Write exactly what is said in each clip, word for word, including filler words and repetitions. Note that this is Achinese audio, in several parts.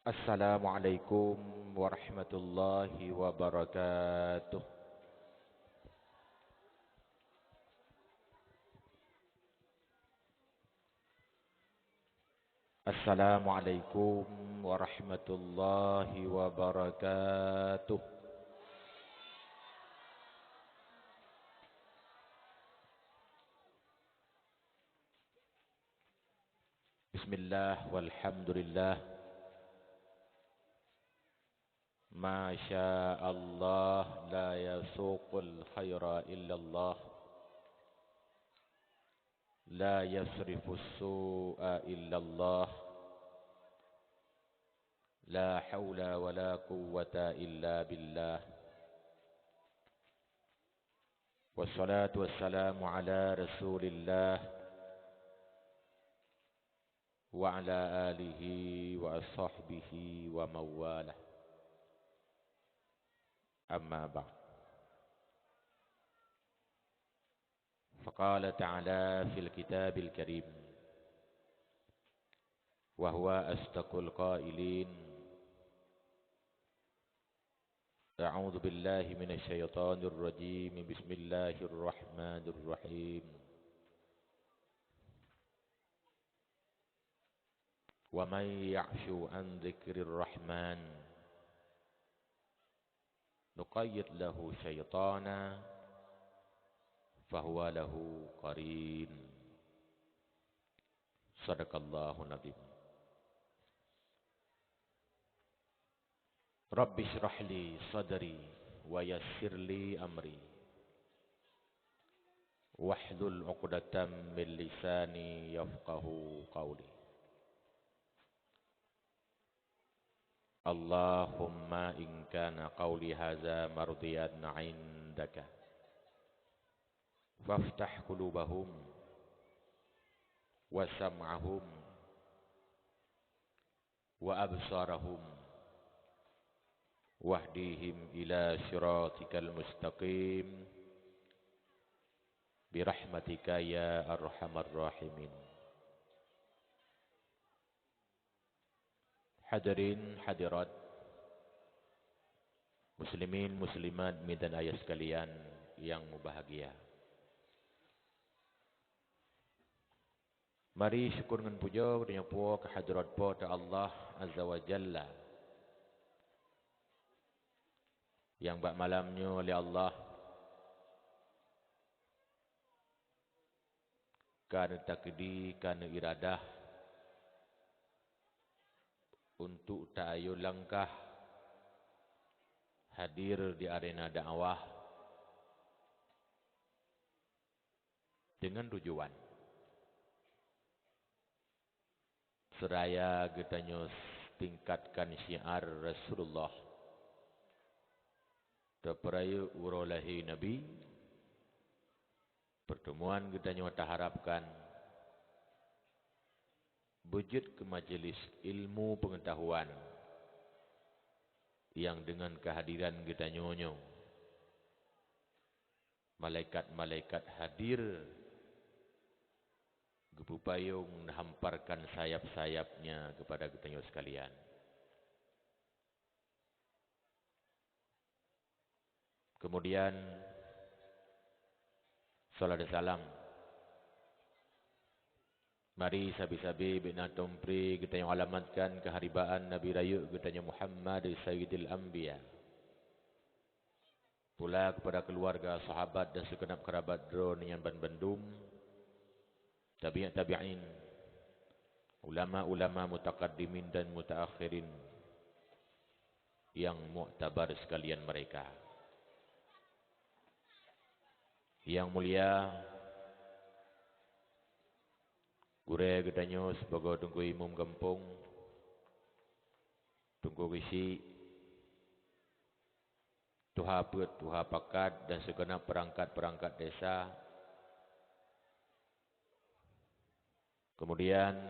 Assalamualaikum warahmatullahi wabarakatuh. Assalamualaikum warahmatullahi wabarakatuh. Bismillah, walhamdulillah. Masya Allah, la yasuqul khaira illallah. La yasrifus su'a illallah. La haula wa la quwwata illa billah. Wassalatu wassalamu ala Rasulillah wa ala alihi wa sahbihi wa mawalah. Amma ba'd. Faqala ta'ala fil kitabil karim, wa huwa asdaqul qailin, a'udzu billahi minasy syaithanir rajim. Bismillahirrahmanirrahim. Wa may ya'shu an dzikrir rahman nuqayyid lahu syaitana fahuwa lahu qarin. Sadaqallahul adzim. Rabbi shrah li sadri wa yassir li amri wahlul 'uqdatam min lisani yafqahu qawli. Allahumma in kana qawli hadza mardiyan 'indaka, faftah qulubahum wa sam'ahum wa absarahum wahdihim ila siratikal mustaqim birahmatika ya arhamar rahimin. Hadirin hadirat, muslimin muslimat, midan ayah sekalian yang mubahagia. Mari syukur ngon pujoe geutanyoe poh keu hadrat Po teu Allah Azza wa Jalla, nyang bak malam nyoe lé Allah ka neutakdi, ka neuiradah untuk taayo langkah hadir di arena dakwah deungon tujuan seuraya geutanyoe tingkatkan syiar Rasulullah, teupeurayeuk uroe lahé Nabi. Pertemuan geutanyoe taharapkan beujeuet keu majelis ilmu peungeutahuan nyang deungon keuhadiran geutanyoe nyoe, malaikat-malaikat hadir geupeupayong meuhamparkan sayap-sayapnya keupada geutanyoe sekalian. Keumudian, salat dan salam mari sabe-sabe beu na tumpri geutanyoe alamatkan keuharibaan Nabi rayeuk geutanyoe Muhammad Sayyidil Anbiya, pula keupada keuluwarga, sahabat dan seugeunab keurabat droe nyan banbandum, tabi'ut tabi'in, ulama-ulama mutakaddimin dan mutaakhirin nyang muktabar sekalian mereka. Nyang mulia gurée geutanyoe sibagoe Teungku Imum Gampông, Teungku Geuchik, tuha peuet, tuha pakat dan seugeunab peurangkat-peurangkat desa. Keumudian,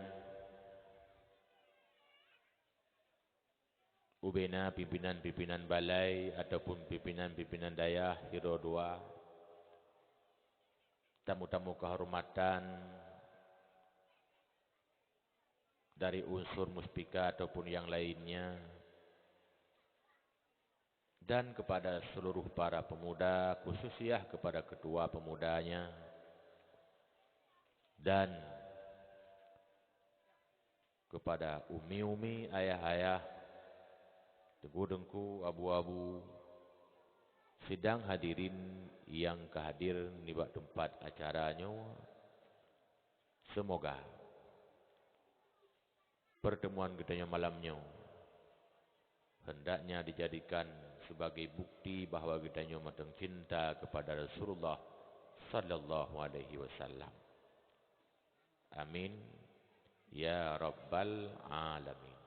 ubena pimpinan-pimpinan balai ataupun pimpinan-pimpinan dayah sidroe dua, tamu-tamu keuhormatan dari unsur muspika ataupun yang lainnya, dan kepada seluruh para pemuda, khususnya kepada ketua pemudanya, dan kepada umi-umi, ayah-ayah, teungku-teungku, abu-abu, sidang hadirin nyang ka hadir nibak teumpat acara nyoe. Seumoga peurteumuan geutanyoe malam nyoe hendaknya dijadikan sebagai bukti bahwa geutanyoe mantong cinta kepada Rasulullah sallallahu alaihi wasallam. Amin ya rabbal alamin.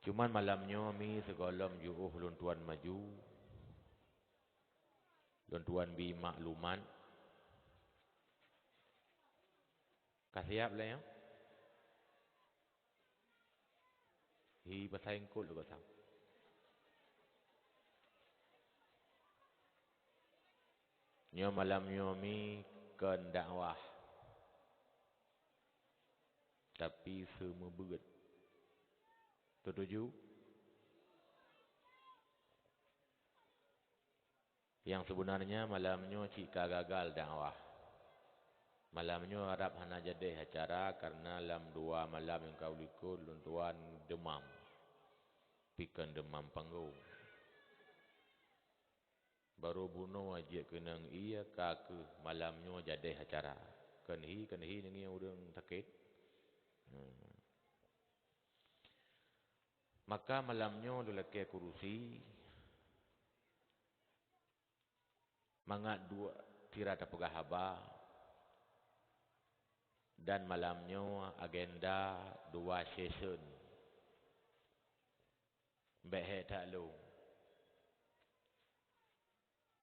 Cuman malam nyoe mi sigohlom jiôh lôn tuan maju, lôn tuan bi maklumat. Ka siap lé nyoe? Hi, pasai eungkôt lé gosang. Nyoe malam nyoe mi kon dakwah, tapi seumeubeuet. Teutuju? Nyang seubeunarnya malam nyoe cit ka gagal dakwah. Malam nyoe harab hana jadeh acara kareuna lam dua malam nyang ka u likot lôn tuan deumam. Pi kon deumam panggong. Barô bunoe jeuet keunong ié ka keuh malam nyoe jadeh acara. Kon hi, kon hi neungieng ureuëng sakét. Hmm. Maka malam nyoe lôn lakée kurusi mangat dua sira tapeugah haba, dan malam nyoe agenda dua session. Bék hék that lôn.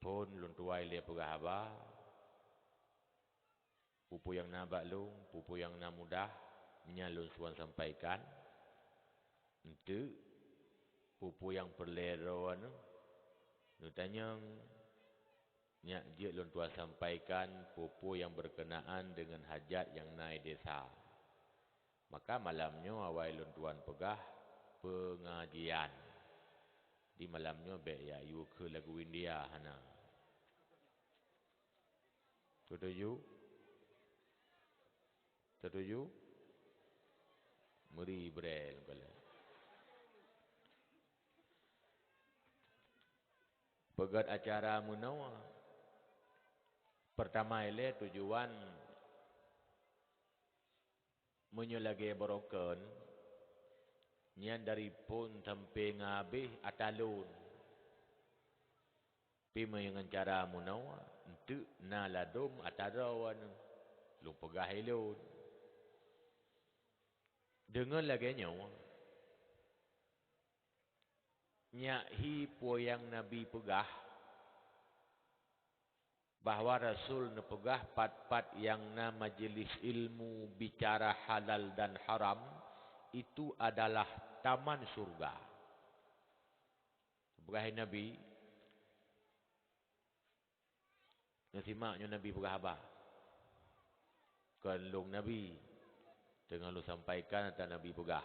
Phon lôn tuwai lé peugah haba, peue-peue nyang na bak lôn, peue-peue nyang na mudah, nyan lôn suan sampaikan. Enteuk, peue-peue nyang peureulée droeneuh, neutanyong, nyak jeuet lôn tuan sampaikan peue-peue nyang beurkeunaan deungon hajat nyang na i desa. Maka malam nyoe awai lôn tuan peugah peungajian. Di malam nyoe bék jak yue kheun lagu India, hana. Teutuju? Teutuju? Meuri brée lôn kalon. Peugét acara meunoe. Peurtama ilée tujuan meunyoe lagée barokon, nyan dari phon sampoe ngon habéh ata lôn. Pi meunyoe ngon cara meunoe, enteuk na ladôm ata droeneuh, lôn peugah ilôn. Deungon lagée nyoe, nyak hi peue nyang Nabi peugah, bahwa Rasul neupeugah pat-pat nyang na majelis ilmu bicara halal dan haram, itu adalah taman syurga. Peugah Nabi, neusimak nyoe Nabi peugah haba. Kon lôn Nabi, teungoh lôn sampaikan ata Nabi peugah,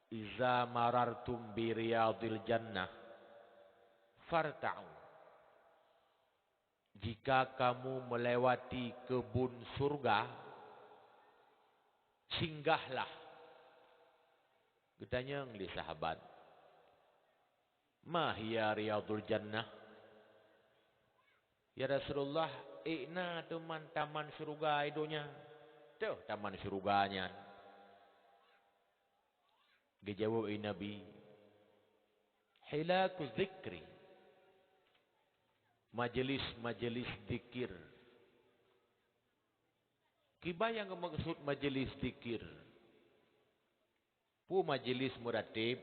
"Iza marartum bi riyadil jannah, farta'u." Jika kamu melewati kebun surga, singgahlah. Geutanyong lé sahabat, "Ma hiya riyadul jannah?" "Ya Rasulullah, ék na teuma taman syeuruga i donya?" "Toh taman syeuruga nyan?" Geujaweueb lé Nabi, "Hilaku zikri, majelis-majelis zikir." Kiban nyang geumaksud majelis zikir? Peue majelis meuratib,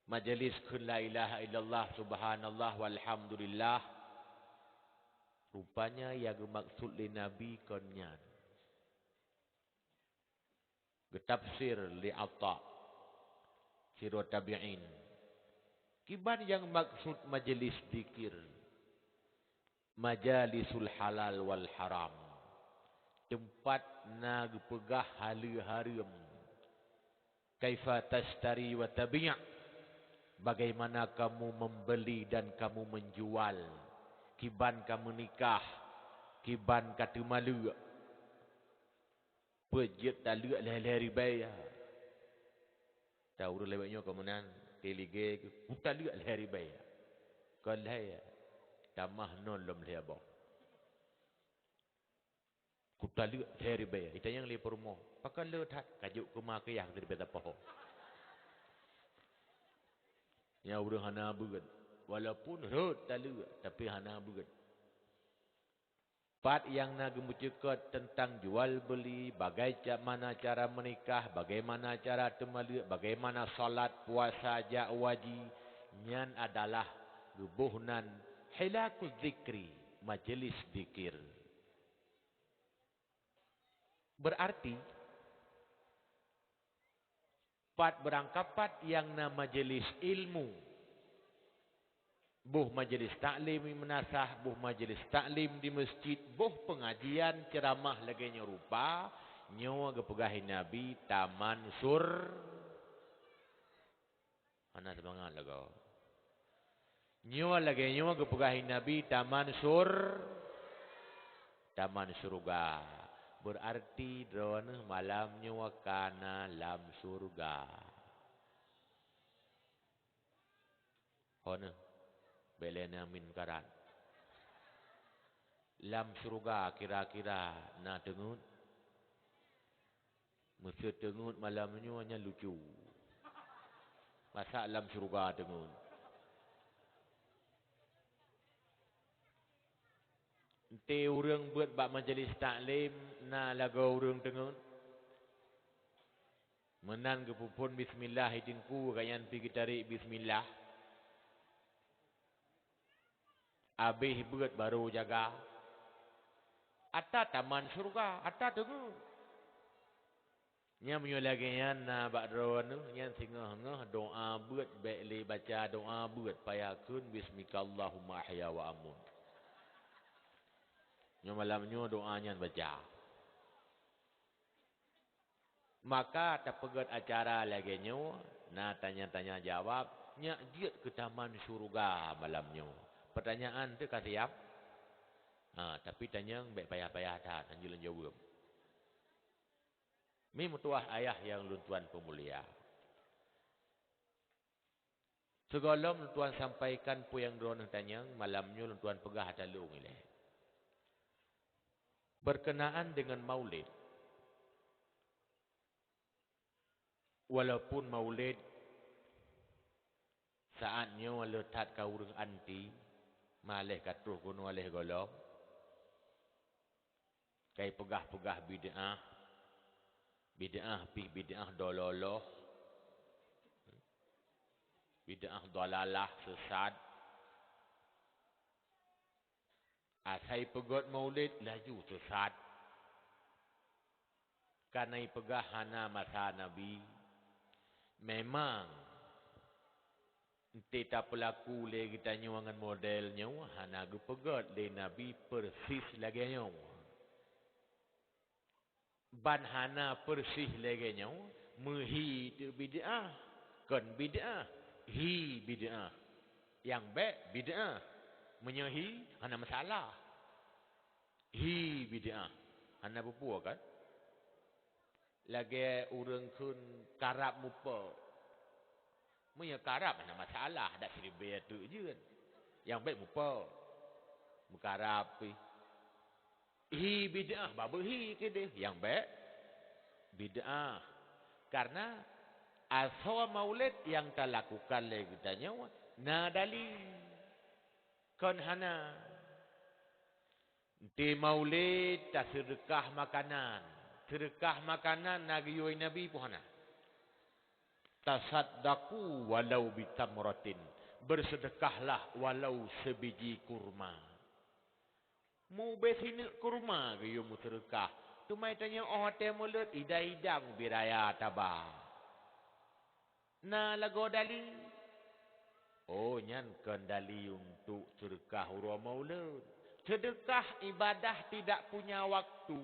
majelis kheun la ilaha illallah, subhanallah, walhamdulillah? Rupanya nyang geumaksud lé Nabi kon nyan. Geutafsir lé Ata, sidroe tabi'in. Kiban nyang maksud majelis zikir? Majalisul halal wal haram. Teumpat na geupeugah haleue hareuem. Kaifa tashtari wa tabi'? Bagaimana kamu membeli dan kamu menjual? Kiban ka meunikah, kiban ka teuma leuek. Peue jeuet taleuek lhèe-lhèe ribèe, ya? Tahu ureueng lewat nyoe keu meunan, teuh ligé, kutaleuek lhèe ribèe, ya? Kon lhèe, ya? Tamah non lom lhèe boh. Kutaleuek lhèe ribèe, itanyong lé peurumoh. Pakon le that, ka jok keumah keu yah ribèe tapoh. Nyan ureueng hana beuet. Walaupun rhot taleuek, tapi hana beuet. Pat nyang na geumeucukot teuntang jual beuli, bagai ca-, mana cara meunikah, bagaimana cara teumaleuek, bagaimana salat, puasa, jak haji, nyan adalah geuboh nan hilaqu dzikri, majeulis zikir. Beurarti, pat beurangkapat nyang na majeulis ilmu, boh majeulis taklim di meunasah, boh majeulis taklim di meuseujid, boh peungajian ceuramah lagèe nyoe rupa, nyoe geupeugah lé Nabi taman sur-, Hana seumangat lagoe. Nyoe lagèe nyoe geupeugah lé Nabi, taman sur-, taman syeuruga. Beurarti droeneuh malam nyoe ka na lam syeuruga. Ho neuh, bèk lé na min karat. Lam syeuruga kira-kira na teungeut? Meusé teungeut malam nyoe nyan lucu. Masa lam syeuruga teungeut? Enté ureueng beuet bak majeulis taklim na lagoe ureueng teungeut? Meunan geupeuphon bismillah di teungku, gobnyan pih geutarek bismillah. Abéh beuet barô jaga. Ata taman syeuruga, ata teungeut. Nyan meunyoe lagèe nyan na bak droeneuh, nyan singoh-ngoh doa beuet, bèk lé baca doa beuet, payah kheun bismikallahumma ahya wa amut. Nyoe malam nyoe doa nyan baca. Maka tapeugèt acara lagèe nyoe, na tanya-tanya jawab, nyak jeuet keu taman syeuruga malam nyoe. Peutanyaan teuh ka siab? Ha, tapi tanyong bèk payah-payah that, hanjeuet lôn jaweueb. Mi meutuwah ayah nyang lôn tuan peumulia. Sigohlom lôn tuan sampaikan peue nyang droeneuh tanyong, malam nyoe lôn tuan peugah ata lôn ilèe. Berkenaan dengan maulid. Walaupun maulid saat nyoe le that ka ureueng anti, maléh ka troh keunoe lé gohlom. Kai peugah-peugah bid'ah, bid'ah pih bid'ah dololoh, bid'ah dolalah, sesat. Asai peugèt maulid laju sesat. Kana ipeugah hana masa Nabi. Memang, enté tapeulaku lé geutanyoe ngon model nyoe, hana geupeugèt lé Nabi persis lagèe nyoe. Ban hana persis lagèe nyoe, meuhi teuk bid'ah, kon bid'ah, hi bid'ah. Nyang bèk bid'ah. Meunyoe hi, hana masalah. Hi bid'ah, hana peue-peue kan? Lagèe ureueng kheun karab mupe. Meunyoe karab hana masalah, dak siribèe teuk jeuet. Nyang bèk mupe. Meukarab pih. Hi bid'ah, babeuhi keudeh. Nyang bèk bid'ah. Karena asoe maulid nyang talakukan lé geutanyoe na dalil. Kon hana. Di maulid taseudeukah makanan. Seudeukah makanan na geuyue Nabi peue hana? "Tasaddaqu walau bitamratin." Bersedekahlah walau sebiji kurma. Mubée sineuk kurma geuyue meuseudeukah. Teuma tanyoe óh watèe mulod idang-idang ubé raya taba. Na lagoe dali? Oh, nyan kon dali untuk seudeukah uroe maulud. Seudeukah ibadah tidak punya waktu.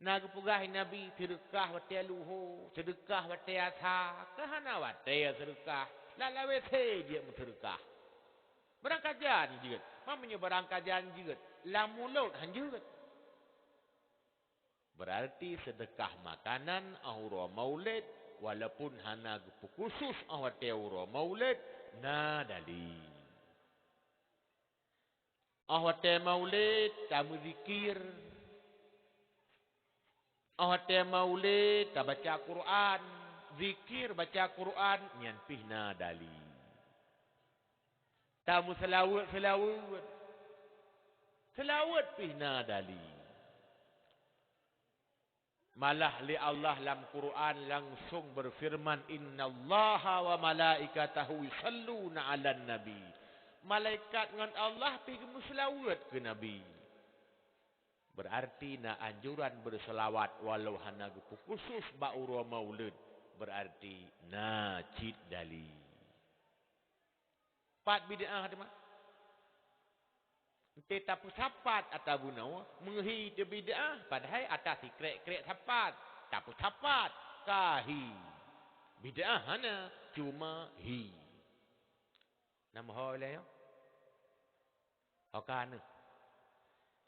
Na geupeugah Nabi, seudeukah watée luho, seudeukah watée asa, ka hana watée seudeukah, lam W C jeuet meuseudeukah. Barangkajan jeuet, ma meunyoe barangkajan jeuet, lam mulod han jeuet. Berarti seudeukah makanan óh uroe Maulid, walaupun hana geupeu khusus óh watée uroe Maulid, na dalil. Óh watée Maulid tameuzikir. Óh watée Maulid tabaca Quran, zikir baca Quran, nyan pih na dalil. Tameuseuleubeuet-seuleubeuet, seuleubeuet pih na dalil. Malah lé Allah lam Quran langsong beufeureuman, "Innallaha wa malaikatahu yusalluna 'alan nabi." Malaikat ngon Allah pih geumeuseulaweuet keu Nabi. Beurarti na anjuran beuseulaweuet walau hana geupeu khusus bak uroe Maulid, beurarti na cit dalil. Pat bid'ah teuma? Enté tapeusapat ata bunoe, meuhi teu bid'ah, padahai ata sikrek-krek sapat, tapeusapat, ka hi. Bid'ah hana, cuma hi. Na meuho ilée nyoe? Ho ka neuh.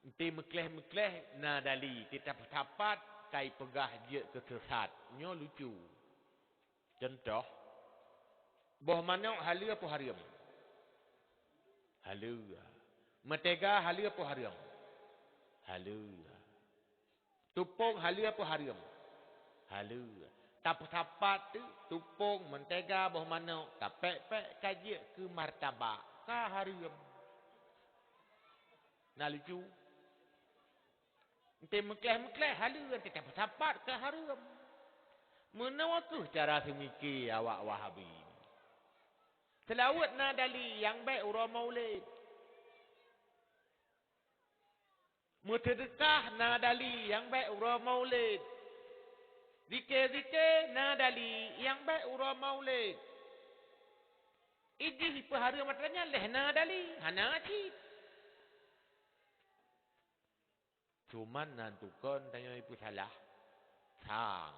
Enté meukleh-meukleh na dalil, tapeusapat, kai peugah jeuet keu sesat. Nyoe lucu. Cuntoh, boh manok haleue peue hareuem? Haleue. Meutega haleue peue hareuem? Haleue. Tupông haleue peue hareuem? Haleue. Tapeusapat teuk tupông, meutega, boh manok, tapék-pék ka jeuet keu martabak, ka hareuem. Na lucu? Enté meukleh-meukleh haleue, enté tapeusapat ka hareuem. Meunoe kheueh cara seumike awak Wahabi. Seulaweuet na dalil nyang bék uroe Maulid. Meuseudeukah na dalil nyang bék uroe Maulid. Zikir-zikir na dalil nyang bék uroe Maulid. Ijih ipeuhareuem atra nyan leh na dalil, hana cit. Cuman nan tukon tanyoe ipeusalah sang.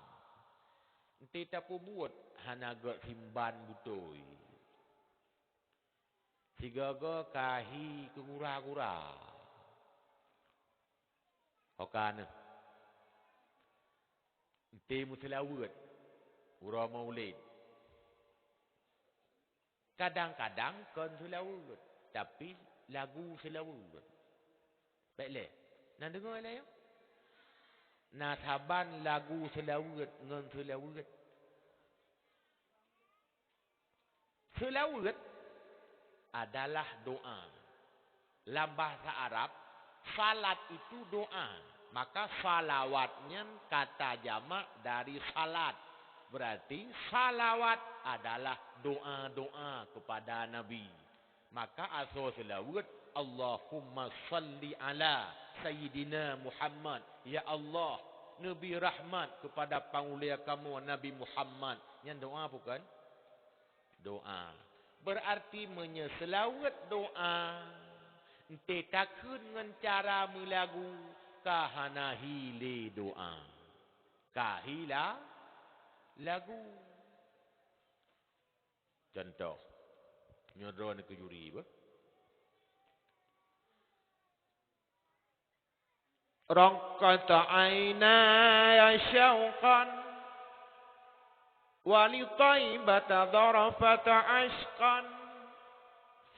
Enté tapeubuet hana gét simban beutôi. Sigoe-goe ka hi keu gura-gura. Ho ka neuh. Enté meuseulaweuet uroe Maulid. Kadang-kadang kon seulaweuet, tapi lagu seulaweuet. Bék lé. Na deungoe lé nyoe? Na saban lagu seulaweuet ngon seulaweuet. Seulaweuet adalah doa. Lam bahasa Arab, salat itu doa. Maka salawat nyan kata jamak dari salat. Berarti salawat adalah doa-doa kepada Nabi. Maka asoe seulaweuet, "Allahumma shalli ala Sayyidina Muhammad." Ya Allah, neubri rahmat kepada pangulia kamoe Nabi Muhammad. Nyan doa bukan? Doa. Beurarti meunyoe seulaweuet doa, enté takheun ngon cara meulagu, ka hana hi lé doa. Ka hi la-, lagu. Cuntoh, nyoe droeneuh keu juri beuh. رقت عيناي شوقا ولطيبة ظرفت عشقا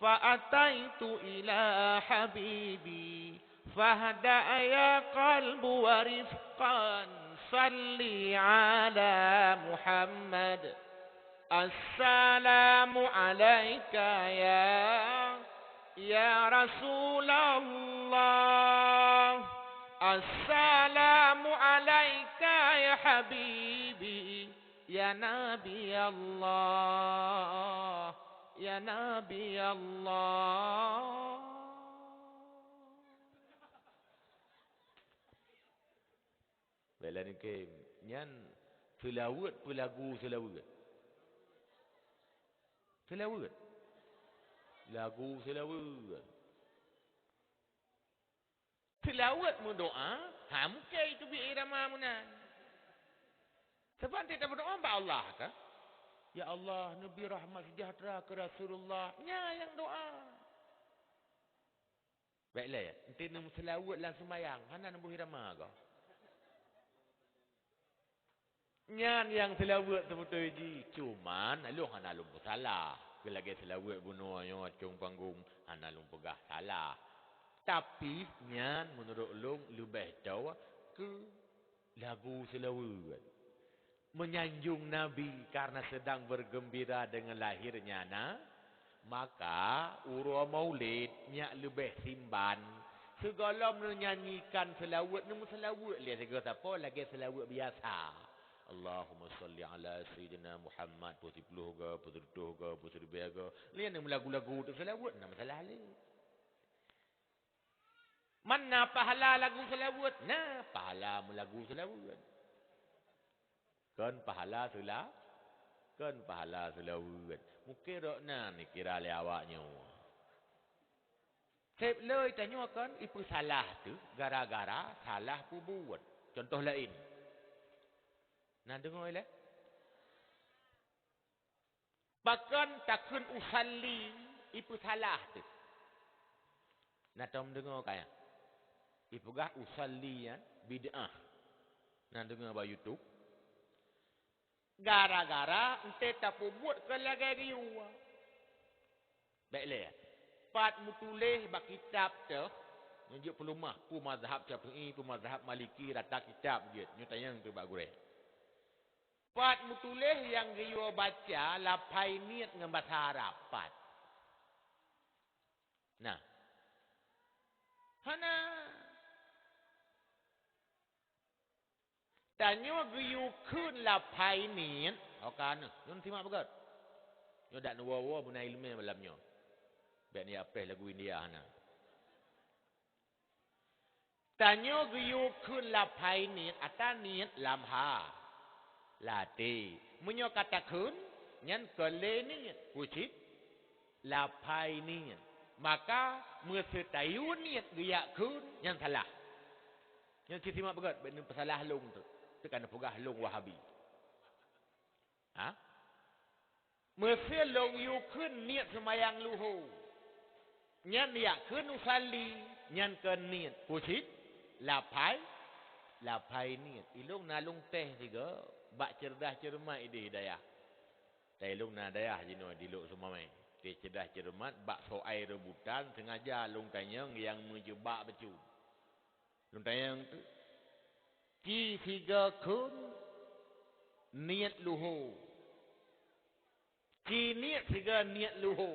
فأتيت إلى حبيبي فاهدأ يا قلب ورفقا صل على محمد السلام عليك يا، يا رسول الله. السلام عليك يا حبيبي، يا نبي الله، يا نبي الله. Bela ni ke nyan seulaweuet peulagu seulaweuet. Seulaweuet. Lagu seulaweuet. Seulaweuet meudoa, Ha, mungken itu bi irama meunan. Sebab teutab doa bak Allah kan? Ya Allah, neubri rahmat sejahtera keu Rasulullah. Nyan nyang doa. Baik lé, enti neumeuseulaweuet lam seumayang, hana neuboh irama goe. Nyan nyang seulaweuet seubeutôi jih, cuman lôn hana lôn peusalah. Keu lagée seulaweuet bunoe nyoe acong panggong, hana lôn peugah salah. Tapi, nyan meunurot lôn leubeh toe keu lagu seulaweuet. Menyanjung Nabi karena sedang bergembira dengan lahirnya anak, maka uroe Maulid nyak leubeh simban. Sigohlom neunyanyikan seulaweuet, neumeuseulaweuet lé sigoe sapo lagée seulaweuet biasa. Allahumma shalli ala sayyidina Muhammad, peuet siplôh goe, peuet reutôh goe, peuet siribée goe. Lé neumeulagu-lagu teuk seulaweuet, na masalah lé. Man na pahala lagu seulaweuet? Na pahala meulagu seulaweuet. Kon pahala seula-, kon pahala seulaweuet. Mungken rot na neukira lé awak nyoe. Seb lé tanyoe kon ipeusalah teuk gara-gara salah peubuet. Contoh laén. Na deungoe lé? Pakon takheun usalli ipeusalah teuk. Na tom deungoe kaya? Ipeugah usalli nyan bid'ah. Na deungoe bak YouTube? Gara-gara ente tapeubuet keu lagée geuyue. Bék lé, pat meutuléh bak kitab teuh, nyoe jeuet peuleumah, peue mazhab Syafi'i, peue mazhab Maliki, rata kitab jeuet, nyoe tanyong teuh bak gurée. Pat meutuléh nyang geuyue baca laphai niet ngon basa Arab, pat. Nah. Hana. Tanyoe geuyue kheun laphai niet, ho ka neuh, nyoe simak beugét. Nyoe dak neuwoe-woe beuna ileumé malam nyoe. Bék neujak preh lagu India hana. Tanyoe geuyue kheun laphai niet, ata niet lam ha. Lam até. Meunyoe ka takheun, nyan kon lé niet, peue cit? Laphai niet. Maka, meuseu tayue niet geujak kheun, nyan salah. Nyan cit simak beugét, bék neupeusalah lôn teuk. Teuka neupeugah lôn Wahabi. Ha? Meuseu lôn yue kheun niet seumayang luho. Nyan jak kheun usalli, nyan kon niet. Peue cit? Laphai, laphai niet. Ilôn na lôn teh sigoe bak ceureudah ceureumat idéh dayah. Ilôn na dayah jinoe di Lhokseumawe. Teh ceureudah ceureumat bak soai rebutan, seungaja lôn tanyong nyang meujeubak bacut. Lôn tanyong teuk. Ci sigoe kheun niet luho. Ci niet sigoe niet luho.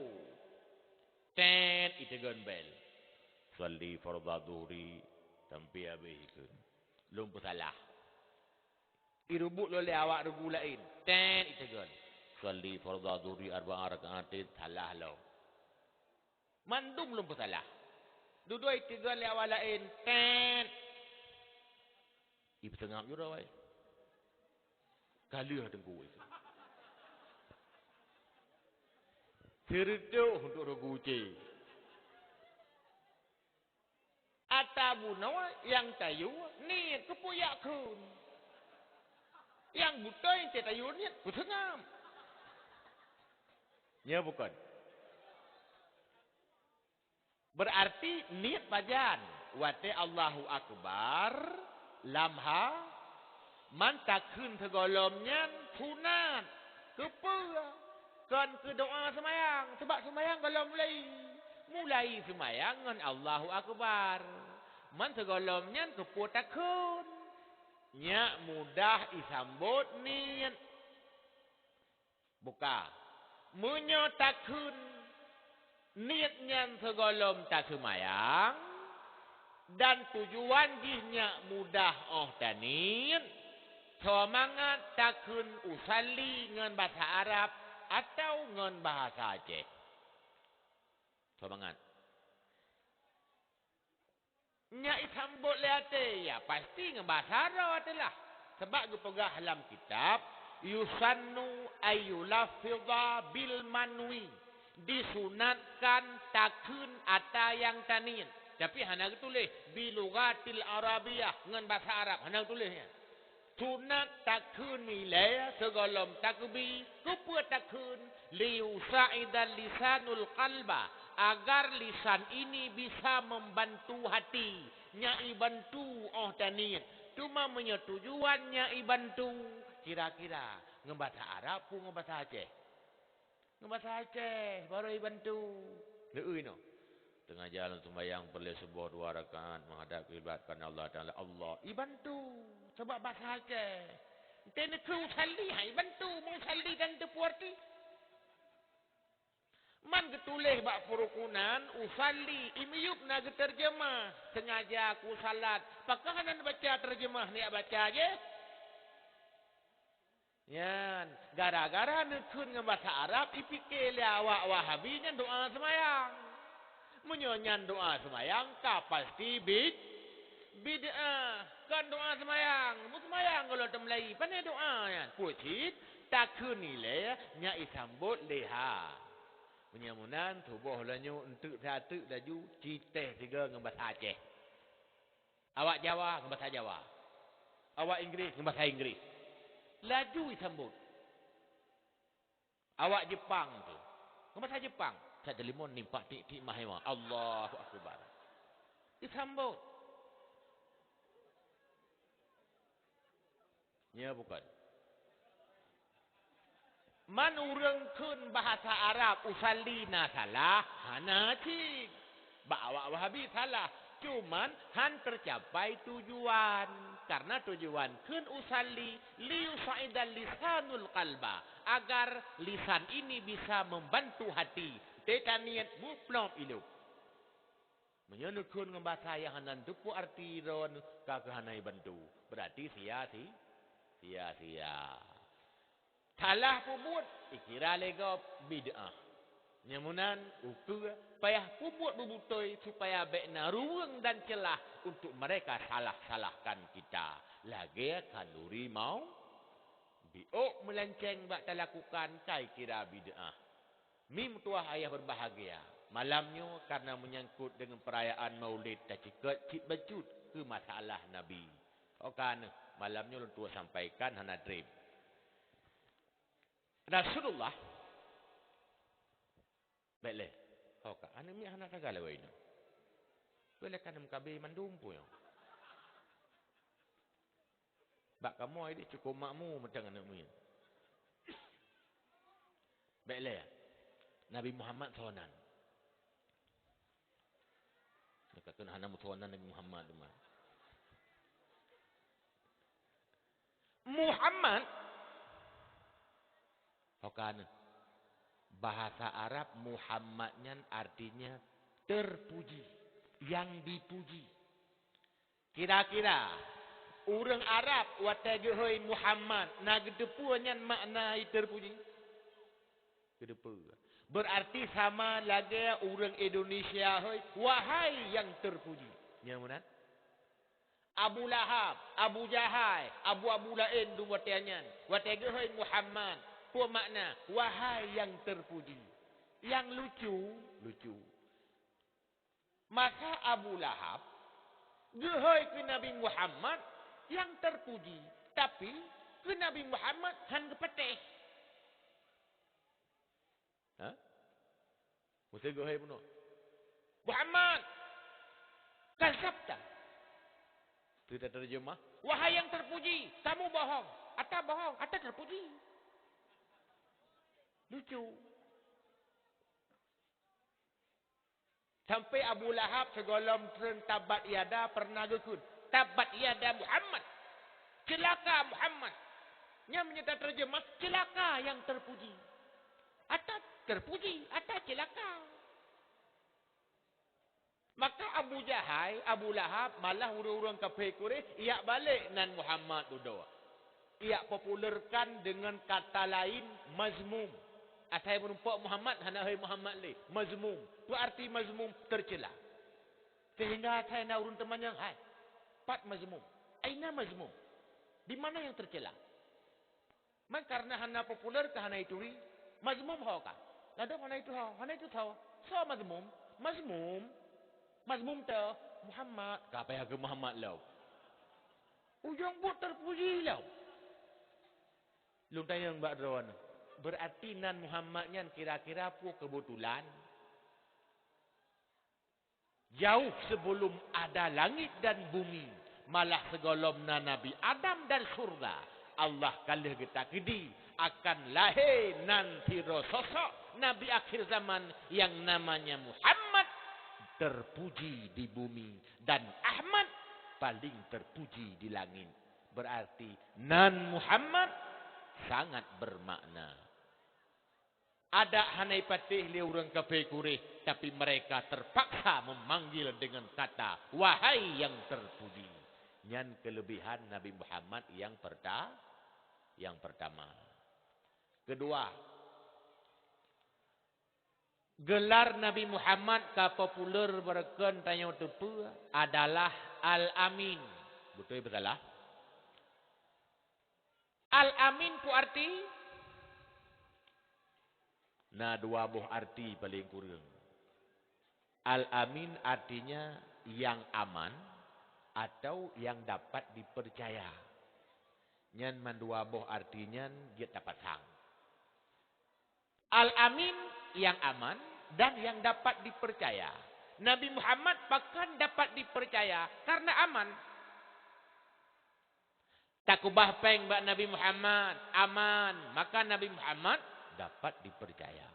Tet, iteugon bél. Shalli fardha dhuhri, sampai habéh ikheun. Lôn peusalah. Irubuek lôn lé awak reugu laén. Tet, iteugon. Shalli fardha dhuhri arba'a raka'atin, salah lom. Mandum lôn peusalah. Dudoe iteugon lé awak laén, tet. Ipeuseungab jurôi. Ka lheueh teungku. Seureudôh untuk reugu cé. Ata bunoe nyang tayue niet keupeue jak kheun. Nyang beutôi tayue niet peuseungab. Nyoe bukon. Beurarti niet pajan? Watée Allahu Akbar lam ha, man takheun sigohlom nyan sunat. Keupeue? Kon keu doa seumayang, sabab seumayang gohlom mulai. Mulai seumayang ngon Allahu Akbar. Man sigohlom nyan keupeue takheun? Nyak mudah isambot niet. Buka. Meunyoe takheun niet nyan sigohlom taseumayang, dan tujuan jih nyak mudah óh taniet, soe mangat takheun usalli ngon basa Arab atawa ngon bahasa Aceh. Soe mangat. Nyak isambot lé até, ya pasti ngon basa droe teuh lah. Sabab geupeugah lam kitab, "Yusannu ayyulaffidha bil manwi." Disunatkan takheun ata nyang taniet. Tapi hana geutuléh bilughatil Arabiyyah, ngon basa Arab, hana geutuléh nyan. Sunat takheun ilée sigohlom takbi. Keupeue takheun? Liyusa'idal lisanul qalba, agar lisan ini bisa membantu hati. Nyan ibantu óh taniet. Cuma meunyoe tujuan nyan ibantu, kira-kira ngon basa Arab peue ngon basa Aceh? Ngon basa Aceh, barô ibantu. Leueh inoe. Teungoh jalan sumbayang peureulée suboh dua rakaat menghadap kiblat karena Allah Taala. Allah, ibantu. Sabab basa Aceh. Ente neukheun usalli, hai ibantu. Meunyo usalli dan teupeue arti. Man geutuléh bak peurukunan, usalli, imiyup na geuteurjeumah. Sengaja ku salat. Pakon hana neubaca teurjeumah, neujak baca jih? Nyan, gara-gara neukheun ngon basa Arab, ipike lé awak Wahabi nyan doa seumayang. Meunyoe nyan doa seumayang, ka pasti bid-, bid'ah. Kon doa seumayang, meuseumayang gohlom teumulai, pane doa nyan. Peue cit, takheun ilée, nyan isambot lé ha. Meunyoe meunan, tuboh laju, enteuk siat teuk laju, citeh sigoe ngon basa Aceh. Awak Jawa ngon basa Jawa. Awak Inggris ngon basa Inggris. Laju isambot. Awak Jepang tu ngon basa Jepang. Cat delimon nimpak tik-tik mah iwa. Allahu Akbar. Isambot. Nya bukan. Man ureuëng kheun bahasa Arab usalli na salah, hana cit. Bak awak Wahabi salah, cuman han teucapai tujuan. Karena tujuan kheun usalli liyusa'idal lisanul qalba, agar lisan ini bisa membantu hati. Teuka niet muplop ilop. Meunyoe neukheun ngon basa nyang hana neuteupeue arti droe ka keuh hana ibantu, beurati sia-si-, sia-sia. Salah peubuet, ikira lé gob bid'ah. Nyang meunan ukeue payah peubuet beubutôi supaya bék na ruweueng dan ceulah untuk mereka salah-salahkan kita, lagée khanduri mau biôk meulenceng bak talakukan kai kira bid'ah. Mim tuah ayah berbahagia, malam nyoe karena menyangkut dengan perayaan Maulid tacikot cit bacut keu masalah Nabi. Okan, malam nyoe lôn tuah sampaikan hana treb. Rasulullah, bék lé. Okan, aneuk miet hana sagai lewat inoe. Bék lé kan meukabe mandum pun nyoe. Bak kamoe deh cukup makmu mantong aneuk miet. Bék lé, Nabi Muhammad soe nan. Nyoe ka keuneuk hana meusoe nan Nabi Muhammad teuma. Muhammad, okan, bahasa Arab Muhammad nyan artinya terpuji, yang dipuji. Kira-kira, ureuëng Arab watée geuhôi Muhammad na geuteupeue nyan makna terpuji? Geuteupeue. Berarti sama lagée ureuëng Indonesia hôi, "Wahai yang terpuji." Nyang meunan? Abu Lahab, Abu Jahai, abu-abu laén dum watée nyan. Watée geuhôi Muhammad, peue makna, "Wahai yang terpuji." Yang lucu, lucu. Masa Abu Lahab geuhôi keu Nabi Muhammad nyang terpuji, tapi keu Nabi Muhammad han geupatéh. Ha? Meusti geuhôi bunoe. "Muhammad, kazabta." Teuta terjemah, "Wahai yang terpuji, kamu bohong." Ata bohong, ata terpuji. Lucu. Sampai Abu Lahab sigohlom treun tabbat yada pernah geukheun, "Tabbat yada Muhammad." Ceulaka Muhammad. Nyan meunyoe tateurjeumah, ceulaka nyang terpuji. Ata terpuji, ata ceulaka. Maka Abu Jahai, Abu Lahab, malah ureuëng-ureuëng kafé Quraisy ijak balek nan Muhammad dudoe. Ijak populerkan dengan kata lain, mazmum. Asai meurumpok Muhammad, hana hôi Muhammad lé. Mazmum. Peue arti mazmum? Tercela. Sehingga asai na ureuëng teumanyong, "Hai, pat mazmum? Aina mazmum? Di mana yang tercela?" Man karena hana populer ka hana ituri. Mazmum ho ka. Ladôm hana itu ho, hana itu tho. Soe mazmum? Mazmum. Mazmum teu, Muhammad, ka payah keu Muhammad lom. Ujong buet terpuji lom. Lôn tanyong bak droeneuh, berarti nan Muhammad nyan kira-kira peue keubeutulan? Jauh sebelum ada langit dan bumi, malah sigohlom na Nabi Adam dan syurga, Allah ka lheueh geutakeudi akan lahé nan sidroe sosok Nabi akhir zaman nyang namanya Muhammad, terpuji di bumi, dan Ahmad, paling terpuji di langit. Berarti nan Muhammad sangat bermakna. Adak hana ipatéh lé ureuëng kafé Quraisy, tapi mereka terpaksa memanggil dengan kata, "Wahai yang terpuji." Nyan kelebihan Nabi Muhammad yang perta-, yang pertama. Kedua, gelar Nabi Muhammad ka populer beureukon tanyoe teupeue adalah Al-Amin. Beutôi beusalah? Al-Amin peue arti? Na dua boh arti paling kureueng. Al-Amin artinya yang aman atau yang dapat dipercaya. Nyan mandua boh arti nyan jeuet tapasang. Al-Amin, yang aman dan yang dapat dipercaya. Nabi Muhammad pakon dapat dipercaya? Karena aman. Takubah péng bak Nabi Muhammad, aman, maka Nabi Muhammad dapat dipercaya.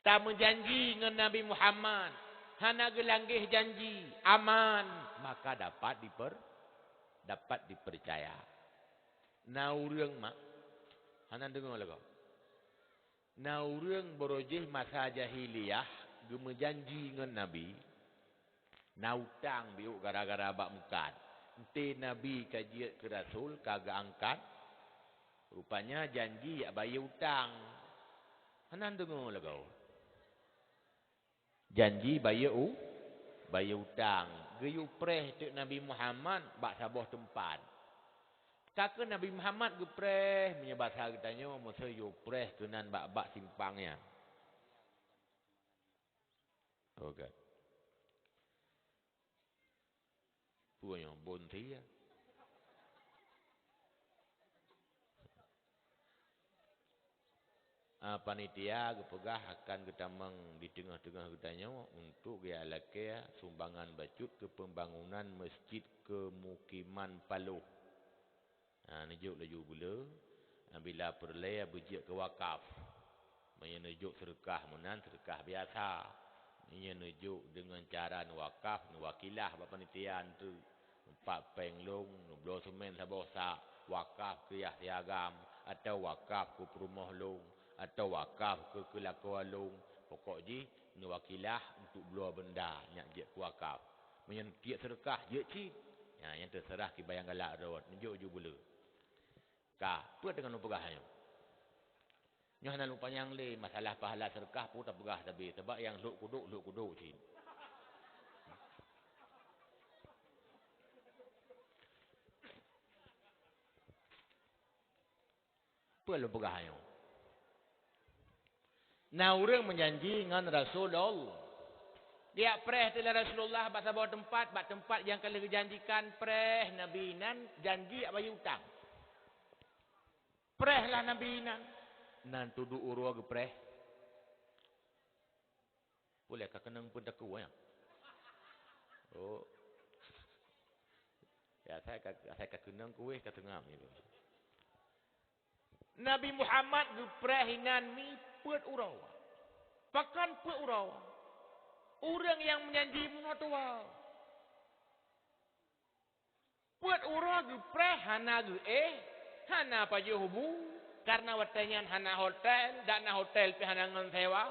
Tameujanji ngon Nabi Muhammad, hana geulanggeh janji, aman, maka dapat diper-, dapat dipercaya. Na ureuëng mak, hana deungoe lagoe. Na ureuëng barô jih masa jahiliyah geumeujanji ngon Nabi, na utang biôk gara-gara bak meukat. Enté Nabi ka jeuet keu rasul, ka geuangkat, rupanya janji jak bayeue utang. Hana deungoe lagoe. Janji bayeue u-, bayeue utang. Geuyue preh teuk Nabi Muhammad bak saboh teumpat. Ka keuh Nabi Muhammad geupreh, meunyoe basa geutanyoe, meuseu yue preh keunan bak-bak simpang nyan. Oh, God. Peue nyoe, bonti ya? Ah, panitia geupeugah akan geutamong di teungoh-teungoh geutanyoe untuk geujak lakée sumbangan bacut keu pembangunan Mesjid Kemukiman Paloh. Ha, neujok laju buleue, ha, bila peureulée beujeuet keu wakaf. Meunyoe neujok seudeukah meunan, seudeukah biasa. Meunyoe neujok deungon cara neuwakaf, neuwakilah bak panitia nteuk. Empat péng lôn, neubloe seumén saboh sak, wakaf keu Yahya Agam, atawa wakaf keu peurumoh lôn, atawa wakaf keu, keu lakoe lôn. Pokok jih, neuwakilah untuk bloe beunda nyang jeuet keu wakaf. Meunyoe tiek seudeukah, jeuet cit. Nyan, nyan teuseurah kiban nyang galak rot, neujok ju buleue. Ka, peue teungoh neupeugah nyoe? Nyoe hana lôn panyang lé, masalah pahala seudeukah peue tapeugah sabe, sabab nyang lhok kudok, lhok kudok cit. Peue lôn peugah nyoe? Na ureuëng meujanji ngon Rasulullah. Geujak preh teuk lé Rasulullah bak saboh teumpat, bak teumpat nyang ka lheueh geujanjikan preh Nabi nan janji jak bayeue utang. Preh lah Nabi nan. Nan tuduek uroe geupreh. Ulée ka keunong pun takue, ya? Oh. Ya, asai ka, asai ka keunong kueh ka seungab nyoe. Nabi Muhammad geupreh inan mi peuet uroe. Pakon peuet uroe? Ureuëng nyang meujanji meunoe tuwoe. Peuet uroe geupreh hana geuéh, hana pajoh bu, kareuna watée nyan hana hotel, dan na hotel pih hana ngon sewa.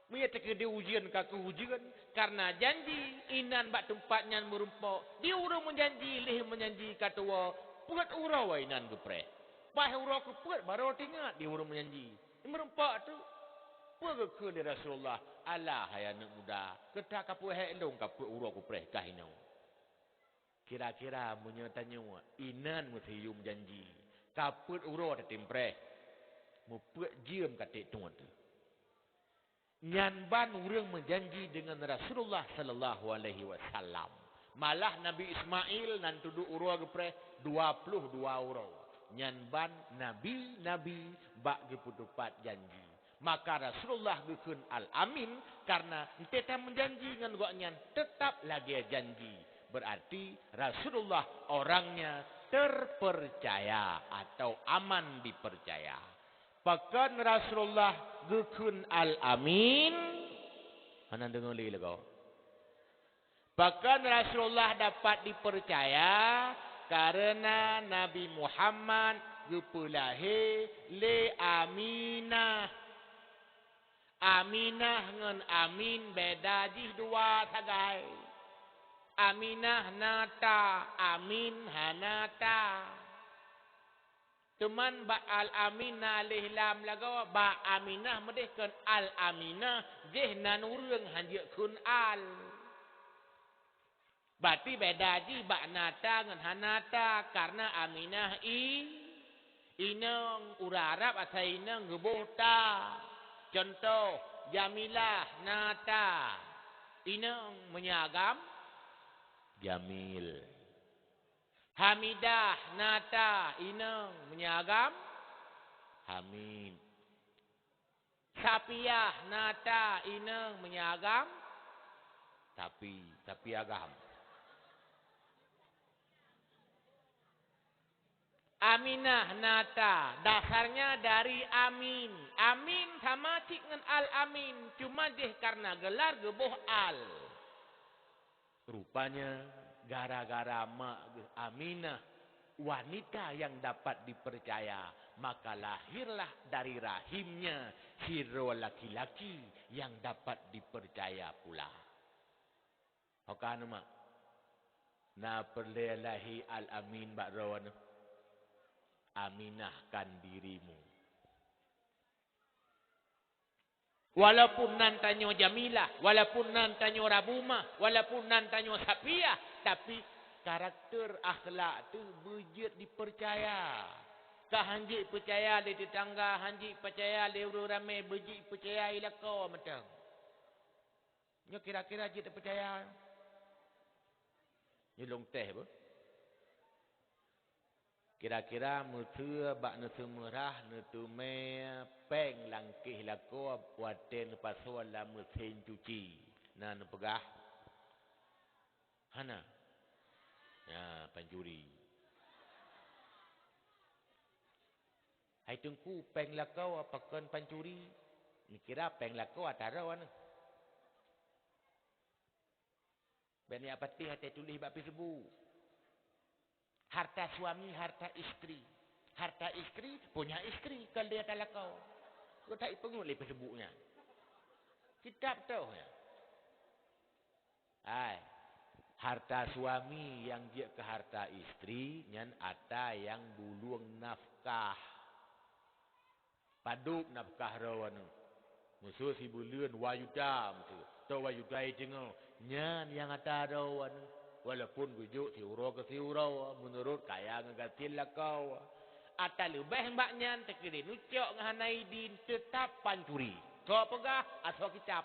Meunyoe teukeudi ujeuen ka keuh ujeuen, kareuna janji inan bak teumpat nyan meurumpok, di ureuëng meujanji lheueh meujanji ka tuwoe, peuet uroe inan geupreh. Paih uroe keupeuet barô teuingat di ureuëng meujanji. Meurumpok teuk. Peue geukheun lé Rasulullah, "Alah, hai aneuëk muda, keu that ka peuhék lôn ka peuet uroe kupreh kah inoe." Kira-kira meunyoe tanyoe inan meusiyum janji, ka peuet uroe tatem preh, meupeuet jeuem ka treb tuet. Nyan ban ureuëng meujanji deungon Rasulullah sallallahu alaihi wasallam. Malah Nabi Ismail nan tuduek uroe geupreh dua puluh dua uroe. Nyan ban nabi-nabi bak geupeutupat janji. Maka Rasulullah geukheun Al-Amin karena entée tameujanji ngon gobnyan teutap lagée janji. Berarti Rasulullah orangnya terpercaya atau aman dipercaya. Pakon Rasulullah geukheun Al-Amin? Hana deungoe lé lagoe. Pakon Rasulullah dapat dipercaya? Karena Nabi Muhammad geupeulahé lé Aminah. Aminah ngon Amin beda jih dua sagai. Aminah na ta, Amin hana ta. Teuma bak Al-Amin na alif lam lagoe, bak Aminah meudeh kon Al-Aminah, jih nan ureuëng hanjeuet kheun al. Berarti beda jih bak na ta ngon hana ta, karena Aminah i, inong, ureuëng Arab asai inong geuboh ta. Contoh, Jamilah na ta, inong, meunyoe agam, Jamil. Hamidah na ta, inong, meunyoe agam, Hamid. Sapiah na ta, inong, meunyoe agam, Tapi, Tapi agam. Aminah na ta, dasarnya dari Amin. Amin sama cit ngon Al-Amin, cuma jih karena gelar geuboh Al. Rupanya, gara-gara mak geuh Aminah, wanita yang dapat dipercaya, maka lahirlah dari rahimnya sidroe laki-laki yang dapat dipercaya pula. Ho ka neuh, mak, na peureulée lahé Al-Amin bak droeneuh? Aminahkan dirimu. Walaupun nan tanyoe Jamilah, walaupun nan tanyoe Rabumah, walaupun nan tanyoe Sapiah, tapi karakter akhlak teuh beujeuet dipercaya. Ka hanjeuet peucaya lé teutangga, hanjeuet peucaya lé ureuëng ramé, beujeuet peucaya i lakoe mantong. Nyoe kira-kira jeuet peucaya. Nyoe lôn teh beuh. Kira-kira meuseu bak neuseumeurah neuteumé péng lam kéh lakoe watée neupasoe lam meusén cuci, na neupeugah? Hana. Ya, pancuri. Hai Teungku, péng lakoe pakon pancuri? Neukira péng lakoe atra droeneuh. Bék neujak patéh watée tuléh bak Facebook. Harta suami, harta istri. Harta istri, punya istri, kon lé atra lakoe. Kok that ipeungeut lé Facebook nyan. Kitab toh nyan. Hai, harta suami nyang jeuet keu harta istri, nyan atra nyang bulueng nafkah. Padub nafkah droeneuh. Meuseu sibuleuen dua juta meuseu. Toh dua juta i teungoh. Nyan nyang atra droeneuh. Walaupun geujok siuroe keu siuroe, meunurot kaya ngon gasien lakoe. Atra leubeh bak nyan, teukeudi neucok ngon hana idin, teutap pancuri. Soe peugah? Asoe kitab.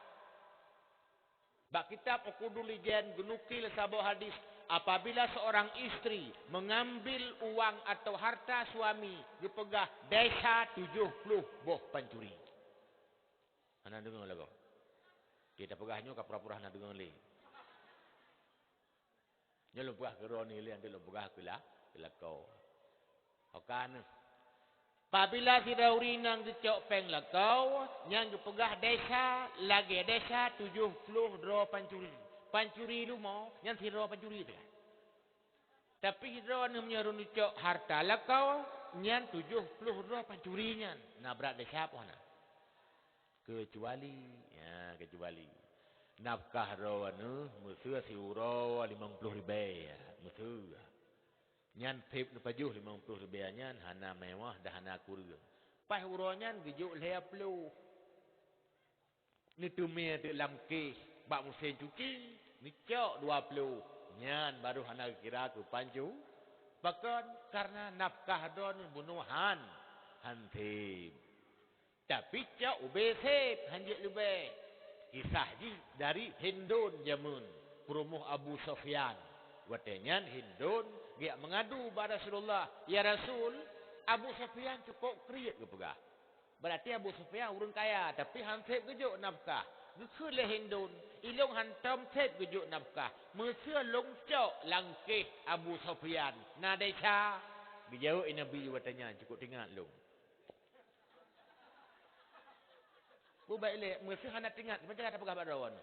Bak kitab Uqudul Lijan geunukil saboh hadis, apabila seorang istri mengambil uang atau harta suami, geupeugah desya tujoh ploh boh pancuri. Hana deungoe lagoe. Dia tapeugah nyoe ka pura-pura hana deungoe lé. Nyoe lôn peugah keu droeneuh lé, nyan lôn peugah keu la-, keu lakoe. Ho ka neuh. Apabila sidroe ureuëng inong geucok péng lakoe, nyan geupeugah desya, lagée desya tujoh ploh droe pancuri. Pancuri leumo, nyan sidroe pancuri teuh. Tapi sidroe neuh meunyoe ureuëng neucok harta lakoe, nyan tujoh ploh droe pancuri nyan. Na brat desya poh na? Keucuali, ya, keucuali nafkah droeneuh meuseu siuroe limong ploh ribée, ya, meuseu. Nyan phép neupajoh limong ploh ribée nyan hana mewah dan hana kureueng. Paih uroe nyan geujok lhée ploh. Neuteumé teuk lam kéh bak musém cuci, neucok dua ploh. Nyan barô hana geukira keu pancu-, pakon? Karena nafkah droeneuh bunoe han, han thém. Tapi cok ubé sép, hanjeuet leubeh. Kisah jih dari Hindun jameun peurumoh Abu Sufyan. Watée nyan Hindun geujak meungadu bak Rasulullah, "Ya Rasul, Abu Sufyan cukôp kriet geupeugah." Berarti Abu Sufyan ureuëng kaya, tapi han sép geujok nafkah. Geukheun lé Hindun, "Ilôn hantom sép geujok nafkah. Meuseu lôn cok lam kéh Abu Sufyan, na desya?" Geujaweueb Nabi watée nyan, "Cukôp teuingat lôn." Beubaih lé, meuseu hana teuingat, macam mana peugah bak droe nyoe?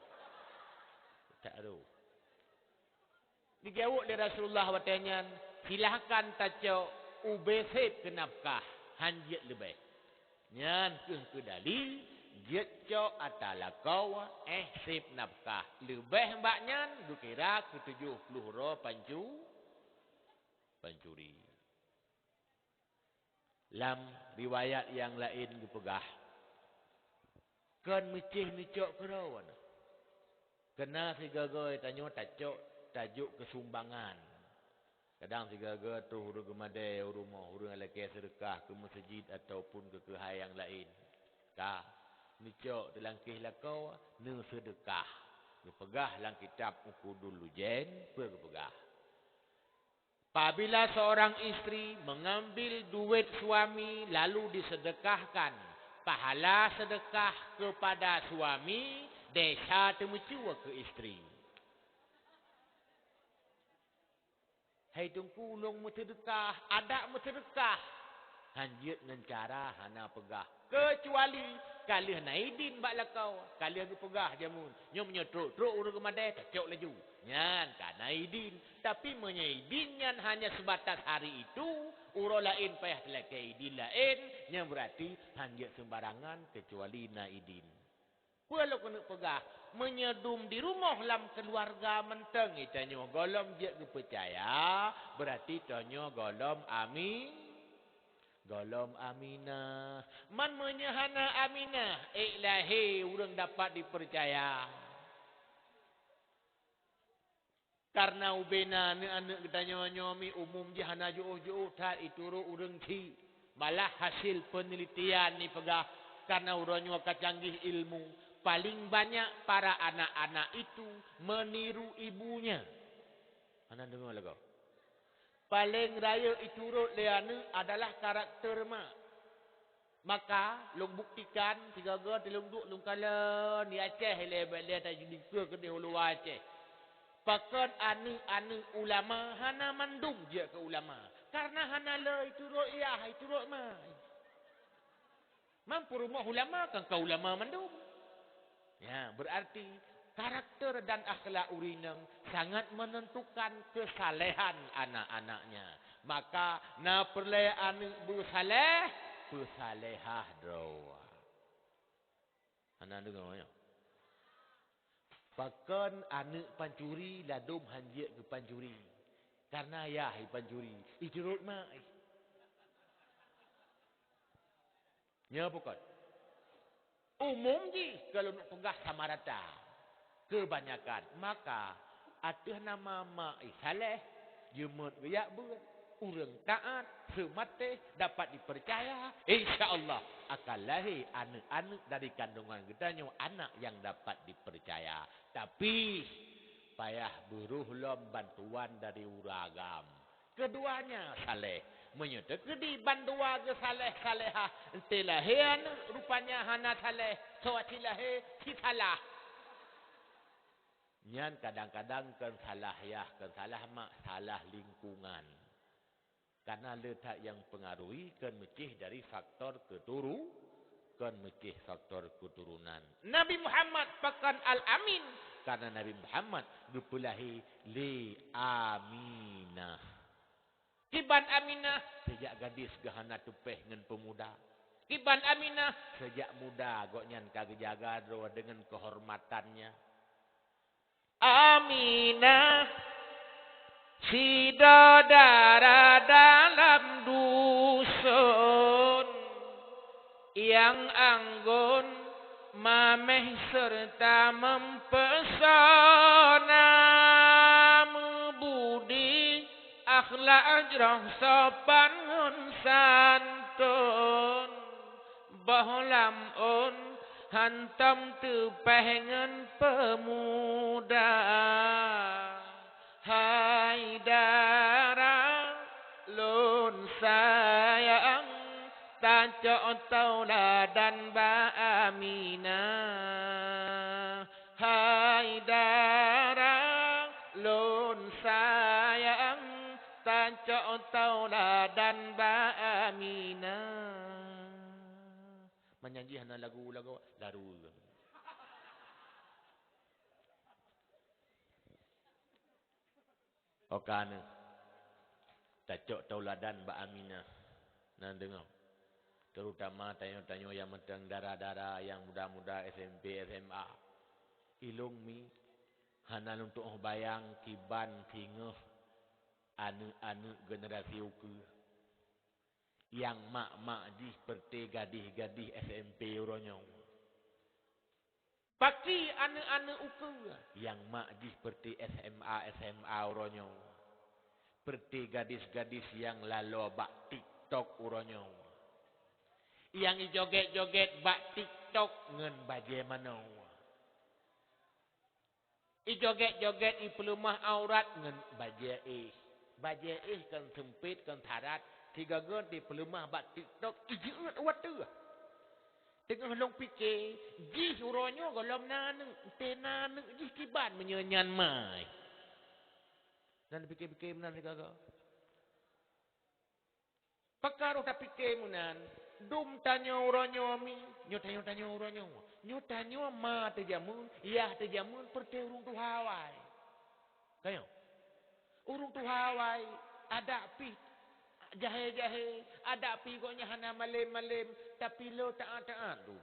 Tak ero. Dijaweueb lé Rasulullah watée nyan, "Silahkan tacok ubé sép keu nafkah, hanjeuet leubeh." Nyan kheueh keu dali, jeuet cok ata lakoe, éh sép nafkah. Leubeh bak nyan geukira keu tujoh ploh droe pancu-, pancuri. Lam riwayat nyang laén geupeugah, "Kon meucéh neucok keudroe na. Keuna sigoe-goe tanyoe tacok tajok keu sumbangan. Kadang sigoe-goe troh ureuëng geumadée u rumoh, ureuëng lakée seudeukah keu meuseujid ataupun keu keuhai nyang laén. Ka, neucok teulang kéh lakoe, neuseudeukah." Geupeugah lam kitab Uqudul Lujain, peue geupeugah? Apabila seorang istri mengambil duit suami lalu disedekahkan, pahala sedekah kepada suami desya teumeucue keu istri. Hai Teungku, lôn meuseudeukah, adak meuseudeukah. Hanjeuet ngon cara hana peugah. Keucuali ka lheueh na idin bak lakoe, ka lheueh geupeugah jameun. Nyoe meunyoe trok-trok ureuëng geumadée, tacok laju. Nyan ka na idin. Tapi meunyoe idin nyan hanya sebatas hari itu, uroe laén payah teulakée idin laén, nyan beurati hanjeuet seumbarangan keucuali na idin. Peue lôn keuneuk peugah, meunyoe dum di rumoh lam keuluwarga mantong geutanyoe gohlom jeuet geupeucaya, beurati tanyoe gohlom ami-, gohlom Aminah. Man meunyoe hana Aminah, ék lahé ureuëng dapat dipeucaya. Karena ubena aneuëk-aneuëk geutanyoe nyoe mi umum jih hana jiôh-jiôh that iturot ureuëng chik. Malah hasil peunelitian jipeugah, karena uroe nyoe ka canggih ilmu, paling banyak para anak-anak itu meniru ibunya. Hana deungoe lagoe. Paling rayeuk iturot lé aneuëk adalah karakter mak. Maka, lôn buktikan, sigoe-goe teulôn duek lôn kalon di Aceh ilée bék lé tajidikeue keudeh u luwa Aceh. Pakon aneuëk-aneuëk ulama hana mandum jeuet keu ulama? Karena hana le iturot yah, iturot ma. Man peurumoh ulama kan ka ulama mandum. Ya, berarti karakter dan akhlak ureuëng inong sangat menentukan kesalehan anak-anaknya. Maka, na peureulée aneuëk beusaleh, peusalehah droe. Hana deungoe nyoe. Pakon aneuëk pancuri ladom hanjeuet keu pancuri? Karena yah i pancuri, iturot mak. Nyoe bukon. Umum jih kalau nak peugah sama rata. Kebanyakan. Maka, ateueh nama mak i saleh, jeuet geujak beuet. Ureuëng taat, seumatéh, dapat dipercaya. Insya Allah, akan lahé aneuëk-aneuëk dari kandungan geutanyoe anak nyang dapat dipercaya. Tapi, payah beuroh lom bantuan dari ureuëng agam. Keduanya saleh. Meunyoe teukeudi bandua geusaleh-salehah, enté lahé aneuëk rupanya hana saleh, soe cit lahé cit salah. Nyan kadang-kadang kon salah yah, kon salah mak, salah lingkungan. Karena le that nyang pengaruhi kon meucéh dari faktor keuturu-, kon meucéh faktor keturunan. Nabi Muhammad pakon Al-Amin, karena Nabi Muhammad geupeulahé lé Aminah. Kiban Aminah, sejak gadis geuhana teupéh ngon peumuda. Kiban Aminah, sejak muda gobnyan ka geujaga droe deungon keuhormatannya. Aminah, sidroe dara dalam dusun, nyang anggun, mameh seureuta meupeusona, meubudi, akhlak jroh, sopan ngon santun. Boh lam ôn hantom teupeh ngon peumuda. Hai dara lôn sayang, tacok tauladan bak Aminah. Hai dara lôn sayang, tacok tauladan bak Aminah. Manyang jih hana lagu-lagu, laru. Oka aneuëk, tacok tauladan bak Aminah. Na deungoe, terutama tanyoe-tanyoe nyang mantong dara-dara nyang muda-muda, S M P, S M A. Ilong mi hana lôn tuoh bayang kiban singoh aneuëk-aneuëk generasi ukeue. Nyang mak-mak jih peureuté gadih-gadih S M P uroe nyoe. Pakri aneuëk-aneuëk ukeue nyang mak jih peureuté S M A, S M A uroe nyoe. Peureuté gadis-gadis nyang laloe bak TikTok uroe nyoe. Nyang ijogét-jogét bak TikTok ngon bajée manoe. Ijogét-jogét, ipeuleumah aurat ngon bajée éh. Bajée éh kon seumpét, kon sarat, sigoe-goe ipeuleumah bak TikTok, ijeuet u ateueh. Teungoh lôn pike, jih uroe nyoe gohlom na aneuëk, teuh na aneuëk jih kiban meunyoe nyan mai. Nan pike-pike meunan sigoe-goe. Pakon roh tapike meunan, dum tanyoe uroe nyoe mi, nyoe tanyoe, tanyoe uroe nyoe. Nyoe tanyoe ma teuh jameun, yah teuh jameun, peureuté ureuëng tuha awai. Tanyoe. Ureuëng tuha awai, adak pih jahé-jahé, adak pih gobnyan hana malem-malem, tapi le taát-taát dum.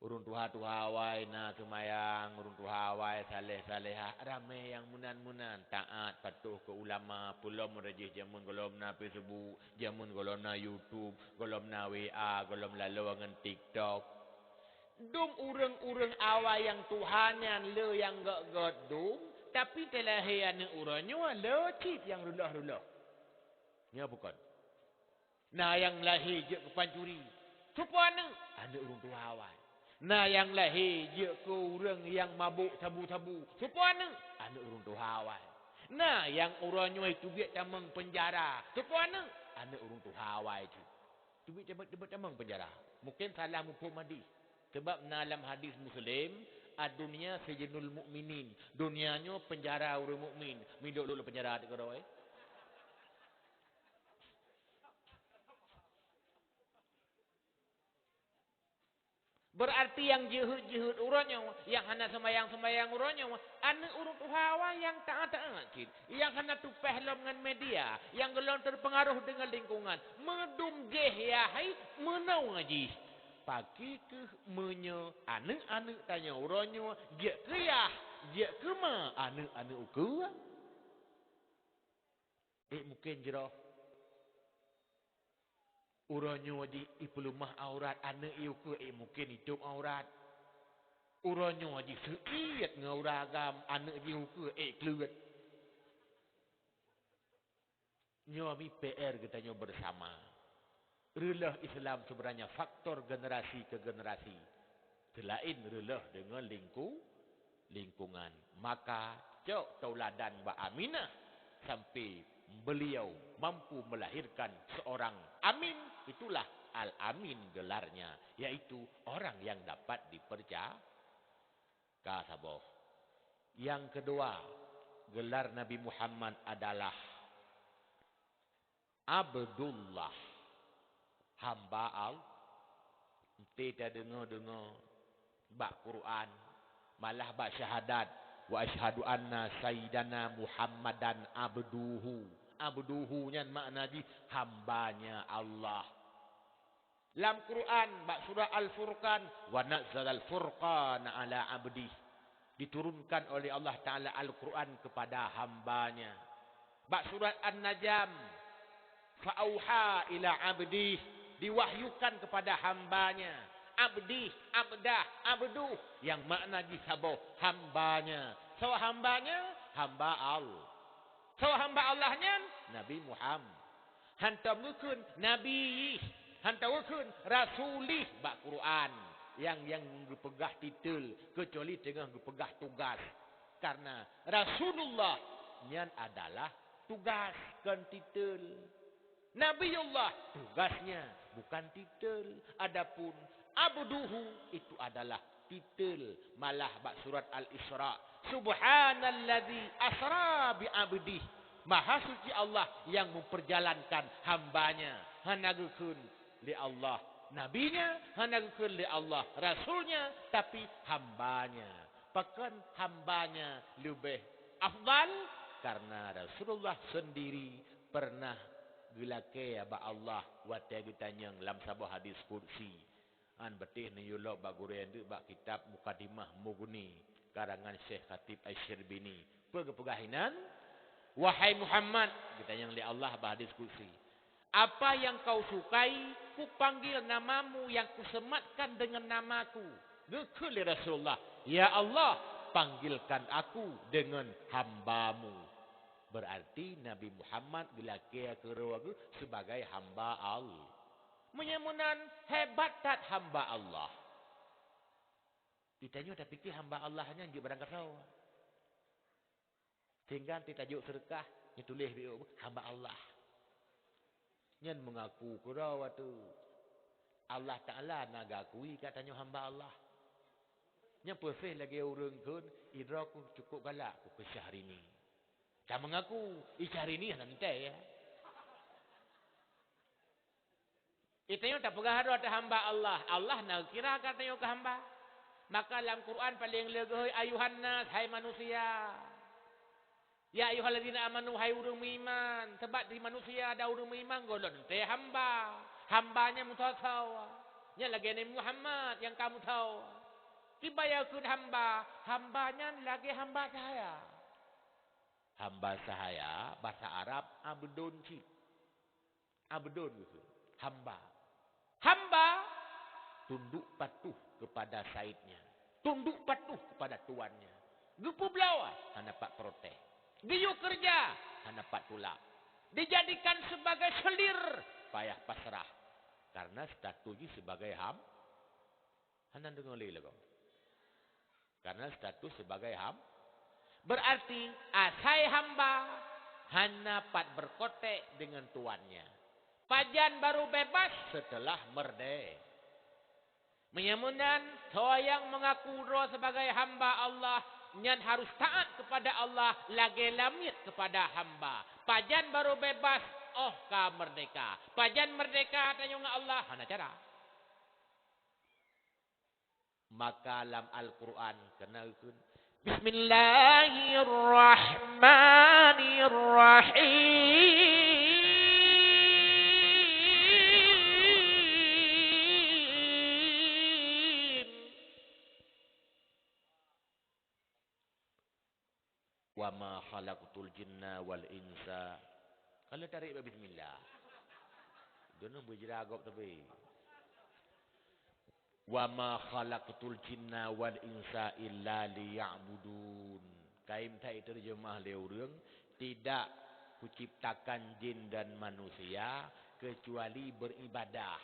Ureuëng tuha-tuha awai na seumayang, ureuëng tuha awai saleh-salehah, ramé nyang meunan-meunan, taát, patuh keu ulama, peulom rajih jameun gohlom na Facebook, jameun gohlom na YouTube, gohlom na W A, gohlom laloe ngon TikTok. Dum ureuëng-ureuëng awai nyang tuha nyan le nyang gét-gét dum, tapi teulahé aneuëk uroe nyoe le cit nyang reuloh-reuloh. Nyoe bukon. Na nyang lahé jeuet keu pancuri, soe po aneuëk? Aneuëk ureuëng tuha awai. Na nyang lahé jeuet keu ureuëng nyang mabök sabu-sabu, soe po aneuëk? Aneuëk ureuëng tuha awai. Na nyang uroe nyoe teubiet tamong peunjara, soe po aneuëk? Aneuëk ureuëng tuha awai cit. Teubiet tamong, teubiet tamong peunjara. Mungken salah muphom hadis. Sabab na lam hadis Muslim, "Ad-dunya sijnul mu'minin." Donya nyoe peunjara ureuëng mukmin. Midok lôn lam peunjara teukeurôi. Beurarti nyang jeuhet-jeuhet uroe nyoe, nyang hana seumayang-seumayang uroe nyoe, aneuëk ureuëng tuha awai nyang taát-taát cit, nyang hana tupeh lom ngon media, nyang gohlom teupeungaroh deungon lingkungan, meudum jih yah hai meunoe jih. Pakri kheueh meunyoe aneuëk-aneuëk tanyoe uroe nyoe jeuet keu yah, jeuet keu ma aneuëk-aneuëk ukeue? Ék mungken jroh. Uroe nyoe jih ipeuleumah aurat aneuëk i ukeue, ék mungken itôb aurat. Uroe nyoe jih seuiet ngon ureuëng agam aneuëk jih ukeue, ék kleuet. Nyoe mi P R geutanyoe bersama. Reuloh Islam sebenarnya faktor generasi ke generasi. Seulaén reuloh deungon lingku-, lingkungan. Maka cok tauladan bak Aminah sampai beliau mampu melahirkan seorang Amin, itulah Al-Amin gelarnya, yaitu orang yang dapat diperca-, ka saboh. Nyang keudua, gelar Nabi Muhammad adalah Abdullah, hamba Allah. Enti tadeungoe-deungoe bak Quran, malah bak syahadat, "Wa asyhadu anna sayyidana Muhammadan abduhu." Abduhu nyan makna jih hambanya Allah. Lam Quran, bak surah Al-Furqan, "Wa nazzalal furqana ala abdih." Diturunkan oleh Allah Ta'ala Al-Quran kepada hamba-Nya. Bak surat An-Najm, "Fa auha ila abdih," diwahyukan kepada hamba-Nya. Abdih, abdah, abduh, yang makna jih saboh, hamba-Nya. Soe hamba-Nya? Hamba Allah. Soe hamba Allah nyan? Nabi Muhammad. Hantom geukheun Nabi. Han tawakheun rasulih bak Quran nyang, nyang geupeugah titel, keucuali teungoh geupeugah tugas. Karena Rasulullah nyan adalah tugas, kon titel. Nabiullah tugasnya, bukan titel. Adapun abduhu itu adalah titel. Malah bak surat Al-Isra, "Subhanalladzi asra bi abdih." Maha suci Allah yang memperjalankan hambanya. Hana geukheun lé Allah nabinya, hana geukheun lé Allah rasulnya, tapi hambanya. Pakon hambanya leubeh afdal? Karena Rasulullah sendiri pernah geulakée bak Allah watée geutanyong lam saboh hadis qudsi. An beuteh neuyue lok bak gurée ndeuk bak kitab Mukadimah Mughni karangan Syekh Khatib Asy-Syirbini. Peue geupeugah inan? "Wahai Muhammad," geutanyong lé Allah bak hadis qudsi, "apa yang kau sukai, kupanggil namamu yang kusematkan dengan namaku." Geukheun lé Rasulullah, "Ya Allah, panggilkan aku dengan hambamu." Berarti Nabi Muhammad geulakée keudroe geuh sebagai hamba Allah. Meunyoe meunan, hebat that hamba Allah. Geutanyoe tapike hamba Allah nyan jeuet barang kasoe. Sehingga teutajok seudeukah, neutuléh beu hamba Allah. Nyan meungaku keudroe tu. Allah Taala na geukui geutanyoe hamba Allah. Nyan peuseh lagée ureuëng kheun, "Idroe ku cukôp galak ku keu Syahrini." Ka meungaku, "I Syahrini hana teuntée, ya." Geutanyoe tapeugah droe teuh hamba Allah. Allah na kira geutanyoe keu hamba. Maka lam Quran paleng le geuhôi, "Ayuhan nas, hai manusia." "Ya ayyuhalladzina amanu," hai ureuëng meuiman. Sabab di manusia dan ureuëng meuiman gohlom teuntée hamba. Hamba nyan meusoe-soe. Nyan lagée Nabi Muhammad nyang ka meusoe. Kiban geukheun hamba, hamba nyan lagée hamba sahaya. Hamba sahaya, basa Arab, abdun cit. Abdun geukheun, hamba. Hamba tunduk patuh kepada saidnya, tunduk patuh kepada tuannya. Geupeubloe, hana pat protes. Geuyue keureuja, hana pat tulak. Dijadikan sebagai selir, payah pasrah. Karena status jih sebagai ham-, hana deungoe lé lagoe. Karena status sebagai ham-, berarti asai hamba hana pat berkotek dengan tuannya. Pajan baru bebas? Setelah merde-. Meunyoe meunan, soe nyang meungaku droe sebagai hamba Allah, nyan harus taat kepada Allah lagée lamiet kepada hamba. Pajan baru bebas? Oh ka merdeka. Pajan merdeka tanyoe ngon Allah? Hana cara. Maka lam Al-Quran keuneukheun, "Bismillahirrahmanirrahim. Wa ma khalaqtul jinna wal insa." Kalau tarék bak bismillah. Dunu beujira gob tapi. "Wa ma khalaqtul jinna wal insa illa liya'budun." Kain that terjemah lé ureuëng, "Tidak kuciptakan jin dan manusia kecuali beribadah."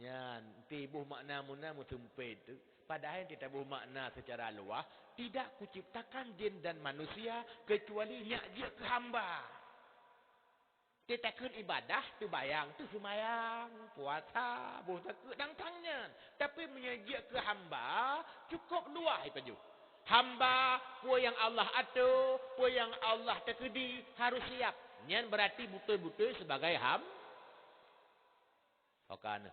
Nyan, tiboh makna meunan meuseumpet tu. Padahai titaboh makna secara luas, "Tidak kuciptakan jin dan manusia kecuali nyak jeuet keu hamba." Teutakheun ibadah, teubayang, teuseumayang, puasa, boh takheun dan tan nyan. Tapi meunyoe jeuet keu hamba, cukup luas ipajoh. Hamba, peue nyang Allah ato, peue nyang Allah teukeudi, harus siap. Nyan berarti beutôi-beutôi sebagai ham-, Ho ka neuh.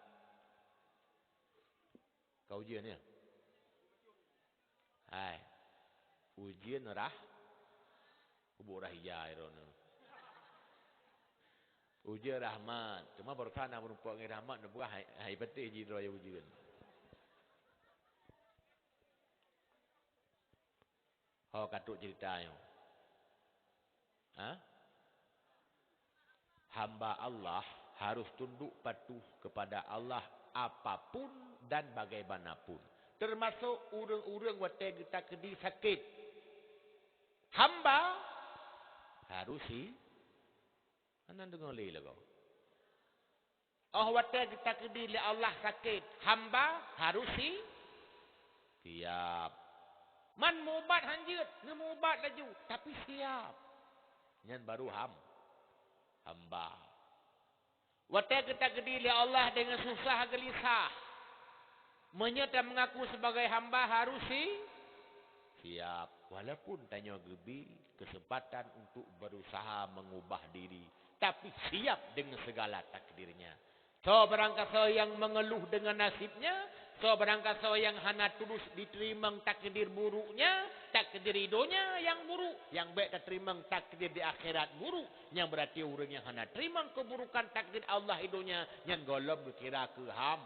Ka ujeuen, ya? Hai. Ujeuen rah-, kubu rah ija droeneuh. Ujeuen rahmat. Cuma baroesa na meurumpok ngon rahmat, neupeugah hai, hai beuteh jidroe ujeuen. Ho ka trok cerita nyoe. Ha? Hamba Allah harus tunduk patuh kepada Allah apapun dan bagaimanapun. Termasuk ureuëng-ureuëng watée geutakheudi sakét. Hamba harus si-, hana deungoe lé lagoe. Oh watèe geutakdir lé Allah sakét, hamba harus si-, siap. Man meuubat hanjeuet, neumeuubat laju, tapi siap. Nyan baru ham-, hamba. Watèe geutakdir lé Allah deungon susah geulisah, meunyoe tameungaku sibagai hamba harus si-, siap. Walaupun tanyoe geubri keuseumpatan untuk berusaha meungubah diri, tapi siap deungon segala takdirnya. Soe barangkasoe nyang meungeuluh deungon nasibnya, soe barangkasoe nyang hana tulus jiteurimong takdir buruknya, takdir i donya nyang buruk, nyang bèk tateurimong takdir di akhirat buruk, nyang beurati ureuëng nyang hana teurimong keuburukan takdir Allah i donya, nyan gohlom geukira keu ham.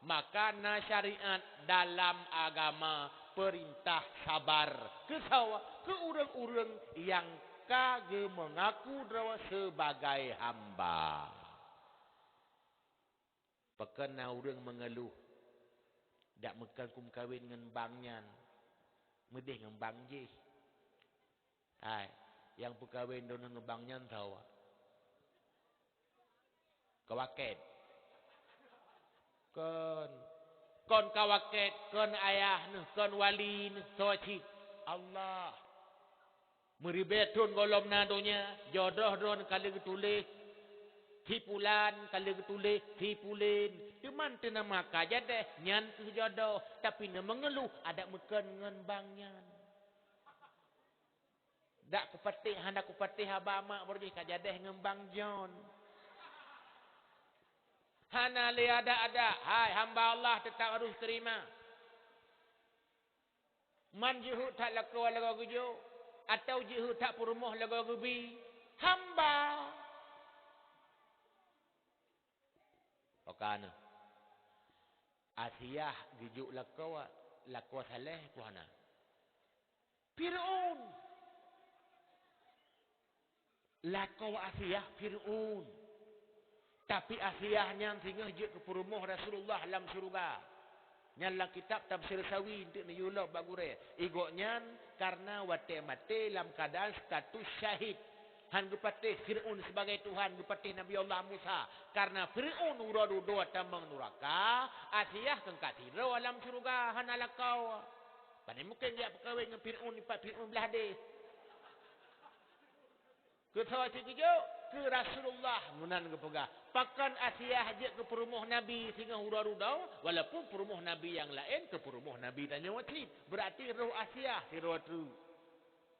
Maka na syariat dalam agama peurintah sabar keu sawa-, keu ureuëng-ureuëng nyang ka geumeungaku droe sibagai hamba. Pakon na ureuëng meungeuluh, dak meukon kum kawén ngon bank nyan, meudeh ngon bank jih. Hai, nyang peukawén droeneuh ngon bank nyan soe? Kawakét. Kon. Kon kawakét, kon ayah neuh, kon wali neuh, soe cit? Allah. Meuribèe thon gohlom na donya, jodoh droeneuh ka lheueh geutuléh, si pulan ka lheueh geutuléh, si pulen. Teuma teunama ka jadeh, nyan kheueh jodoh, tapi na meungeuluh adak meukon ngon bank nyan. Dak kupatéh, hana kupatéh haba mak baroe jih ka jadeh ngon bank John. Hana lé adak-adak, hai hamba Allah teutap harôh teurimong. Man jeuhet that lakoe lagoe geujok, atawa jeuhet that peurumoh lagoe geubi, hamba. Oka na. Asiah geujok lakoe, lakoe saleh peue hana? Fir'aun. Lakoe Asiah Fir'aun. Tapi Asiah nyan singoh jeuet keu peurumoh Rasulullah lam syeuruga. Nyan lam kitab Tafsir Sawi, eunteuk neuyue lom bak gurèe. Gobnyan kareuna watèe maté lam keuadaan status syahid. Han geupatéh Fir'aun sibagai Tuhan, geupatéh Nabi Allah Musa. Kareuna Fir'aun uroe dudoe tamong nuraka, Asiah keu ka sidroe lam syeuruga hana lakoe. Pane mungken geujak peukawén ngon Fir'aun, dipat Fir'aun blaih deh. Keu soe cit geujok? Keu Rasulullah. Meunan geupeugah, pakon Asiah jeuet keu peurumoh Nabi singoh uroe dudoe, walaupun peurumoh Nabi nyang laén keu peurumoh Nabi tanyoe cit. Beurati roh Asiah sidroe treuk.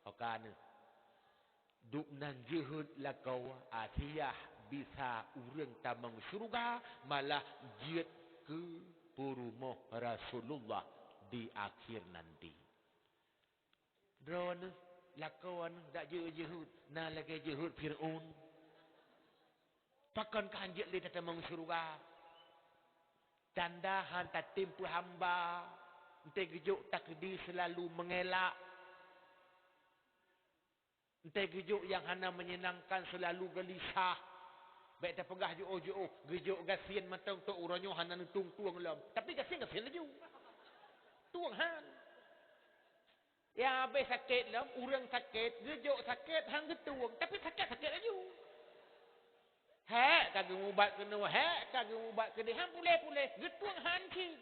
Oka na. Duek nan jeuhet lakoe Asiah bisa ureuëng tamong syeuruga, malah jeuet keu peurumoh Rasulullah di akhir nanti. Droeneuh, lakoe neuh dak jeuet-jeuhet, na lagèe jeuhet Fir'aun. Pakon ka han jeuet lé tatamong syeuruga? Tanda han tatem peuhamba, eunteuk geujok takdir seulalu meungelak. Eunteuk geujok nyang hana meunyenangkan seulalu geulisah. Bèk tapeugah jiôh-jiôh, geujok gasien mantong tok uroe nyoe hana neutueng-tueng lom. Tapi gasien-gasien laju. Tueng han. Nyang habéh sakét lom, ureuëng sakét, geujok sakét han geutueng, tapi sakét-sakét laju. Hék ka geumubat keunoe, hék ka geumubat keudeh, han puléh-puléh, geutueng han cit.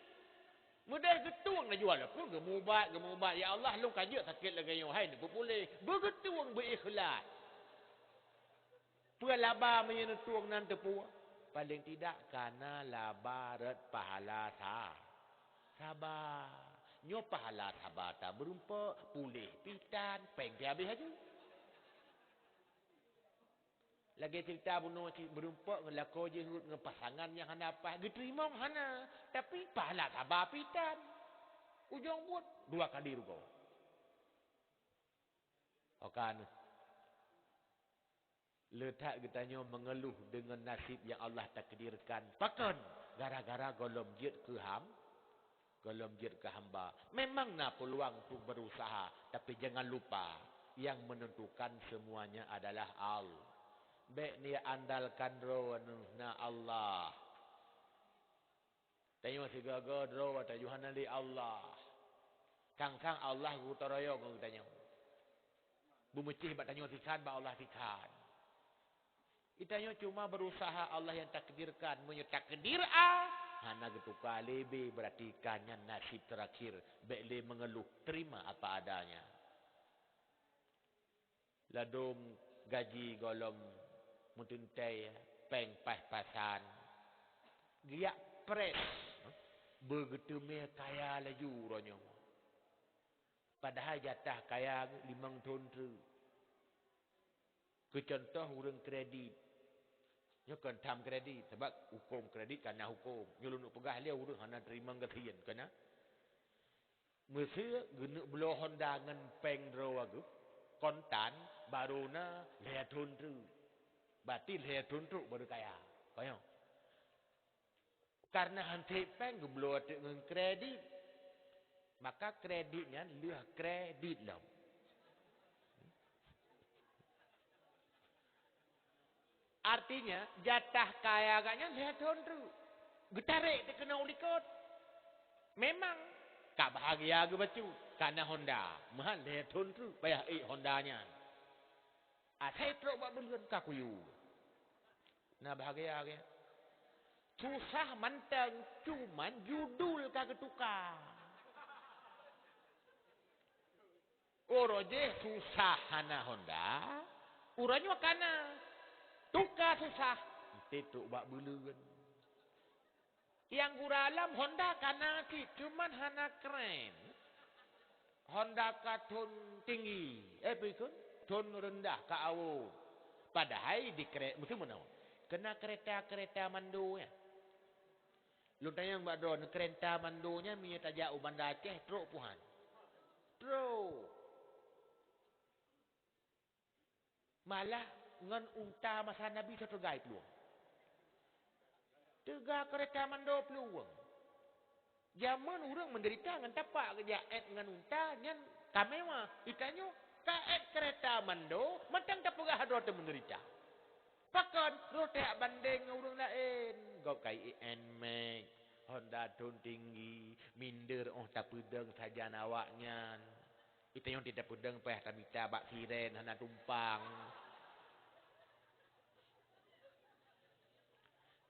Meudeh geutueng laju, walaupun geumubat, geumubat, "Ya Allah, lôn ka jeuet sakét lagèe nyoe, hai neupeupuléh." Beugeutueng beu-ikhlas. Peue laba meunyoe neutueng nan teupeue? Paleng tidak kana laba rot pahala sa-, saba. Nyoe pahala saba ta meurumpok, puléh pih tan, péng pih habéh laju. Lagèe ceurita bunoe cit, meurumpok ngon lakoe jeuhet ngon pasangan nyang hana paih, geuteurimong hana, tapi pahala saba pih tan. Ujong buet dua kali rugoe. Oka na. Le that geutanyoe meungeuluh deungon naseb nyang Allah takdirkan. Pakon? Gara-gara gohlom jeuet keu ham-, gohlom jeuet keu hamba. Memang na peuluang untuk berusaha, tapi jangan lupa, yang menentukan semuanya adalah All-, bèk neuandalkan droeneuh, na Allah. Tanyoe sigoe-goe droe watèe jih hana lé Allah. Sang-sang Allah geuteuroyong ngon geutanyoe. Beumeucéh bak tanyoe sikhan, bak Allah sikhan. Geutanyoe cuma berusaha Allah yang takdirkan. Meunyoe takdir A, hana geutuka lé B, berarti ka nyan nasib terakhir. Bék lé mengeluh, terima apa adanya. Ladôm gaji gohlom meuteuntèe, péng pas-pasan. Geujak press, beugeuteumé kaya laju uroe nyoe. Padahai jatah kaya limong thon treuk. Keu cuntoh, ureuëng kredit. Nyoe kon tham kredit, sabab hukôm kredit ka na hukôm. Nyoe lôn peugah lé ureuëng hana teurimong gasien, kon na. Meuseu geuneuk bloe Honda ngon péng droe geuh, kontan, barô na lhèe thon treuk. Berarti lhèe thon treuk barô kaya. Kon nyoe. Karena han sép péng geubloe teuk ngon kredit, maka kredit nyan lheueh kredit lom. Artinya, jatah kaya geuh nyan lhèe thon treuk. Geutarek teuk keunoe u likot. Memang, ka bahagia geuh bacut, ka na Honda. Meuhan lhèe thon treuk payah ék Honda nyan. Asai trok bak buleuen ka kuyue. Na bahagia, ya. Susah mantong, cuman judul ka geutuka. Uroe jih susah hana Honda, uroe nyoe ka na. Tuka susah, enteuk trok bak buleuen. Nyang gura lom Honda ka na cit, cuman hana keren. Honda ka thon tinggi, eh, peue kheun? Thon reundah ka awon. Padahai di kre-, meuteumeunoe, keu na keureta-keureta mando nyan. Lôn tanyong bak droeneuh, keureta mando nyan meunyoe tajak u Banda Aceh, trok peue han? Trok. Malah ngon unta masa Nabi soe teuga peuluwang. Teuga keureta mando peuluwang. Jameun ureuëng meudeurita ngon tapak, geujak ét ngon unta nyan ka mewah. Geutanyoe ka ét keureta mando, mantong tapeugah droe teuh meudeurita. Pakon? Rot jak bandeng ngon ureuëng laén. Gob ka i Nmax, Honda thon tinggi, minder óh tapeudong sajan awaknyan. Geutanyoe di tapeudong payah tamita bak siren hana tumpang.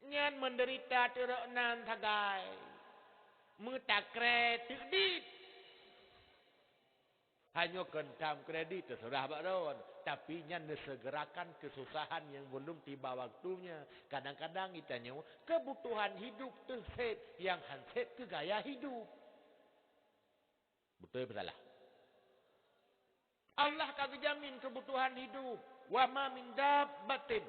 Nyan meudeurita teurok nan sagai. Meutakre teudit. Hanyoe kon tham kredit, teuseurah bak droen. Tapi nyan neusegerakan keususahan nyang belum tiba waktunya. Kadang-kadang geutanyoe keubutuhan hidup teuh sép, nyang han sép keu gaya hidup. Beutôi peu salah? Allah ka geujamin keubutuhan hidup. "Wa ma min dabbatin",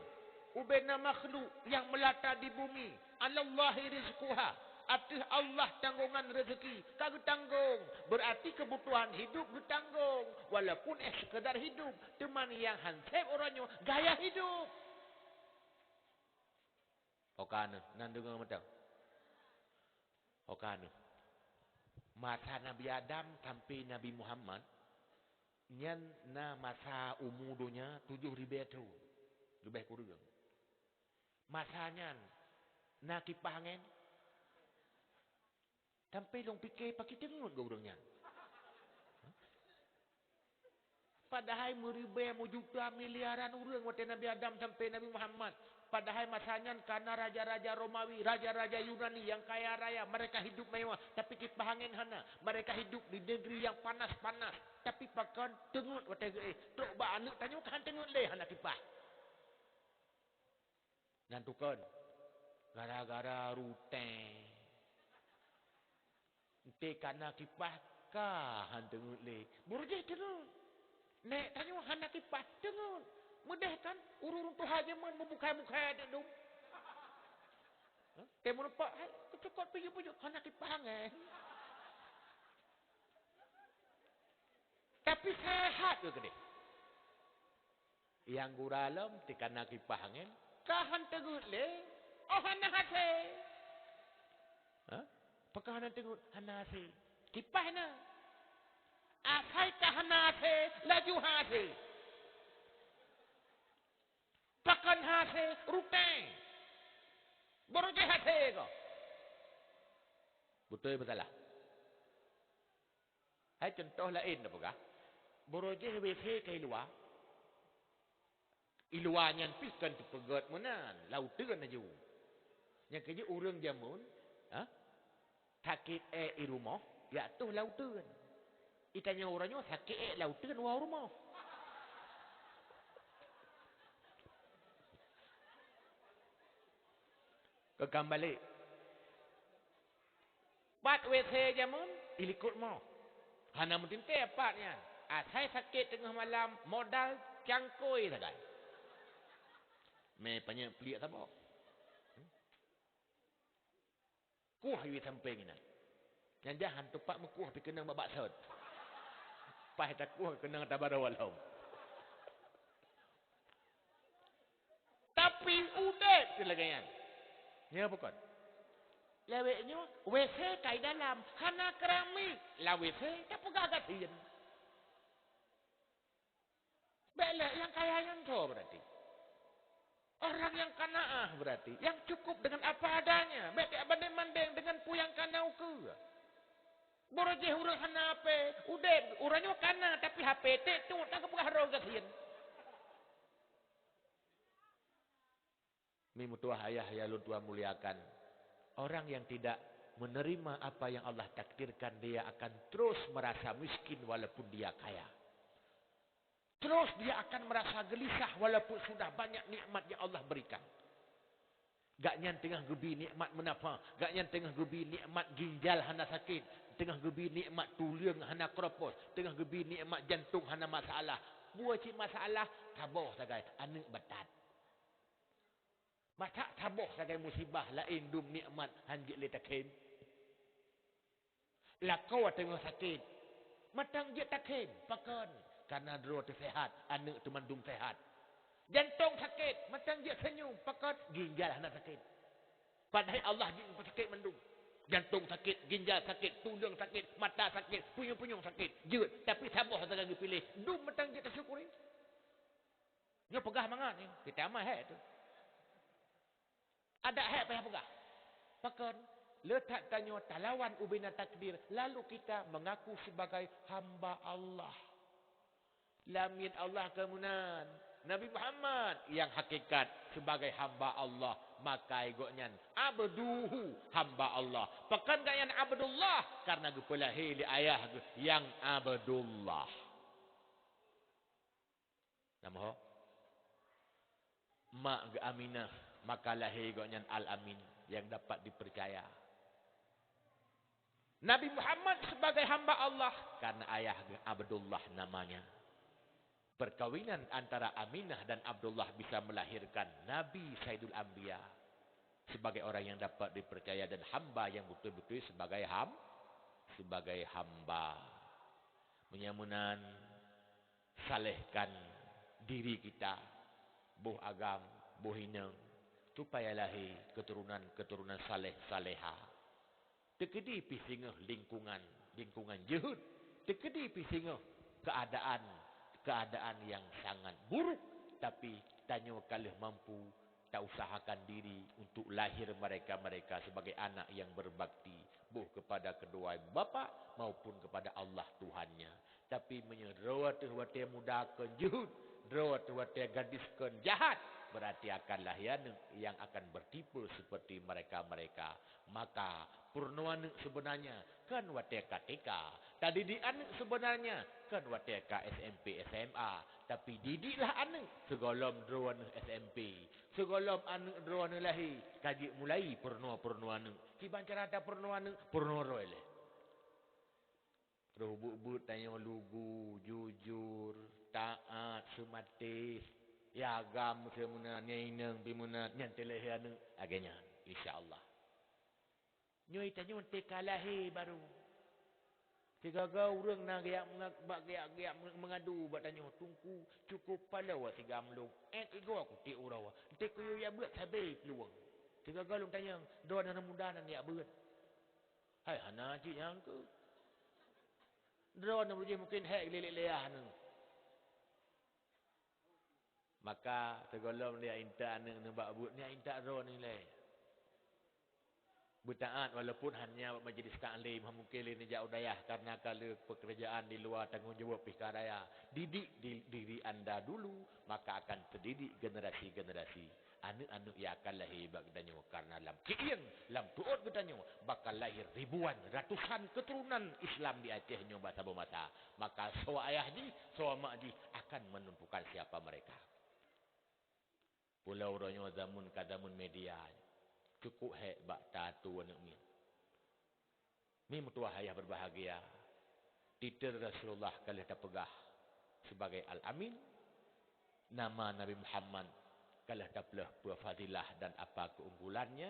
ubena makhluk nyang meulata di bumi, "'alallahi rizquha", ateueh Allah tanggongan rezeki, ka geutanggong. Beurati keubutuhan hidup geutanggong, walaupun éh seukeudar hidup, teuma nyang han sép uroe nyoe gaya hidup. Oka neuh, nan deungoe mantong. Oka neuh. Masa Nabi Adam sampai Nabi Muhammad, nyan na masa umu donya tujoh ribèe thon. Leubeh kureueng. Masa nyan, na kipah angén? Sampai lôn pike pakri teungeut keu ureuëng nyan. Padahai meuribèe, meujuta, miliaran ureuëng watèe Nabi Adam sampai Nabi Muhammad. Padahai masa nyan ka na raja-raja Romawi, raja-raja Yunani nyang kaya raya, mereka hidup mewah, tapi kipah angén hana. Mereka hidup di negeri yang panas-panas, tapi pakon teungeut watèe geuéh. Trok bak aneuëk tanyoe ka han teungeut lé hana kipah. Nan tukon, gara-gara ruteng. Enté ka na kipah ka han teungeut lé. Beurujéh teungeut. Nèk tanyoe hana kipah teungeut. Meudeh kan ureuëng tuha jameun meubukai-bukai até dum. Hah? Teumeureupak, hai, keucukot piyôh-piyôh hana kipah angén. Tapi sehat ke keudeh? Nyang gura lom, teukana kipah angén, ka han teungeut lé, oh hana hasé. Ha? Pakon hana teungeut? Hana hasé. Kipah na. Asai ka hana hasé, laju hasé. Pakon hasé? Ruteng. Beurujéh hasé ko. Beutôi peu salah? Hai, cuntoh laén tapeugah, beurujéh W C ka i luwa, I luwa nyan pih kon teupeugét meunan, lam uteuen laju. Nyang keujeuet ureuëng jameun, ha? Sakét ék i rumoh, jak toh lam uteuen. I tanyoe uroe nyoe sakét ék lam uteuen, woe u rumoh. Keu kambalek. Pat W C jameun, i likot moh. Hana meuteuntée pat nyan. Asai sakét teungoh malam, modal cangkôi sagai. Mé panyang pliek saboh. Kuah yue sampéng inan. Nyan jahan teumpat meukuah pih keunong bak baksot. Paih takuah keunong tabaroe lom. Tapi udeb teuh lagée nyan. Nyan bukon. Lawét nyoe W C kai dalam, hana keramik. Lam W C tapeugah gasien. Bék lé nyang kaya nyan tho berarti. Orang yang qanaah berarti, yang cukup dengan apa adanya. Bék bandeng-bandeng dengan peue nyang kana ukeue. Beureuh jih ureuëng hana ape, udeb, ureuëng nyoe kana, tapi H P ték tuet, na geupeugah roh gasien. Mi meutuah ayah ya lôn tuan muliakan. Orang yang tidak menerima apa yang Allah takdirkan, dia akan terus merasa miskin walaupun dia kaya. Terus dia akan merasa gelisah walaupun sudah banyak nikmat yang Allah berikan. Gak nyan teungoh geubi nikmat meunafa, gak nyan teungoh geubi nikmat ginjal hana sakét, teungoh geubi nikmat tuleueng hana keropos, teungoh geubi nikmat jantong hana masalah. Buah cit masalah, saboh sagai, aneuëk batat. Masak saboh sagai musibah laén dum nikmat han jeuet lé takhem. Lakoe teungoh sakét, mantong jeuet takhem. Pakon? Karena droe teuh sehat, aneuëk teuh mandum sehat. Jantong sakét, mantong jeuet senyum. Pakon? Ginjal hana sakét. Padahai Allah jeuet sakét mandum. Jantong sakét, ginjal sakét, tuleueng sakét, mata sakét, punyueng-punyueng sakét. Jeuet, tapi saboh sagai geupiléh, dum mantong jeuet teusyukuri. Nyoe peugah mangat nyoe, kita mah hék tu. Adak hék payah peugah. Pakon? Le that tanyoe talawan ubena takdir, lalu kita mengaku sebagai hamba Allah. Lamin Allah keu meunan. Nabi Muhammad yang hakikat sebagai hamba Allah, makai gobnyan abduhu, hamba Allah. Pakon gobnyan Abdullah? Karena geupeulahé lé ayah geuh yang Abdullah. Nama ho? Mak geuh Aminah, maka lahé gobnyan Al-Amin yang dapat dipercaya. Nabi Muhammad sebagai hamba Allah karena ayah geuh Abdullah namanya. Perkawinan antara Aminah dan Abdullah bisa melahirkan Nabi Saidul Anbiya sebagai orang yang dapat dipercaya dan hamba yang betul-betul sebagai ham-, sebagai hamba. Meunyoe meunan, salehkan diri kita, boh agam, boh inong, supaya lahé keuturonan-keuturonan saleh-saleha. Teukeudi pih singoh lingkungan, lingkungan jeuhet, teukeudi pih singoh keuadaan, keuadaan nyang sangat buruk, tapi tanyoe ka lheueh mampu tausahakan diri untuk lahir mereka-mereka sebagai anak yang berbakti, boh kepada kedua bapak maupun kepada Allah Tuhannya. Tapi meunyoe droe teuh watée muda kon jeuhet, droe teuh watée gadis kon jahat, berarti akan lahé aneuëk yang akan bertipe seperti mereka-mereka. Maka, peurunoe aneuëk sebenarnya kon watée ka T K. Tadidik aneuëk sebenarnya kon watée ka S M P, S M A. Tapi didiklah aneuëk sigohlom droeneuh S M P. Sigohlom aneuëk droeneuh lahé, ka jeuet mulai peurunoe-peurunoe aneuëk. Kiban cara tapeurunoe aneuëk, peurunoe droe lé. Troh buet-buet tanyoe lugu, jujur, taat, seumatéh, ya agam seumeunan, nyan inong pih meunan, nyan teuh lahé aneuëk, lagée nyan, insya Allah. Nyoe tanyoe teuka lahé barô. Sigaga ureuëng na geujak meunga-, bak geujak, geujak meungadu bak tanyoe, "Teungku, cukôp paloe sigam lôn. Ék igoe kuték uroe. Enteuk kuyue jak beuet sabe peuluwang." Sigaga lôn tanyong, "Droeneuh muda nan jak beuet?" Hai, hana cit nyang keuh. Droeneuh beujih mungken hék lé lé ayah neuh. Maka sigohlom neujak intat aneuëk neuh bak buet, neujak intat droeneuh lé. Beutaát walaupun hanya bak majlis taklim, mungken lé neujak u dayah karena ka le pekerjaan di luar tanggung jawab pih ka raya. Didik di-, diri anda dulu, maka akan terdidik generasi-generasi. Aneuk-aneuk nyang akan lahé bak geutanyoe, karena lam keuieng, lam peuot geutanyoe bakal lahé ribuan, ratusan keuturonan Islam di Aceh nyoe bak saboh masa. Maka soe ayah jih, soe mak jih akan menentukan siapa mereka. Pulo uroe nyoe zameun ka zameun media, cukup hék bak taatu aneuk miet. Mi meutuwah ayah berbahagia, titel Rasulullah ka lheueh tapeugah sebagai Al-Amin, nama Nabi Muhammad ka lheueh tapeuleueh peue fadilah dan apa keunggulannya.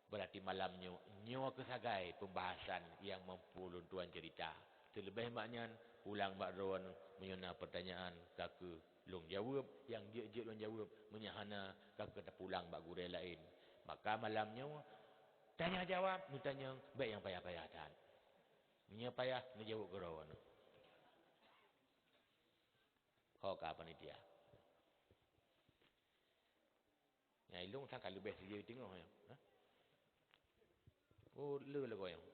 Berarti malam nyoe, nyoe keuh sagai pembahasan nyang mampu lôn tuan cerita. Teuleubeh mak nyan, pulang bak droeneuh, meunyoe na peurtanyaan, ka keuh lôn jaweueb, nyang jeuet-jeuet lôn jaweueb, meunyoe hana, ka keuh tapulang bak gurée laén. Maka malam nyoe, tanya jaweueb, neutanyong, bék nyang payah-payah that. Meunyoe payah, neujaweueb keudroe. Ho ka panitia. Nyang ilong sang ka leubeh sijeuh teungoh nyoe. Ha? Oh, le lagoe nyoe.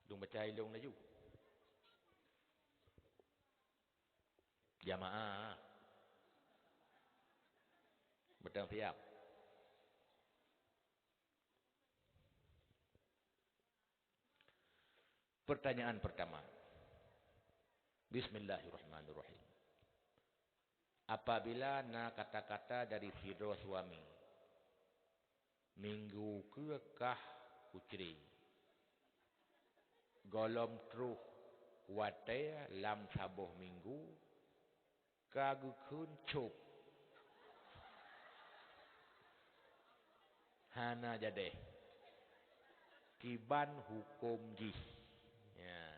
Dong baca ilong laju. Jamaah. Beutang siap. Pertanyaan pertama. Bismillahirrahmanirrahim. Apabila na kata-kata dari sidroe suami, "Minggu keue kah kucre, gohlom troh kuwatée lam saboh minggu, ka geukheun cop." Hana jadeh. Kiban huköm jih? Ya.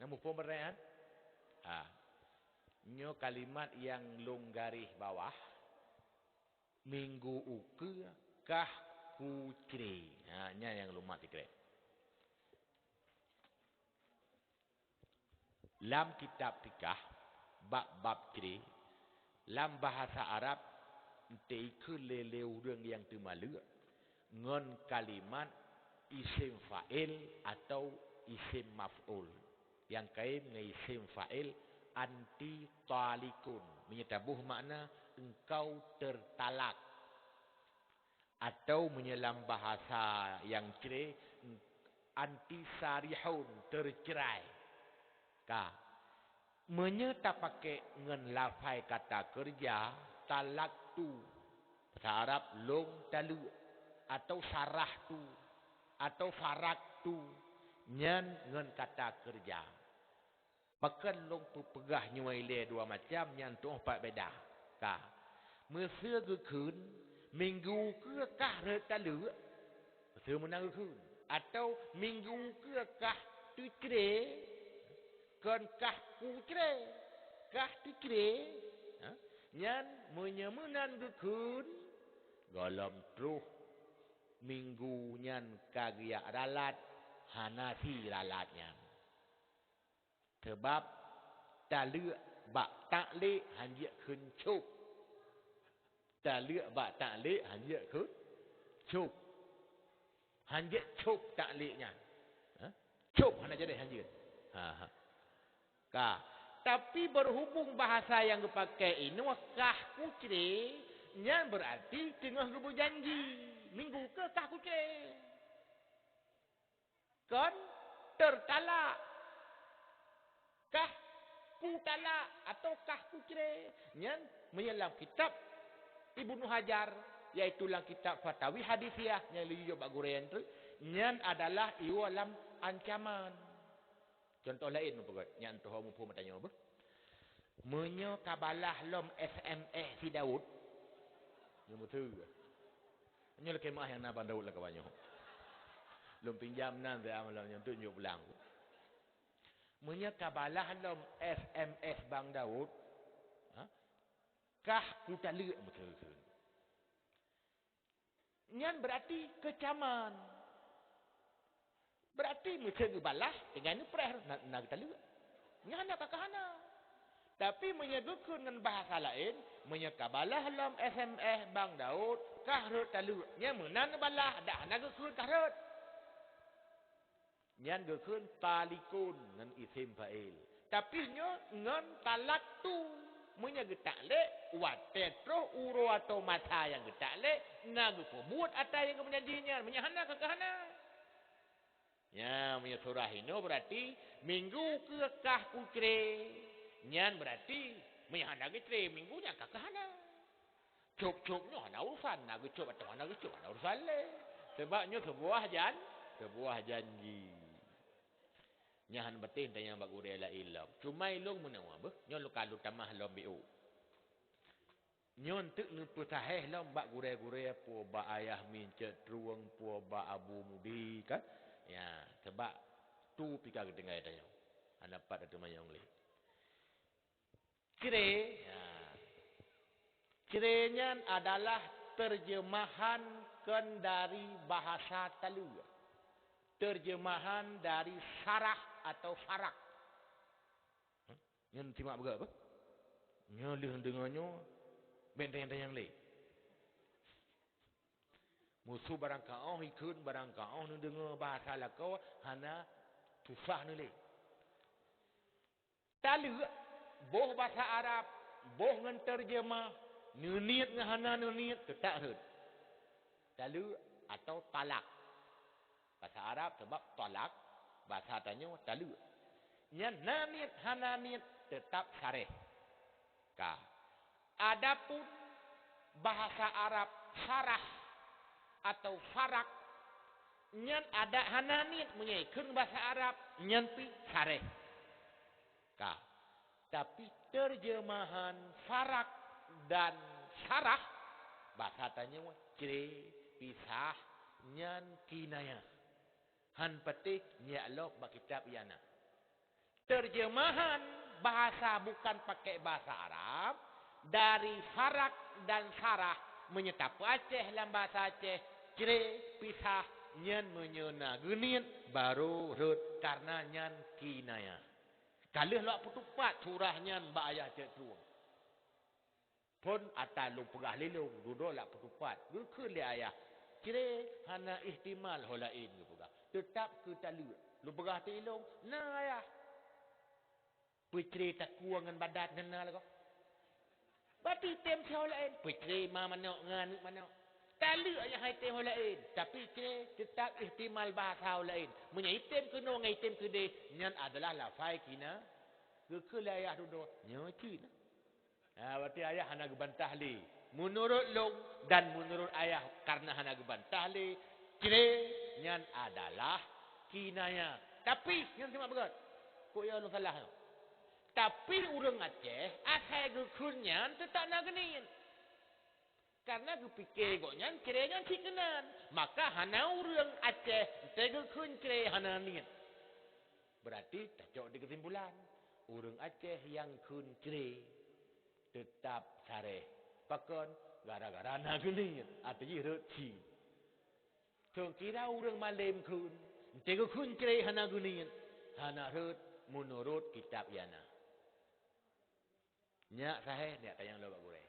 Na muphom peurtanyaan? Ah. Nyoe kalimat nyang lôn garéh bawah, "Minggu ukeue kah kucre." Ha, nyan nyang lôn mat sikrek. Lam kitab fikah, bab-bab cre, lam bahasa Arab, teuikheun lé, lé ureuëng nyang teumaleuek ngon kalimat isem fa'il atau isem maf'ul. Nyang kayém ngon isem fa'il, "Anti talikun." Meunyoe taboh makna, "Engkau tertalak." Atau meunyoe lam bahasa nyang cre, "Anti sarihun," tercerai. Ka. Meunyoe tapakék ngon lafai kata keureuja, talaktu, bahasa Arab, lôn taleuek, atau sarahtu, atau faraktu, nyan ngon kata keureuja. Pakon lôn peupeugah nyoe ilée dua macam, nyan tuoh pat beda. Ka. Meuseu geukheun, "Minggu keue kah rhot taleuek?" Meuseu meunan geukheun. Atau, "Minggu keue kah teucre?" Kon kah kucre, kah teucre. Ha? Nyan meunyoe meunan geukheun, gohlom troh minggu nyan ka geujak ralat, hana si ralat nyan. Sabab taleuek bak taklek hanjeuet kheun cop. Taleuek bak taklek hanjeuet kheun cop. Hanjeuet cop taklek nyan. Ha? Cop hana jadi hanjeuet. Ha, ha. Ka. Tapi berhubung bahasa nyang geupakai inoe kah kucre, nyan berarti teungoh geubeujanji. Minggu keue kah kucre? Kon tertalak. Kah kutalak atau kah kucre. Nyan meunyoe lam kitab Ibnu Hajar, yaitu lam kitab Fatawi Hadisiyah nyang leuyoe bak gurée nyan, nyan adalah iwoe lam ancaman. Contoh laén meupeugah, nyan tuho muphom tanyoe beuh. Meunyoe ka balaih lom S M S si Daud, nyoe beutôi. Nyoe lakée meuah nyang na Bang Daud lakawan nyoe. Lôn pinjam nan, saya malam nyoe tu nyoe pulang. Meunyoe ka balaih lom S M S Bang Daud, ha? Kah kutaleuek beutôi. Nyan berarti kecaman. Berarti meuseu geubalaih tinggai neupreh na, na geutaleuek. Nyan hana ka hana. Tapi meunyoe geukheun ngon bahasa laén, meunyoe ka balaih lom S M S Bang Daud, kah rhot taleuek, nyan meunan neubalah, dak hana geukheun kah rhot. Nyan geukheun talikun ngon isim fa'il. Tapi nyoe ngon talaktu. Meunyoe geutaklek, watée troh uroe atau masa nyang geutaklek, na geupeubuet atra nyang geupeujanji nyan. Meunyoe hana, ka keuh hana. Nya, meunyoe surah inoe berarti minggu keu kah kucre. Nyan berarti meunyoe hana geucre minggu nyan ka keuh hana. Cop-cop nyoe hana urusan, na geucop atawa hana geucop hana urusan lé. Sebab nyoe sebuah jan-, sebuah janji. Nyan han beuteh tanyong bak gurée laén lom. Cuma ilong meunoe beuh, nyoe lôn ka lôn tamah lom biôh. Nyoe teuk neupeusahéh lom bak gurée-gurée, peue bak Ayah Min Cot Trueng, peue bak Abu Mudi, kan? Ya, sebab tu pih ka geutinggai tanyoe. Hana pat teumayong lé. Cre, ya. Cre nyan adalah terjemahan kon dari bahasa taleuek. Terjemahan dari sarah atau farak. Nyan simak beugöt beuh. Nyoe lheueh deungoe nyoe, bèk tanyong-tanyong lé. Musoh barangkaôh ikheun, barangkaôh neudeungoe bahasa lakoe hana susah neulé. Taleuek, boh basa Arab, boh ngon terjemah, neuniet ngon hana neuniet, teutab rhot. Taleuek atau talak. Basa Arab sabab talak, basa tanyoe taleuek. Nyan na niet hana niet teutab saréh. Ka. Adapun bahasa Arab sarah atau farak, nyan adak hana niet meunyoe ikheun basa Arab, nyan pih saréh. Ka. Tapi terjemahan farak dan sarah, basa tanyoe cre, pisah, nyan kinayah. Han patéh nyak lom bak kitab Ianah. Terjemahan bahasa bukan pakai bahasa Arab, dari farak dan sarah, meunyoe tapeuaceh lam bahasa Aceh, cre, pisah, nyan meunyoe na geuniet, barô rhot, karena nyan kinayah. Ka lheueh lôn peutupat surah nyan bak Ayah Cot Trueng. Phon ata lôn peugah lé lôn, dudoe lôn peutupat. Geukheun lé Ayah, cre hana ihtimal ho laén geupeugah. Teutab keu taleuek. Lôn peugah teuh ilôn, na Ayah. Peucre takue ngon badat ngon na lagoe. Berarti item si ho laén. Peucre ma manok ngon aneuk manok. Taleuek nyang hai item ho laén, tapi cre teutab ihtimal bahasa ho laén. Meunyoe item keunoe ngon item keudeh, nyan adalah lafai kina. Geukheun lé Ayah dudoe, nyoe cit na. Ha, berarti Ayah hana geubantah lé. Meunurot lôn dan meunurot Ayah, karena hana geubantah lé, cre nyan adalah kinayah. Tapi, nyan simak beugöt. Kok ya lôn salah nyoe. Tapi ureuëng Aceh, asai geukheun nyan teutab na geuniet. Karena geupike gobnyan cre nyan cit keunan, maka hana ureuëng Aceh teugeukheun cre hana niet. Berarti tacok di keusimpulan, ureuëng Aceh nyang kheun cre teutab saréh. Pakon? Gara-gara na geuniet, ateueh jih rhot cit. Seukira ureuëng malém kheun, teugeukheun cre hana geuniet, hana rhot meunurot kitab Ianah. Nyak sahéh, nyak tanyong lom bak gurée.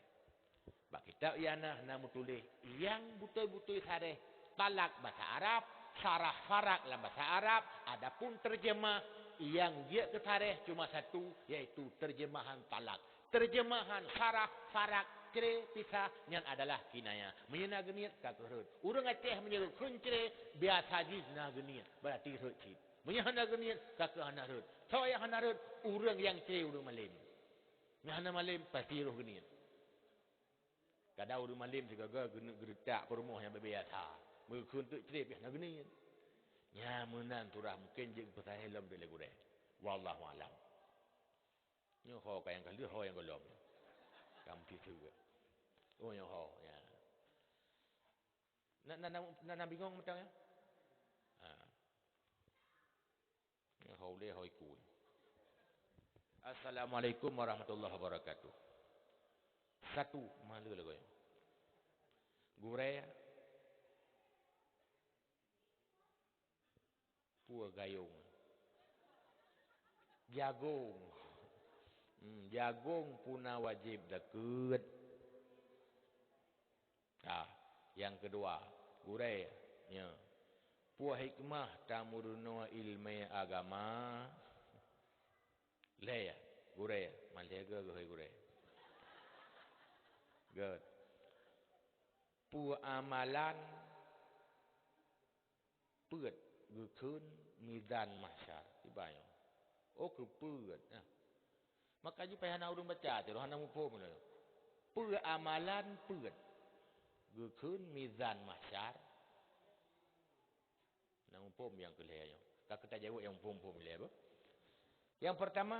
Bak kitab Ianah na meutuléh nyang beutôi-beutôi saréh talak basa Arab, sarah farak lam basa Arab, adapun terjemah nyang jeuet keu saréh cuma satu, yaitu terjemahan talak. Terjemahan sarah farak cre pisah nyan adalah kinayah. Meunyoe na geuniet ka keuh rhot. Ureuëng Aceh meunyoe kheun cre biasa jih na geuniet, berarti rhot cit. Meunyoe hana geuniet ka keuh hana rhot. Soe nyang hana rhot? Ureuëng nyang cre ureuëng malém. Nyang hana malém pasti roh geuniet. Kadang ureuëng malém sigaga geuneuk geuretak peurumoh nyang biasa. Meukheun teuk cre pih hana geuniet. Nya meunan surah mungken jeuet geupeusahéh lom lé gurée. Wallahu alam. Nyoe ho ka nyang ka lheueh ho nyang gohlom. Ka meuti teuk. Oh nyoe ho ya. Na na na na, na bingong mantong ya? Ha. Ho ulée ho iku. Assalamualaikum warahmatullahi wabarakatuh. Satu, malu lagoe. Gurée. Peue gayong. Jagong. Hmm, jagong puna wajéb dakeuet. Ah, nyang keudua, gurée, nyoe. Peue hikmah tameurunoe ileumé agama? Lhée, gurée, man lhée geu-, geu-, gurée. Gét. Peue amalan peuet geukheun mizan mahsyar. Iba nyoe. Oh, keu peuet. Nah. Maka jih payah na ureuëng baca, tiroh hana muphom lé. Peue amalan peuet geukheun mizan mahsyar. Na muphom nyang keu lhée nyoe. Ka keuta jaweueb nyang muphom-muphom lé, bah. Nyang peurtama,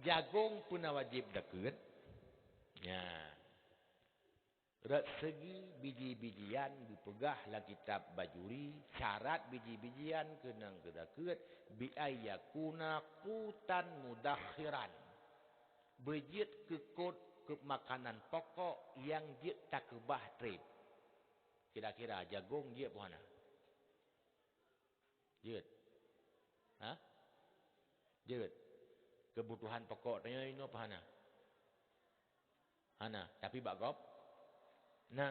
jagong puna wajéb dakeuet. Nya. Rot seugi biji-bijian geupeugah lam kitab Bajuri, syarat biji-bijian keunong geudakeuet, bi ayyakuna qutan mudakhiran. Beujeuet keu kot keu makanan pokok nyang jeuet takeubah treb. Kira-kira jagong jeuet peue hana? Jeuet. Ha? Jeuet. Keubutuhan pokok tanyoe inoe peue hana? Hana, tapi bak gob na.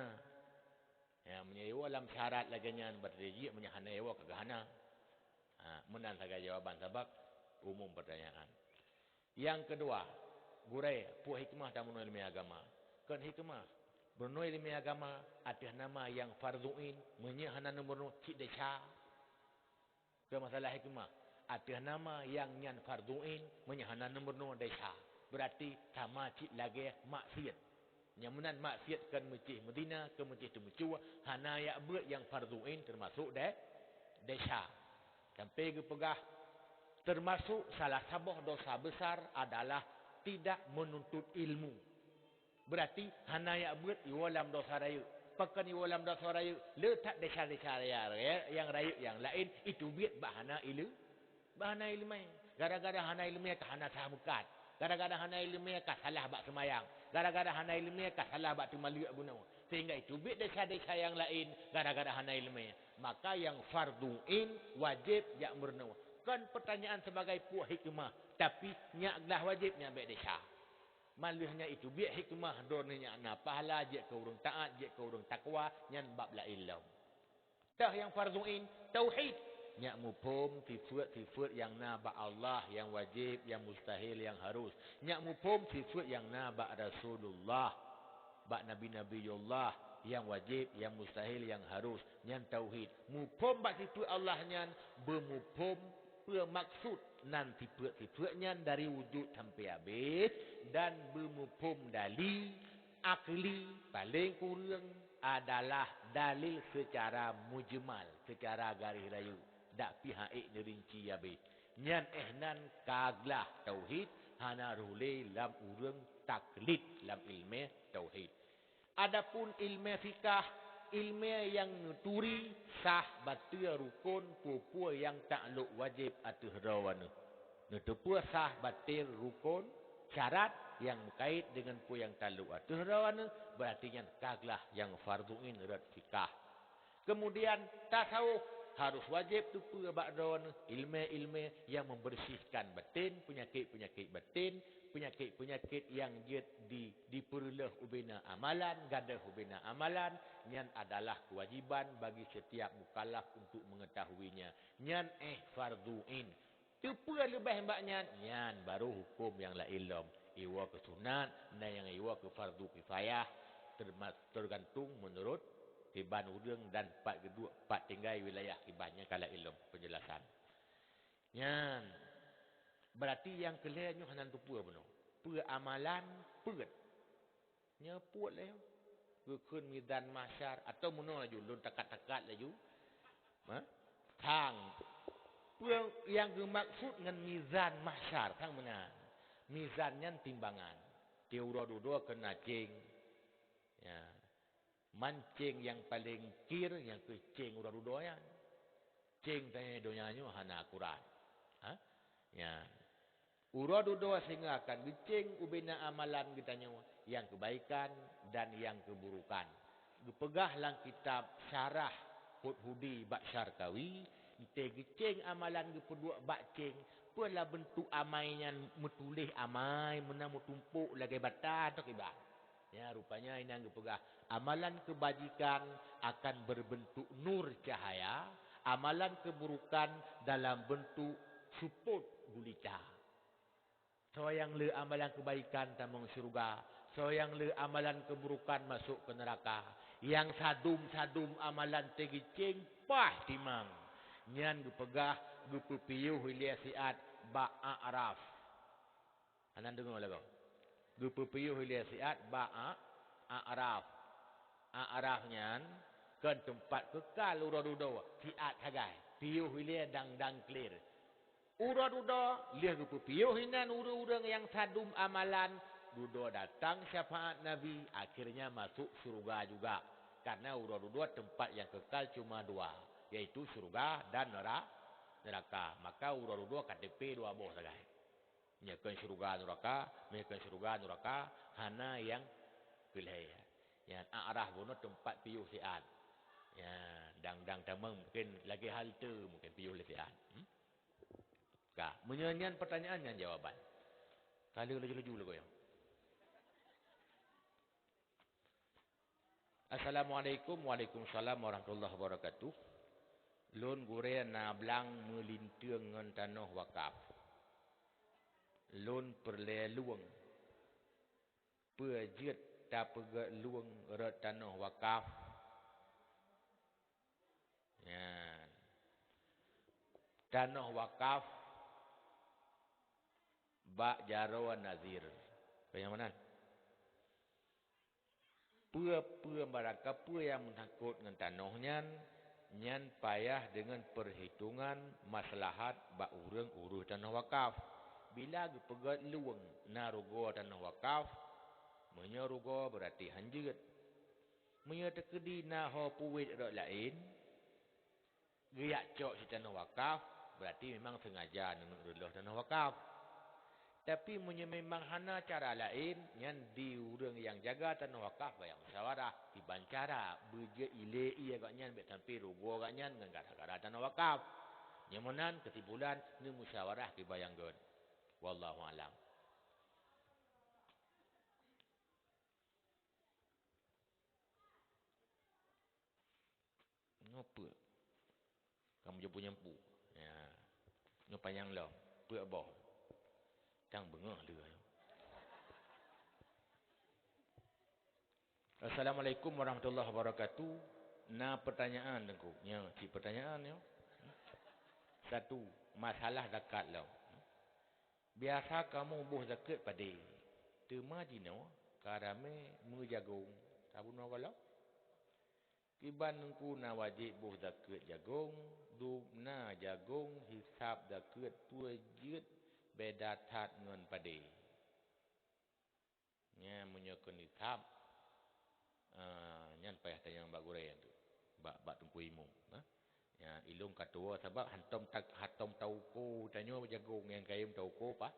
Ya, meunyoe iwoe lam syarat lagée nyan, berarti jeuet, meunyoe hana iwoe ka geuhana. Ha, meunan sagai jawaban sabab umum pertanyaan. Nyang keudua, gurée, peue hikmah tameurunoe ileumé agama? Kon hikmah, meurunoe ileumé agama ateueh nama nyang fardhu ain, meunyoe hana neumeurunoe cit desya. Keu masalah hikmah, ateueh nama nyang nyan fardhu ain, meunyoe hana neumeurunoe desya, beurati sama cit lagée maksiet. Nyang meunan maksiet kon meucéh meuzina, kon meucéh teumeucue, hana jak beuet nyang fardhu ain teumasok de-, desya. Sampai geupeugah, teumasok salah saboh dosa besar adalah tidak menuntut ilmu. Beurati hana jak beuet iwoe lam dosa rayeuk. Pakon iwoe lam dosa rayeuk? Le that desya-desya raya-, raya-, nyang rayeuk nyang laén iteubiet bak hana ileu-, bak hana ileumé. Gara-gara hana ileumé ka hana sah meukat. Gara-gara hana ileumé ka salah bak seumayang. Gara-gara hana ileumé ka salah bak teumaleuek bunoe. Sehingga iteubiet desya-desya nyang laén gara-gara hana ileumé. Maka nyang fardhu ain wajéb jak meurunoe. Kon peutanyaan sibagai peue hikmah, tapi nyak glah wajéb nyak bék desya. Man lheueh nyan iteubiet hikmah, droeneuh nyan na pahala, jeuet keu ureuëng taát, jeuet keu ureuëng takwa, nyan bab laén lom. Teuh nyang fardhu ain, tauhid. Nyak muphom sifeuet-sifeuet nyang na bak Allah, nyang wajéb, nyang mustahil, nyang harus. Nyak muphom sifeuet nyang na bak Rasulullah, bak nabi-nabiyullah, nyang wajéb, nyang mustahil, nyang harus. Nyan tauhid. Muphom bak sifeuet Allah nyan, beumuphom peue maksud nan sifeuet-sifeuet nyan dari wujud sampai habéh, dan beumuphom dali akli paléng kureueng adalah dalil seucara mujmal, seucara garéh rayeuk, dak pih han ék neurinci habéh. Nyan éh nan ka glah tauhid, hana rhoh lé lam ureuëng taklid lam ileumé tauhid. Adapun ileumé fikah, ileumé nyang neuturi sah bateue rukon peue-peue nyang taklok wajéb ateueh droeneuh. Neuteupeue sah bateue rukon, syarat nyang meukait deungon peue nyang taklok ateueh droeneuh, beurati nyan ka glah nyang fardhu ain rot fikah. Keumudian, tasawuf harus wajéb teupeue bak droeneuh ileumé-ileumé nyang membersihkan baten, peunyakét-peunyakét baten, peunyakét-peunyakét nyang jeuet di, dipeureuloh ubena amalan, gadôh ubena amalan, nyan adalah keuwajéban bagi setiap mukallaf untuk mengetahuinya. Nyan éh fardhu ain. Teupeue leubeh bak nyan, nyan barô huköm nyang laén lom. Iwoe keu sunat, na nyang iwoe keu fardhu kifayah, terma-, tergantung meunurot kiban ureuëng dan pat geuduek, pat tinggai wilayah kiban nyan ka laén lom penjelasan. Nyan, berarti nyang keu lhée nyoe hana teupeue bunoe. Peue amalan peuet. Nyoe peuet lé. Geukheun mizan mahsyar atau meunoe laju lôn takat-takat laju. Ha? Thang. Peue nyang geumaksud ngon mizan mahsyar? Thang meunan. Mizan nyan timbangan. Di uroe dudoe keu na céng. Ya. Man céng nyang paleng kir nyang keu céng uroe dudoe nyan. Céng tanyoe donya nyoe hana akurat. Ha? Nyan. Uroe dudoe singoh akan geucéng ubena amalan geutanyoe nyang keubaikan dan nyang keuburukan. Geupeugah lam kitab Syarah Hudhudi bak Syarkawi, Entée geucéng amalan geupeuduek bak céng, peue lah beuntuk amai nyan meutuléh amai meunan meutumpôk lagée bata atau kiban. Ya, rupanya inan geupeugah, amalan keubajikan akan berbentuk nur cahaya, amalan keuburukan dalam bentuk supôt gulita. Soe nyang le amalan keubaikan tamong syeuruga, soe nyang le amalan keuburukan masôk keu neuraka. Nyang sadum-sadum amalan teugeucéng paih timang. Nyan geupeugah geupeupiôh ilée siat bak A'raf. Hana deungoe lagoe. Geupeupiôh ilée siat bak A-, A'raf. A'raf nyan kon teumpat keukal uroe dudoe, siat sagai. Piôh ilée dang-dang clear. Uroe dudoe lheueh geupeupiôh inan ureuëng-ureuëng nyang sadum amalan, dudoe datang syafaat Nabi, akhirnya masôk syeuruga juga. Karena uroe dudoe teumpat nyang keukal cuma dua, yaitu syeuruga dan neura-, neuraka. Maka uroe dudoe K T P dua boh sagai. Meunyoe kon syeuruga neuraka, meunyoe kon syeuruga neuraka, hana nyang keu lhée. Nyan A'raf bunoe teumpat piôh siat. Ya, dang-dang tamong mungken lagée halte mungken piôh lé siat. Hmm? Ka, meunyoe nyan pertanyaan nyan jawaban. Ka lheueh laju-laju lagoe nyoe. Assalamualaikum. Waalaikumsalam warahmatullahi wabarakatuh. Lôn gurée na blang meulinteung ngon tanoh wakaf. Lôn peureulée lueng. Peue jeuet tapeugét lueng rot tanoh wakaf? Nyan. Tanoh wakaf bak jaroe nazir. Peue nyang meunan? Peue-peue barangkapeue nyang meutakot ngon tanoh nyan, nyan payah deungon peuhitongan maslahat bak ureuëng urus tanoh wakaf. Bila geupeugét lueng na rugoe tanoh wakaf, meunyoe rugoe beurati hanjeuet. Meunyoe teukeudi na ho puwet rot laén, geujak cok sitanoh wakaf, beurati memang seungaja neuneuk reuloh tanoh wakaf. Tapi meunyoe memang hana cara laén, nyan di ureuëng nyang jaga tanoh wakaf baya musyawarah kiban cara beujeuet ilée ié gobnyan bék sampoe rugoe gobnyan ngon gara-gara tanoh wakaf. Nyang meunan keusimpulan neumusyawarah kiban nyang gét. Wallahu alam. Nyoe peue? Kamoe jumpu nyampu. Ya. Nyoe panyang lom. Peue boh? Tang beungoh lé. Assalamualaikum warahmatullahi wabarakatuh. Na pertanyaan, Teungku. Nyoe, cit pertanyaan nyoe. Satu, masalah zakat lom. Biasa kamoe boh zakeuet padé, teuma jinoe ka ramé meujagong. Tabunoe gohlom? Kiban Teungku na wajéb boh zakeuet jagong, dum na jagong hisab zakeuet peue jeuet beda that ngon padé. Nyan meunyoe keu nisab, ah, nyan payah tanyong bak gurée tu, bak, bak Teungku Imum, nah. Nyan ilôn ka tuwoe sabab hantom ta-, hantom tauko tanyoe jagong nyang kayém tauko pa-,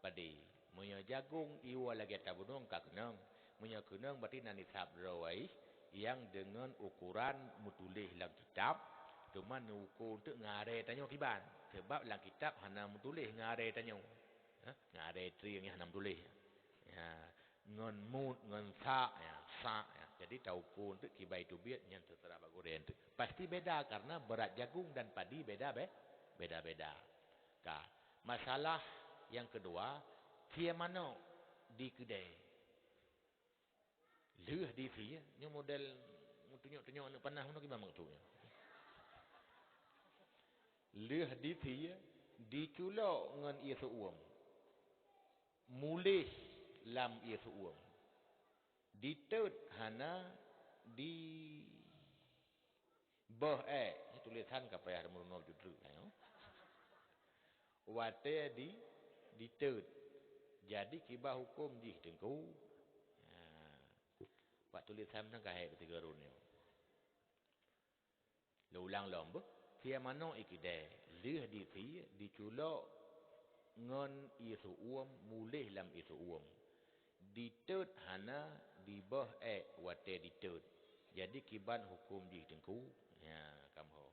padé. Meunyoe jagong iwoe lagée tabunoe ka keunong, meunyoe keunong berarti na nisab droe waéh nyang deungon ukoran meutuléh lam kitab, teuma neuko teuk ngon aré tanyoe kiban, sabab lam kitab hana meutuléh ngon aré tanyoe. Ha? Ngon aré tring nyan hana meutuléh. Ya, ngon mud, ngon sa, ya, sa, ya. Jadi tauko teuk kiban teubiet nyan teuseurah bak gurée teuk. Pasti beda karena beurat jagong dan padi beda be-, beda-beda. Ka. Masalah nyang keudua, sie manok di keudée. Lheueh di sie, nyoe model meutunyok-tunyok aneuk panah meunoe kiban maksud nyoe. Lheueh di sie, diculok ngon ié seuuem. Muléh lam ié seuuem. Ditot hana di Boh ék, nyoe tulésan ka payah meureunoe judreuk nyoe. Watée di, ditot. Jadi kiban huköm jih Teungku. Ha. Bak tulésan nyan ka hék beutiga rôn nyoe. Lôn ulang lom beuh. Sie manok i keudée, lheueh di sie, diculok ngon ié seuuem, muléh lam ié seuuem. Ditot hana, diboh ék watée ditot. Jadi kiban huköm jih Teungku? Nya, kam ho.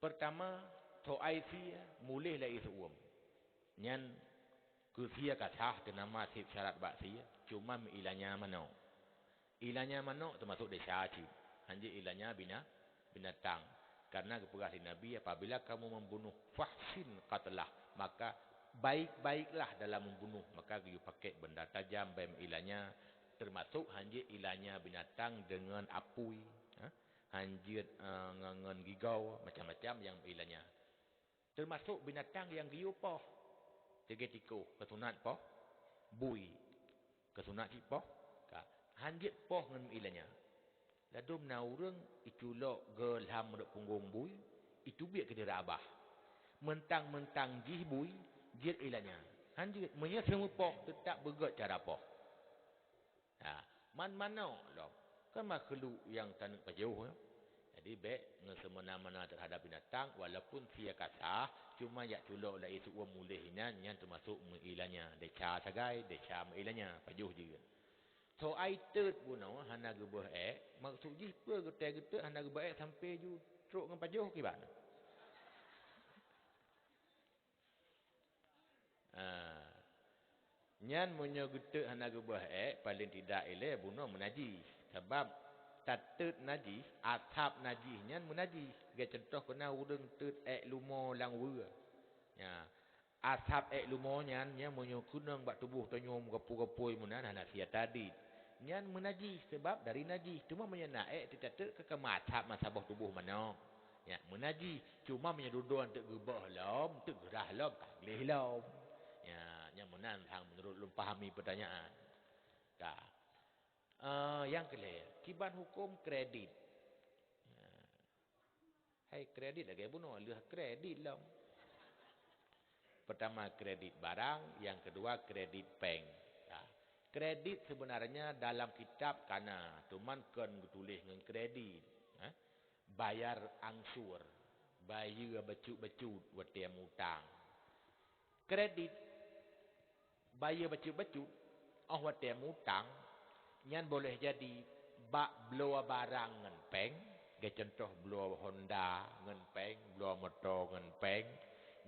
Pertama, soai sie muléh lé ie seu-uem. Nyan keu sie ka sah teunama seb syarat bak sie, cuma meuilanya manok. Ilanya manok teumasok desya cit, hanjeuet ilanya bina-, binatang. Karena geupeugah lé Nabi, "Apabila kamu membunuh fahsin qatlah, maka baik-baiklah dalam membunuh." Maka geuyue pakèk benda tajam bak ilanya, teumasok hanjeuet ilanya binatang deungon apui, ha? Hanjeuet, eh, ngon, ngon gigoe, macam-macam nyang ilanya. Teumasok binatang nyang geuyue poh. Teuge tikoh, keusunat poh bui. Keusunat cit poh, ka. Hanjeuet poh ngon ilanya. Ladôm na ureuëng iculok geuh lam rot punggong bui, itubiek keu dara abah. Meuntang-meuntang jih bui, jeuet ilanya. Hanjeuet, meunyoe seumeupoh, teutab beugét cara poh. Ha, man manok lom, kan makhluk nyang taneuk pajoh, ya. Jadi, bék ngon seumena-mena teuhadap binatang, walaupun sie ka sah, cuma jak culok lé ie seu-uem muléh inan, nyan teumasok meuilanya, desya sagai, desya meuilanya, pajoh jeuet. Soai teut bunoe hana geubeueh ék, maksud jih peue geutai geuteut hana geubeueh ék sampai ju trok ngon pajoh kiban? Ah. Nyan meunyoe geuteut hana geubeueh ék, paléng tidak ilée bunoe meunajih. Sabab tateut najih, asab najih nyan meunajih. Lagée cuntoh keunan ureuëng teut ék lumo lam weue. Nya, asab ék lumo nyan, nyan meunyoe keunong bak tuboh tanyoe meugapu-gapui meunan hana sie tadit. Nyan meunajih sabab dari najih. Teuma meunyoe na ék teutateuet ka keumasab meusaboh tuboh manok. Nyan meunajih. Cuma meunyoe dudoe teuk geubeuh lom, teuk geurah lom, ka gleh lom. Nyan, nyan meunan sang meunurot lôn pahami peutanyaan. Ka. Eh, nyang keulhée, kiban huköm kredit. Hai kredit lagée bunoe, lheueh kredit lom. Pertama kredit barang, yang kedua kredit péng. Ya. Kredit sebenarnya dalam kitab kana, cuman kon geutuléh ngon kredit. Ha? Bayar angsur, bayeue bacut-bacut watée mutang. Kredit bayeue bacut-bacut, óh watée mutang, nyan boleh jadi bak bloe barang ngon péng, lagée cuntoh bloe Honda ngon péng, bloe moto ngon péng,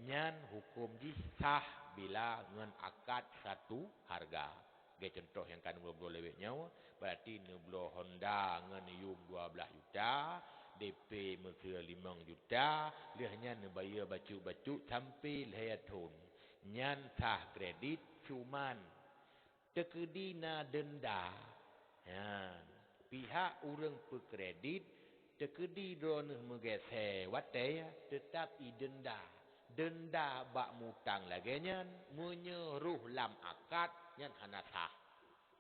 nyan huköm jih sah bila ngon akad satu harga. Lagée cuntoh nyang ka neubloe-bloe lewat nyoe, Berarti neubloe Honda ngon yum dua blaih juta, D P meuseue limong juta, lheueh nyan neubayeue bacut-bacut sampai lhée thon. Nyan sah kredit, cuman teukeudi na denda. Nyan, pihak ureuëng peukredit teukeudi droeneueh meugeusée watée, teutab idenda. Denda bak mutang lagée nyan, meunyoe roh lam akad, nyan hana sah.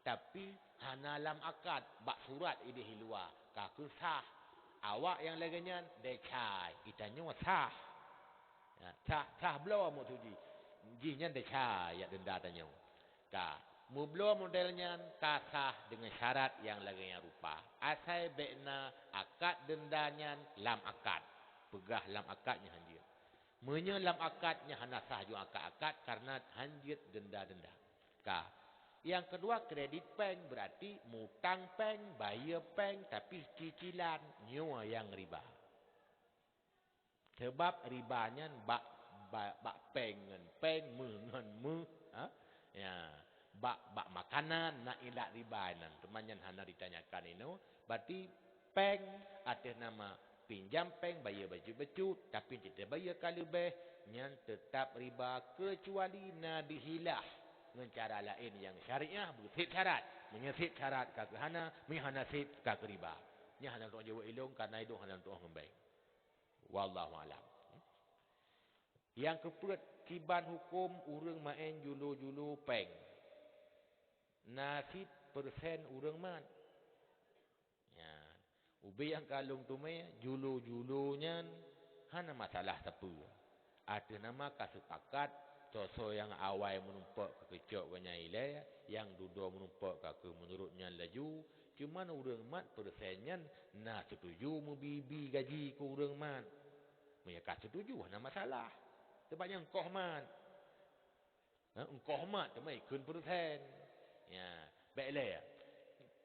Tapi hana lam akad, bak surat idéh i luwa, ka keuh sah. Awak nyang lagée nyan desya, geutanyoe sah. Ya, sah, sah bloe maksud jih. Jih nyan desya jak denda tanyoe. Ka, meubloe model nyan ka sah deungon syarat nyang lagée nyan rupa. Asai bék na akad denda nyan lam akad. Peugah lam akad nyan hanjeuet. Meunyoe lam akad nyan hana sah ju akad-akad karena hanjeuet denda-denda. Ka. Nyang keudua, kredit péng, berarti mutang péng, bayeue péng, tapi cicilan, nyoe nyang riba. Sebab riba nyan bak, bak, bak péng ngon péng, meuh ngon meuh, ha? Ya, bak, bak makanan na ilat riba nyan. Teuma nyan hana ditanyakan inoe. Berarti péng ateueh nama pinjam péng bayeue bacut-bacut, tapi teubayeue ka leubeh, nyan teutab riba keucuali na dihilah ngon cara laén nyang syariah beusép syarat. Meunyoe sép syarat ka keuh hana, meunyoe hana sép ka keuh riba. Nyan hana lôn jaweueb ilong, karena ilong hana lôn tuoh ngon bank. Wallahu alam. Nyang keupeuet, kiban huköm ureuëng maén julo-julo péng. Na cit persen ureuëng mat. Nyan, ubé nyang ka lôn teumé, julo-julo nyan hana masalah sapeue. Ateueh nama ka seupakat, soe-soe nyang awai meurumpok ka keuh cok gobnyan ilée, nyang dudoe meurumpok ka keuh meunurot nyan laju, cuman ureuëng mat persen nyan na seutuju meubi-bi gaji keu ureuëng mat. Meunyoe ka seutuju, hana masalah. Teuma nyang koh mat. Ha, engkoh mat teuma ikheun peureusén. Ya, bék lé.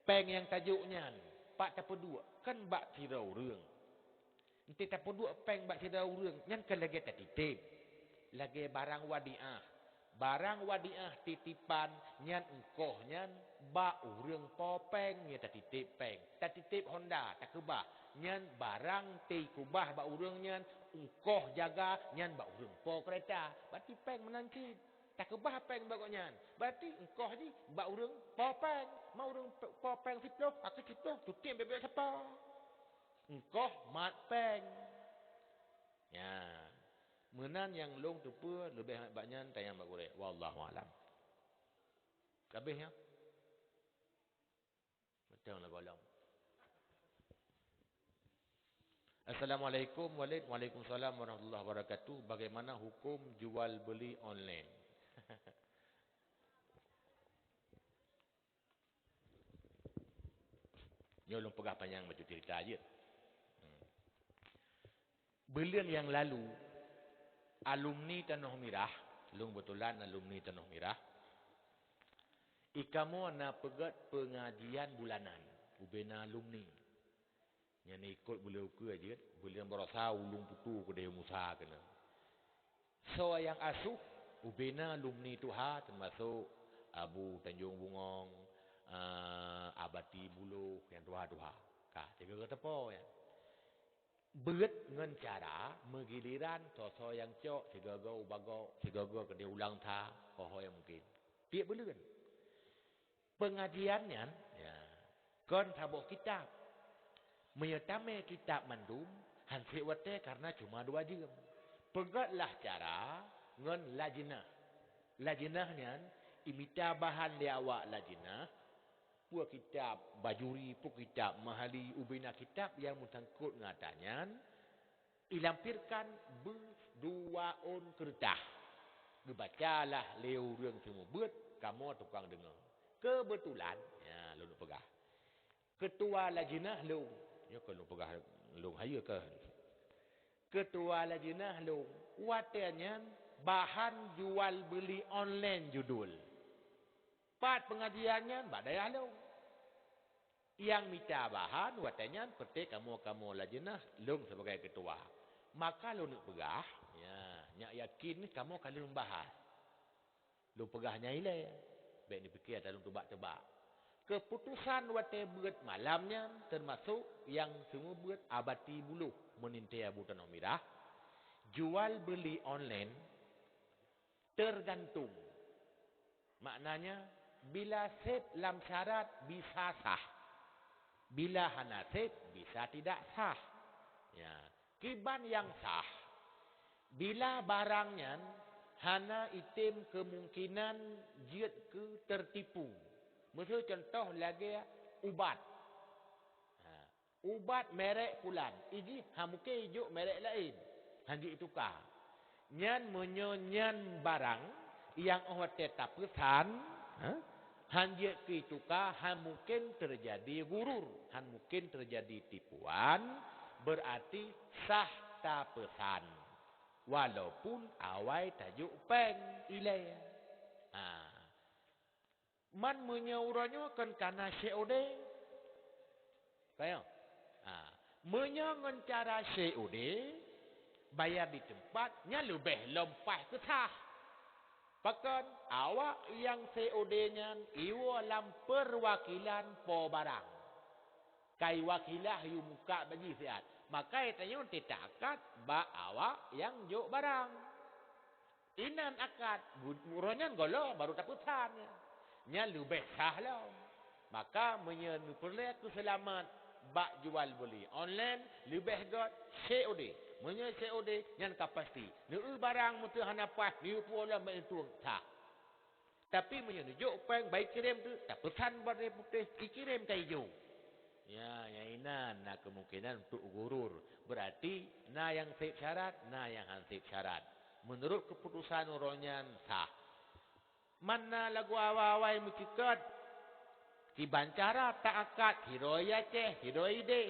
Péng nyang tajok nyan, pat tapeuduek, kan bak sidroe ureuëng. Enti tapeuduek péng bak sidroe ureuëng, nyan kan lagée tatiteb. Lagée barang wadiah. Barang wadiah titipan nyan, eungkoh nyan bak ureuëng po péng, nyan tatiteb péng. Tatiteb honda, takeubah. Nyan barang tikeubah bak ureuëng nyan, eungkoh jaga nyan bak ureuëng po keureta. Berarti péng meunan cit. Takeubah péng bak gobnyan. Berarti eungkoh jih bak ureuëng po péng. Ma ureuëng po péng siploh, akhé siploh, tutem bebek seupôt. Eungkoh mat péng. Ya. Meunan nyang lôn teupeue, leubeh bak nyan tanyong bak gurée. Wallahu alam. Habéh nyan? Beutôi lah golom. Assalamualaikum, Walid. Waalaikumsalam warahmatullahi wabarakatuh. Bagaimana hukum jual beli online? Nyoe lôn peugah panyang bacut cerita jeuet. Hmm. Buleuen nyang lalu, alumni Tanoh Mirah, lôn beutulan alumni Tanoh Mirah, ikamoe na peugét peungajian bulanan ubena alumni. Nyan ikot buleuen ukeue jeuet, buleuen barosa ulung putu keudeh Musa keunoe. Soe nyang asuh, ubena alumni tuha, teumasok Abu Tanjong Bungong, eh, Abati Buloh, nyang tuha-tuha. Ka, sigoe-goe teupo nyan. Beuet ngon cara meugileran soe-soe nyang cok, sigoe-goe u bagoe, sigoe-goe keudeh u laweueng that, ho-ho nyang mungken. Tiep buleuen. Peungajian nyan, ya, kon saboh kitab. Meunyoe tamé kitab mandum, han sép watée kareuna cuma dua jeuem. Peugét lah cara ngon lajnah. Lajnah nyan imita bahan lé awak lajnah, peue kitab Bajuri, peue kitab Mahali, ubena kitab nyang meusangkot ngon atra nyan, ilampirkan beuh dua ôn keureutah. Geubacalah lé ureuëng seumeubeuet, kamoe tukang deungoe. Keubeutulan, ya, lôn peugah. Keutua lajnah lôn, nyoe keuh lôn peugah lôn hayeue keuh. Keutua lajnah lôn, watée nyan bahan jual beuli online judul. Pat peungajian nyan bak dayah lôn. Nyang mita bahan watée nyan peuté kamoe-kamoe lajnah, lôn sibagai keutua. Maka lôn neuk peugah, ya, nyak yakin kamoe ka lheueh bahas. Lôn peugah nyan ilée, bék neupike ata lôn teubak-teubak. Keuputosan watée beuet malam nyan, teumasok nyang seumeubeuet Abati Buloh meunintée Abu Tanoh Mirah, jual beuli online tergantung. Maknanya, bila sép lam syarat bisa sah, bila hana sép bisa tidak sah. Ya, kiban nyang sah, bila barang nyan hana item keumungkinan jeuet keu teutipu. Miseu cuntoh lagée ubat. Ha, ubat merek pulan, ijih han mungken ijok merek laén, han jeuet ituka. Nyan meunyoe nyan barang nyang óh watée tapeusan, ha, han jeuet keu ituka, han mungken teujadi gurur, han mungken teujadi tipuan, beurati sah tapeusan. Walaupun awai tajok péng ilée. Ha. Man meunyoe uroe nyoe kon kana C O D. Payah? Ha. Meunyoe ngon cara C O D, bayar di teumpat, nyan leubeh lom paih keu sah. Pakon? Awak nyang C O D nyan iwoe lam peurwakilan po barang. Kai wakilah yue muka bak jih siat. Maka tanyoe teuka akad bak awak nyang jok barang. Inan akad, bu-, uroe nyan gohlom baru tapeusan nyan. Nyan leubeh sah lom. Maka meunyoe neupeureulée keuseulamat bak jual beuli online, leubeh gét C O D. Meunyoe C O D, nyan ka pasti. Neueu barang meuteuh hana paih, neuyue puwoe lom bak intueng sah. Tapi meunyoe neujok péng, bah ikirém teuk, tapeusan bak putéh, ikirém ka ijok. Ya, nyang inan na keumungkinan untuk gurur. Beurati na nyang sép syarat, na nyang han sép syarat. Meunurot keuputosan uroe nyan sah. Man na lagoe awai-awai meucukot, kiban cara ta akad, sidroe i Aceh, sidroe ideh,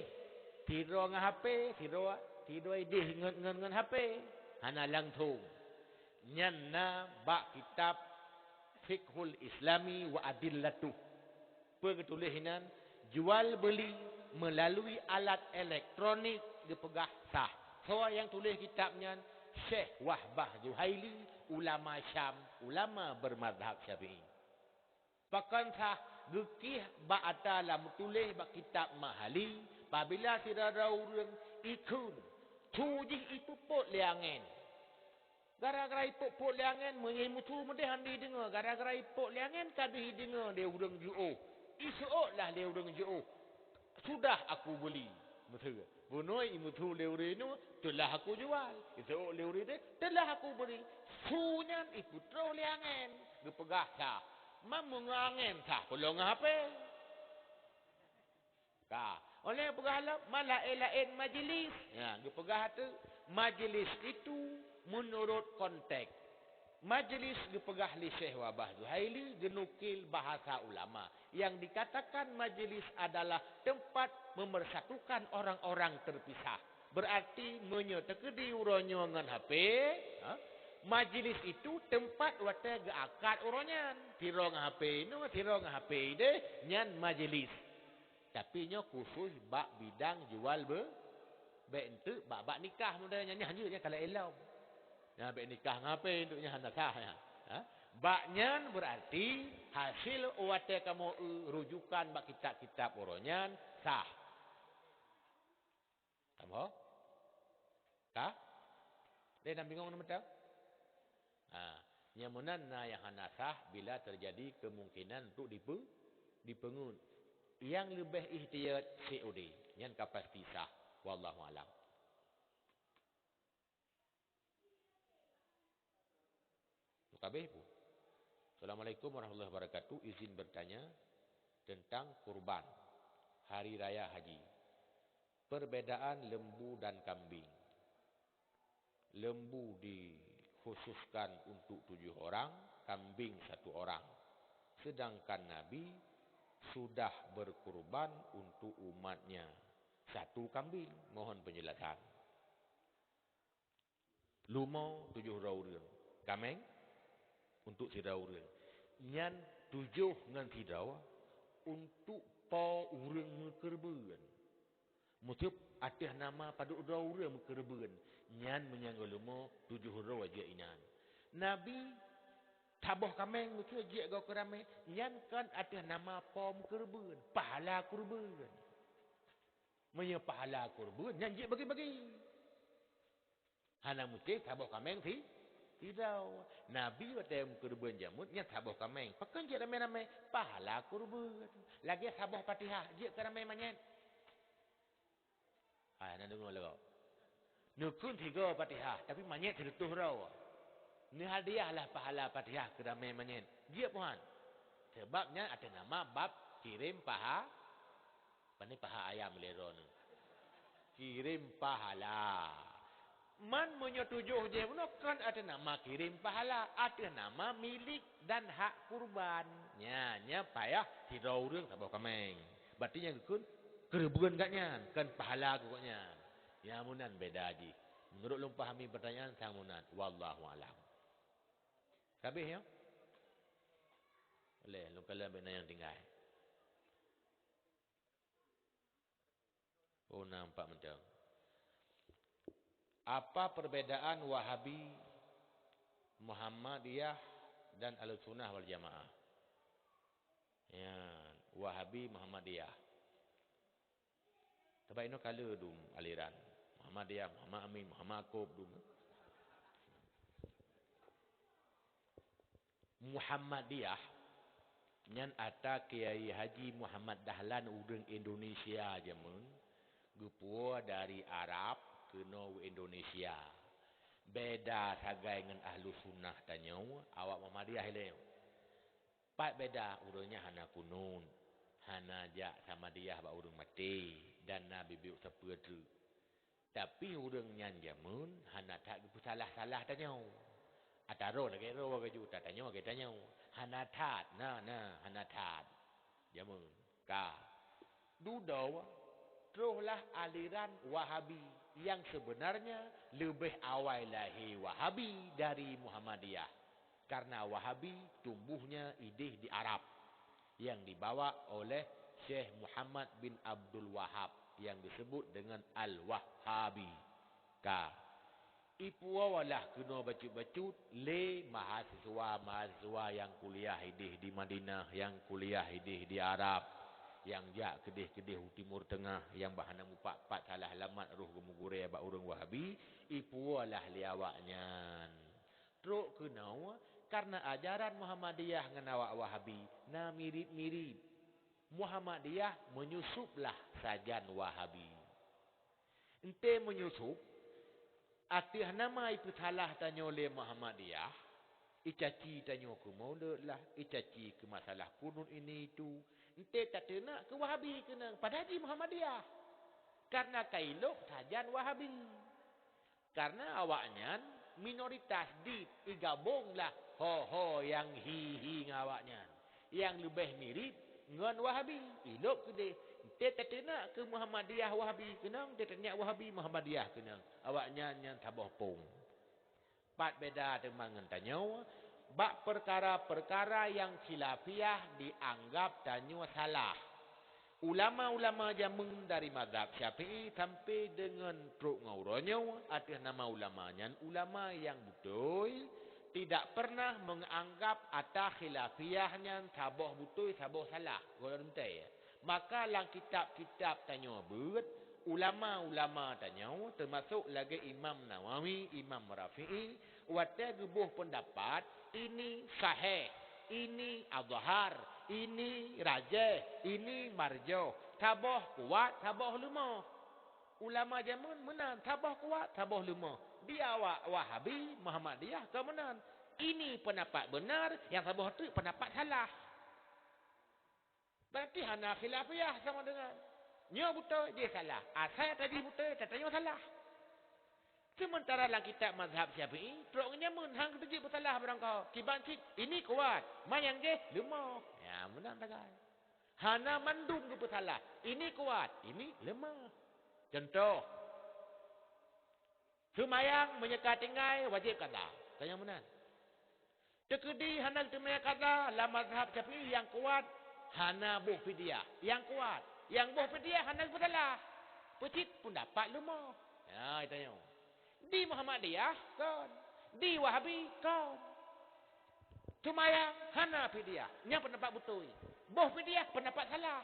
sidroe ngon H P, sidroe, sidroe ideh ngon, ngon, ngon H P, hana langsong. Nyan na bak kitab Fiqhul Islami wa Adillatuh. Peue geutuléh inan? Jual beuli melalui alat elektronik geupeugah sah. Soe nyang tuléh kitab nyan? Syekh Wahbah Zuhaili, ulama Syam, ulama bermazhab Syafi'i. Pakon sah? Geukih bak ata lam tuléh bak kitab Mahali, pabila sidroe ureuëng ikheun, su jih ipeuphot lé angén. Gara-gara ipeuphot lé angén, meunyoe musu meudeh han deuh ideungoe, gara-gara ipeuphot lé angén ka deuh ideungoe lé ureuëng jiôh. Iseuôt lah lé ureuëng jiôh. Sudah aku beli. Meusu. Bunoe imusu lé ureuëng nyoe, teulah aku jual. Iseuôt lé ureuëng nyoe, teulah aku beli. Su nyan ipeutroh lé angén. Geupeugah sah. Man meungoh angén sah, peulong hapé. Ka. Óh lheueh peugah lom, man laén-laén majlis. Ya, geupeugah tu, majlis itu menurut konteks. Majlis geupeugah lé Syekh Wahbah Zuhaili geunukil bahasa ulama. Yang dikatakan majlis adalah tempat memersatukan orang-orang terpisah. Berarti meunyoe teukeudi uroe nyoe ngon hapé, ha, majlis itu tempat watée geuakat uroe nyan. Sidroe ngon hapé inoe, sidroe ngon hapé ideh, nyan majlis. Tapi nyoe khusus bak bidang jual be-, bék enteuk bak, bak nikah model nyan, nyan hanjeuet nyan ka laén lom. Nyan bék nikah ngon hapé enteuk nyan hana sah nyan. Ha? Bak nyan berarti hasil watée kamoe eu rujukan bak kitab-kitab uroe nyan sah. Tamho? Ka? Deh, na bingong na meuteung? Ha, nyang meunan na nyang hana sah bila terjadi kemungkinan untuk dipe-, dipeungeut. Nyang leubeh ihtiyat C O D, nyan ka pasti sah. Wallahu alam. Kabeh pun. Assalamualaikum warahmatullahi wabarakatuh. Izin bertanya tentang kurban hari raya haji. Perbedaan lembu dan kambing. Lembu dikhususkan untuk tujuh orang, kambing satu orang. Sedangkan Nabi sudah berkurban untuk umatnya satu kambing. Mohon penjelasan. Leumo tujoh droe ureuëng, kaméng untuk sidroe ureuëng. Nyan tujoh ngon sidroe untuk po ureuëng meukeureubeuen. Meuteuk ateueh nama padub droe ureuëng meukeureubeuen, nyan meunyoe leumo tujoh droe jeuet inan. Nabi saboh kaméng meuteuk jeuet goe keu ramé, nyan kon ateueh nama po meukeureubeuen, pahala keureubeuen. Meunyoe pahala keureubeuen, nyan jeuet bagi-bagi. Hana meusti saboh kaméng si, sidroe. Nabi watée meukeureubeuen jamén nyan saboh kaméng. Pakon jeuet ramé-ramé? Pahala keureubeuen. Lagée saboh Fatihah, jeuet keu ramé manyét. Hai, na deungoe lagée. Neukheun sigoe Fatihah, tapi manyét sireutôh droe. Neuhadiah lah pahala Fatihah keu ramé manyét. Jeuet peue han? Sabab nyan ateueh nama bab kirém paha-, Pane paha ayam lé droeneuh. Kirém pahala. Man meunyoe tujoh jih bunoe kon ateueh nama kirém pahala, ateueh nama milék dan hak kurban. Nya, nya payah sidroe ureuëng saboh kaméng. Berarti nyang geukheun keureubeuen gobnyan, kon pahala keu gobnyan. Nya meunan beda jih. Meunurot lôn pahami pertanyaan sang meunan. Wallahu alam. Kabeh ya? Boleh, lôn kalon bina nyang tinggai. Oh, nampak macam. Apa perbedaan Wahabi, Muhammadiyah dan Ahlussunnah wal Jamaah? Ya, Wahabi, Muhammadiyah. Tapi inoe kala dum aliran. Muhammadiyah, Muhammad Amin, Muhammad Akub dum. Muhammadiyah nyan ata Kiai Haji Muhammad Dahlan, ureuëng Indonesia jamén, geupuwoe dari Arab keunoe u Indonesia. Beda sagai ngon Ahlussunnah tanyoe, awak Muhammadiyah ilée. Pat beda, ureuëng nyan hana kunut, hana jak Samadiyah bak ureuëng maté, dan na bibiek sapeue treuk. Tapi ureuëng nyan jamén hana that geupeusalah-salah tanyoe. Ata roh lagée roh, lagée juta tanyoe lagée tanyoe. Hana that, na, na, hana that. Jamén ka. Dudoe, trohlah aliran Wahabi yang sebenarnya lebih awai lahé Wahabi dari Muhammadiyah. Karena Wahabi tumbuhnya idéh di Arab yang dibawa oleh Syekh Muhammad bin Abdul Wahhab nyang disebut dengan Al-Wahhabi. Ka. Ipuwoe lah keunoe bacut-bacut lé mahasiswa-mahasiswa nyang kuliah idéh di Madinah, nyang kuliah idéh di Arab, nyang jak keudéh-keudéh u Timur Teungah, nyang bah hana mupat-pat salah alamat roh geumugurée bak ureuëng Wahabi, ipuwoe lah lé awaknyan. Trok keunoe, kareuna ajaran Muhammadiyah ngon awak Wahabi na mirib-mirib. Muhammadiyah menyusup lah sajan Wahabi. Enté meunyoe sôk, ateueh nama ipeusalah tanyoe lé Muhammadiyah, icaci tanyoe keu Maulud lah, icaci keu masalah kunut ini itu, enté tateunak keu Wahabi keunong, padahai jih Muhammadiyah. Kareuna ka ilôb sajan Wahabi. Kareuna awaknyan minoritas dit, igabong lah ho-ho nyang hi-hi ngon awaknyan. Nyang leubeh mirip ngon Wahabi. Ilôb keudéh, enté tateunak keu Muhammadiyah Wahabi keunong, enté tateunak Wahabi Muhammadiyah keunong. Awaknyan nyan saboh pong. Pat beda teuma ngon tanyoe, bak peukara-peukara nyang khilafiah dianggap tanyoe salah. Ulama-ulama jameun dari mazhab Syafi'i sampai deungon trok ngon uroe nyoe, ateueh nama ulama nyan ulama nyang beutôi, tidak pernah menganggap ata khilafiah nyan saboh beutôi, saboh salah. Gohlom teuntée. Maka lam kitab-kitab tanyoe beuet, ulama-ulama tanyoe, teumasok lagée Imam Nawawi, Imam Rafi'i, watée geuboh peundapat, ini sahih, ini adhhar, ini rajih, ini marjuh, saboh kuat, saboh leumoh. Ulama jameun meunan, saboh kuat, saboh leumoh. Di awak Wahabi, Muhammadiyah, kon meunan. Ini peundapat beunar, nyang saboh teuk peundapat salah. Berarti hana khilafiah sama dengan nyoe beutôi, jih salah. Asai tadi beutôi, tatanyoe salah. Sementara lam kitab mazhab Syafi'i, trok ngon jameun, han geuteupeue peusalah barang kaho. Kiban cit, ini kuat, ma nyang jih leumoh. Ya, meunan sagai. Hana mandum geupeusalah. Ini kuat, ini leumoh. Contoh, seumayang meunyoe ka tinggai wajéb qadha. Tanyong meunan. Teukeudi hana geuteumayang qadha lam mazhab Syafi'i nyang kuat hana boh fidyah. Nyang kuat, nyang boh fidyah hana geupeusalah. Peucit peundapat leumoh. Ya, tanyoe. Di Muhammadiyah kon. Di Wahabi kon. Seumayang hana fidyah. Nyan peundapat beutôi. Boh fidyah peundapat salah.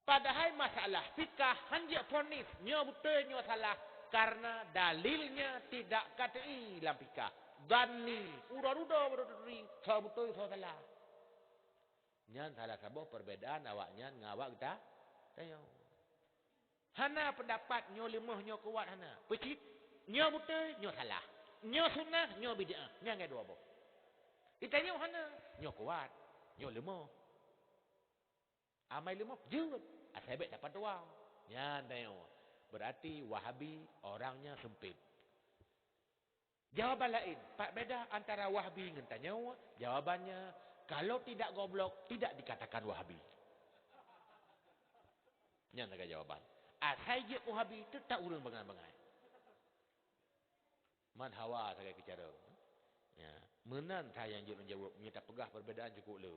Padahai masalah fikah han jeuet vonis nyoe beutôi nyoe salah, kareuna dalilnya tidak kat'i lam fikah. Dhanni, uroe dudoe baru taturi soe beutôi soe salah. Nyan salah saboh perbedaan awaknyan ngon awak geuta-, tanyoe. Hana peundapat nyoe leumoh nyoe kuat hana. Peucit, nyoe beutôi nyoe salah. Nyoe sunnah nyoe bid'ah. Nyan ngai dua boh. Di tanyoe hana, nyoe kuat, nyoe leumoh. Amai leumoh jeuet, asai bék tapatuwa. Nyan tanyoe. Berarti Wahabi orangnya sempit. Jawaban laén, pat beda antara Wahabi ngon tanyoe? Jawabannya, kalau tidak goblok, tidak dikatakan Wahabi. Nyan sagai jawaban. Asai jeuet Wahabi, teutap ureuëng bangai-bangai. Man hawa sagai keu carông. Ya, meunan that nyang jeuet lôn jaweueb, meunyoe tapeugah perbedaan cukôp le.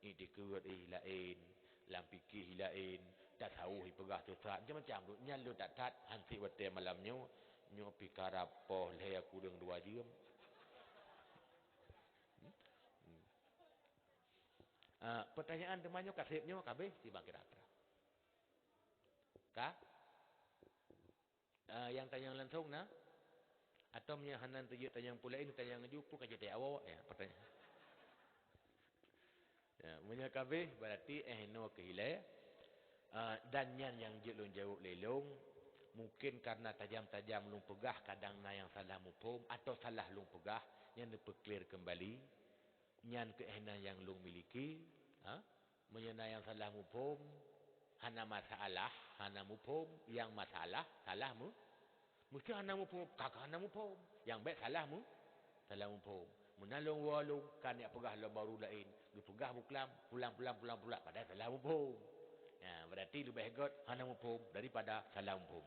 Iktikeuet jih laén, lam fikih jih laén, tasawuf jipeugah sesat, macam-macam tu. Nyan lôn that-that, han sép watée malam nyoe, nyoe pih karab poh lhée kureueng dua jeuem. Hmm? Hmm. Ah, peutanyaan teuma nyoe ka sép nyoe, ka abéh, si bang kira-kira. Ka? Ah, nyang tanyong langsong na? Atawa meunyoe hana teujeuet tanyong peue laén, tanyong laju peue ka jitanyong awak, ya, pertanyaan. Ya, meunyoe ka abéh, berarti eh inoe keu hilée. Ah, dan nyan nyang jeuet lôn jaweueb lé lôn, mungken kareuna tajam-tajam lôn peugah kadang na nyang salah muphom atawa salah lôn peugah, nyan neupeuklir keumbali. Nyan keuh na nyang lôn miliki, ha? Meunyoe na nyang salah muphom, hana masalah, hana muphom, nyang masalah, salah mu-, meusti hana muphom, ka, ka hana muphom. Nyang bék salah mu-, salah muphom. Meunan lôn woe lôn, ka neuk peugah lom baro laén, geupeugah buklam, pulang, pulang, pulang, pulang, padahai salah muphom. Ya, berarti leubeh göt hana muphom daripada salah muphom.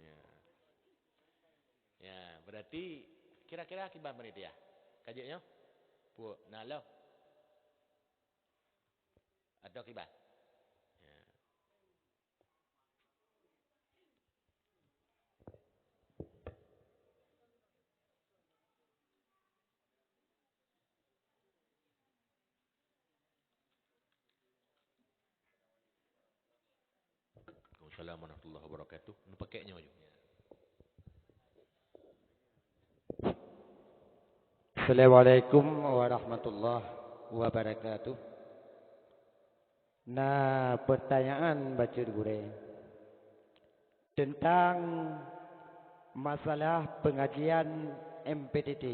Ya. Ya, berarti kira-kira kiban panitia? Ka jeuet nyoe? Puet, na lom. Dok iban. Ya. Waalaikumsalam warahmatullahi wabarakatuh. Neupakék nyoe ju. Assalamualaikum warahmatullahi wabarakatuh. Na pertanyaan bacut gurée tentang masalah pengajian M P T T.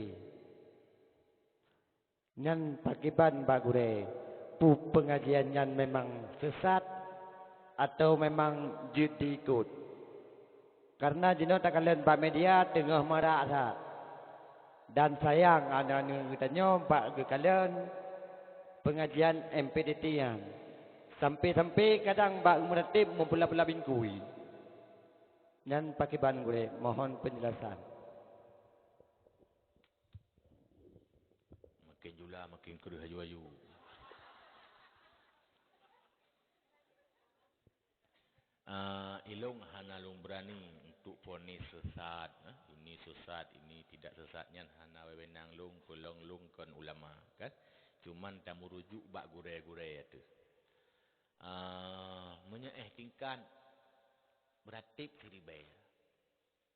Nyan pakriban bak gurée, peue pengajian nyan memang sesat atau memang jeuet diikot? Kareuna jinoe takalon bak media teungoh marak that. Dan sayang aneuk-aneuk geutanyoe bak geukalon pengajian M P T T nyan. Sampai-sampai kadang bak meuratéb meupeula-peula bingkui. Nyan pakriban gurée, mohon penjelasan. Makin jula, makin kreueh aju-aju. Ah, ilong hana lôn beurani untuk vonis sesat, eh, ini sesat, ini tidak sesat, nyan hana wewenang lôn, peulong lôn kon ulama, kan? Cuman tameurujuk bak gurée-gurée ateueh. Ah, meunyoe éh tingkat, beuratéb siribée.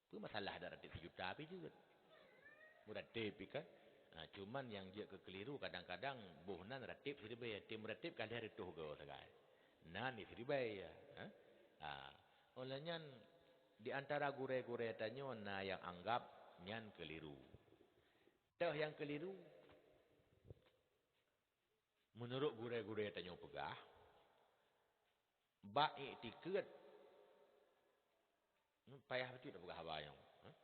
Peue masalah dak ratéb sijuta pih jeuet? Meuratéb pih kan? Ha, cuman nyang jeuet keu keuliru kadang-kadang boh nan ratéb siribée, ratéb meuratéb ka lhée reutôh goe sagai. Nan di siribée, ya. Ha? Ha. Oleh nyan, di antara gurée-gurée tanyoe na nyang anggab nyan keuliru. Toh nyang keuliru, meunurot gurée-gurée tanyoe peugah, bak iktikeuet, payah bacut tapeugah haba nyoe, eh?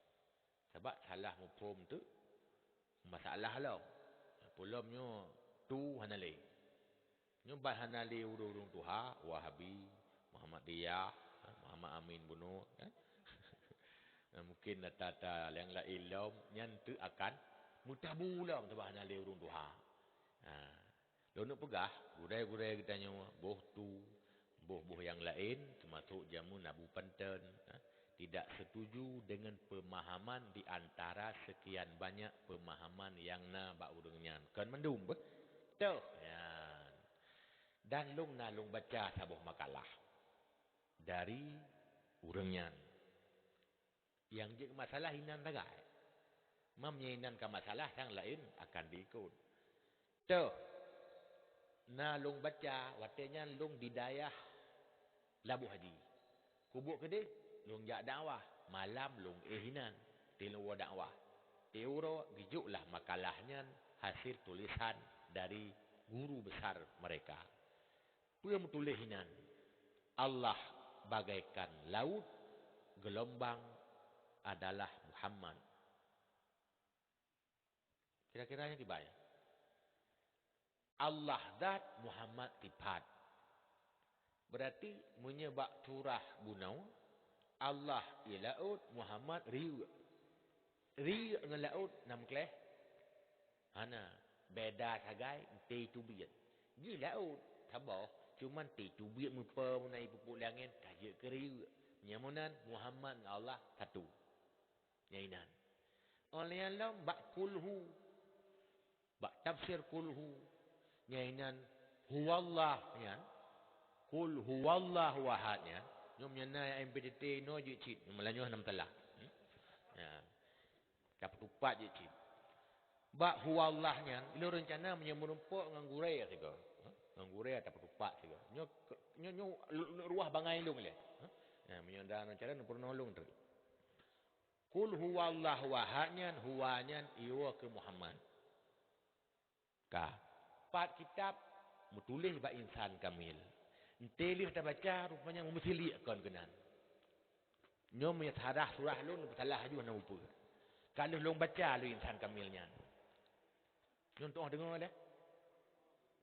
Sabab salah muphom teuk masalah lom. Peulom nyoe tu hana lé. Nyoe ban hana lé ureuëng-ureuëng tuha, Wahabi, Muhammadiyah, eh, Muhammad Amin bunoe, eh? Nah, mungkin ata-ata nyang laén lom, nyan teuk akan meutabu lom sabab hana lé ureuëng tuha. Ha. Lôn neuk peugah, gurée-gurée geutanyoe, boh tu, boh-boh nyang laén, teumasok jameun Abu Panton, ha, tidak setuju dengan pemahaman di antara sekian banyak pemahaman nyang na bak ureuëng nyan. Kon mandum beh? Toh, nyan. Dan lôn na lôn baca saboh makalah dari ureuëng nyan. Nyang jeuet masalah inan sagai. Mam nyang inan ka masalah, nyang laén akan diikot. Toh, na lôn baca watée nyan lôn di dayah Laboh Haji. Kubuek keudeh, lôn jak dakwah, malam lôn éh inan, teuleuwoe dakwah. Teuuroe geujok lah makalah nyan hasil tulisan dari guru besar mereka. Peue meutuléh inan, Allah bagaikan laut, geulumbang adalah Muhammad. Kira-kira nyan kiban? Allah zat, Muhammad sifat. Berarti meunyoe bak surah bunoe, Allah ie laôt, Muhammad riyeuk. Riyeuk ngon laôt na meukleh? Hana. Beda sagai, nte teubiet. Jih laôt, saboh, cuman nte teubiet meupo meunan ipupuk langét ka jeuet keu riyeuk. Nyan meunan Muhammad ngon Allah satu. Nyan inan. Óh lheueh nyan lom bak kulhu. Bak tafsir kulhu. Nyan inan huwallah nyan. Kul huwallahu ahad nyan. Nyoe meunyoe na M P T T inoe jeuet cit. Meunyoe na meusalah. Hmm? Ya. Ka peutupat jeuet cit. Bak huwallah nyan, ilôn reuncana meunyoe meurumpok ngon gurée sigoe. Ha? Ngon gurée atau peutupat sigoe. Nyoe, nyoe, nyoe lu-, lu-, ruwah bangai lôn lé. Ha? Nah, meunyoe dan reuncana neupeurunoe lôn teuk. Kul huwallahu ahad nyan, huwa nyan iwoe keu Muhammad. Ka. Pat kitab meutuléh bak insan kamil. Nte lheueh tabaca, rupanya meusilik kon keunan. Nyoe meunyoe sarah surah lôn, salah aju hana upeue. Ka lheueh lôn baca lôn insan kamil nyan. Nyoe tu'oh deungoe lé.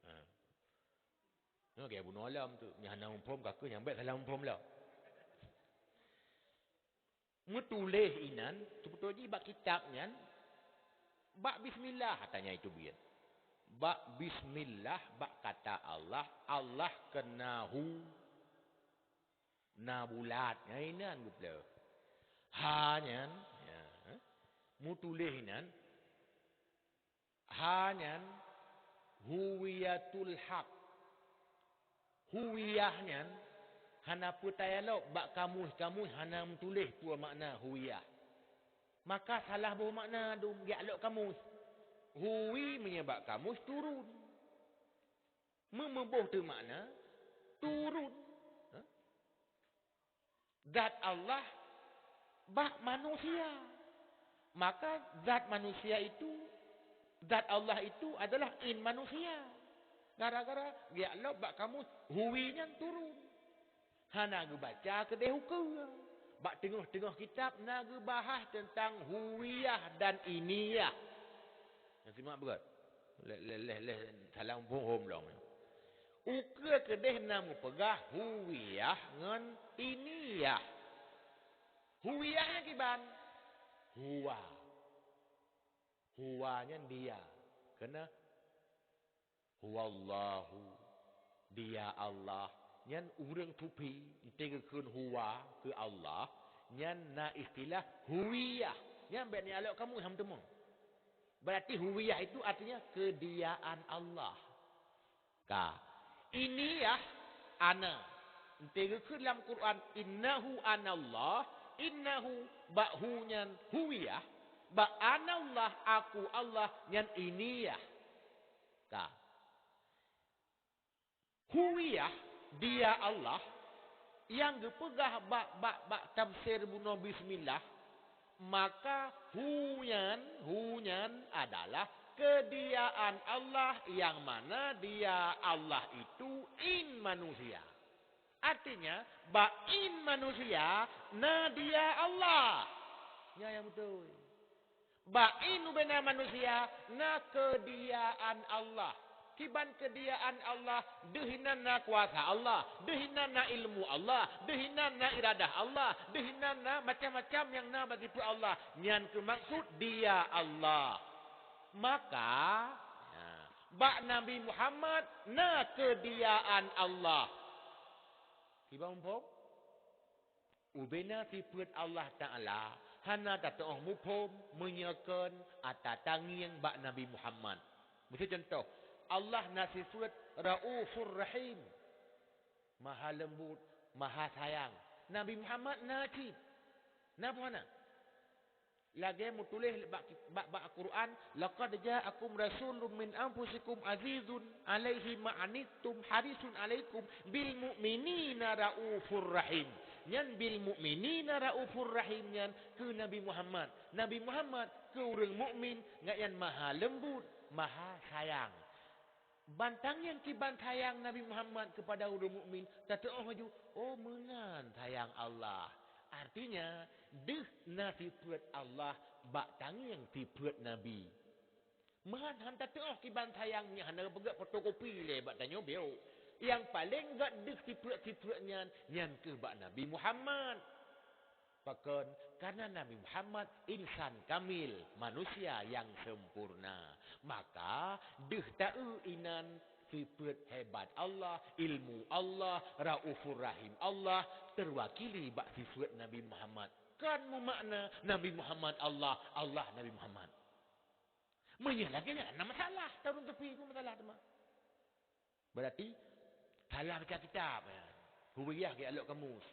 Ha. Nyoe gaya bunoe lom tu. Nyang hana muphom ka keuh, nyang bèk salah muphom lom. Meutuléh inan, teupeutôi jih bak kitab nyan, bak bismillah ata nyang teubiet. Bak bismillah, bak kata Allah, Allah keunahu na bulat. Nyan inan geupeuleueh. Ha nyan, ya, mutuléh inan. Ha nyan huwiyatul haq. Huwiyah nyan hana peue tayalok bak kamus-kamus hana meutuléh peue makna huwiyah. Maka salah boh makna dum geujak lok kamus. Huwi meunyoe bak kamus turun. Meumeuboh teumakna turun. Ha? Zat Allah bak manusia. Maka zat manusia itu, zat Allah itu adalah in manusia. Gara-gara geujak lok bak kamus huwi nyan turun. Hana geubaca keudeh ukeue. Bak teungoh-teungoh kitab na geubahas teuntang huwiyah dan iniyah. Nyan simak beugét. Leh, leh, leh, leh, salah muphom lom. Ukeue keudeh na meupeugah huwiyah ngon iniyah. Huwiyah nyan kiban? Huwa. Huwa nyan dia. Keuneuk huwallahu, dia Allah. Nyan ureuëng sufi, enteuk geukheun huwa keu Allah, nyan na istilah huwiyah. Nyan bék neualok kamus hana meuteumé. Berarti huwiyah itu artinya kediaan Allah. Ka. Iniyah ana. Enteuk geukheun lam Quran, "Innahu anallah", innahu bak hu nyan huwiyah, bak anallah, aku Allah, nyan iniyah. Ka. Huwiyah, dia Allah, nyang geupeugah bak, bak, bak tafsir bunoe bismillah, maka hu nyan, hu nyan adalah kediaan Allah, nyang mana dia Allah itu in manusia. Artinya, bak in manusia na dia Allah. Nyan nyang beutôi. Bak in ubena manusia na kediaan Allah. Kiban kediaan Allah, deuh inan na kuasa Allah, deuh inan na ilmu Allah, deuh inan na iradah Allah, deuh inan na macam-macam nyang na bak sifeuet Allah. Nyan keuh maksud dia Allah. Maka, nah, bak Nabi Muhammad na kediaan Allah. Kiban muphom? Ubena sifeuet Allah Taala hana tateuoh muphom meunyoe kon ata tangieng bak Nabi Muhammad. Miseue cuntoh, Allah na sifeuet Raufur Rahim, maha leumbut, maha sayang. Nabi Muhammad na cit? Na peue hana? Lagée meutuléh bak, bak, bak Al-Quran, "Laqad ja'akum rasulun min anfusikum azizun alaihi ma anittum harisun alaikum bil mu'minina raufur rahim." Nyan bil mu'minina raufur rahim nyan keu Nabi Muhammad. Nabi Muhammad keu ureuëng mukmin ngat nyan maha leumbut, maha sayang. Ban tangieng kiban sayang Nabi Muhammad keupada ureuëng mukmin, tateuoh laju, oh, meunan sayang Allah. Artinya, deuh na sifeuet Allah bak tangieng sifeuet Nabi. Meuhan han tateuoh kiban sayang nyan hana geupeugét fotokopi lé bak tanyoe biôk. Nyang paleng gét deuh sifeuet-sifeuet nyan, nyan keuh bak Nabi Muhammad. Pakon? Karena Nabi Muhammad insan kamil, manusia nyang sempurna. Maka, deuh taeu inan sifeuet hebat Allah, ilmu Allah, Raufur Rahim Allah, teuwakili bak sifeuet Nabi Muhammad. Kon meumakna Nabi Muhammad Allah, Allah Nabi Muhammad. Meunyoe lagée nyan, na masalah, tarun teupie pun masalah teuma. Berarti, salah baca kitab, ya. Huwiyah geualok kamus.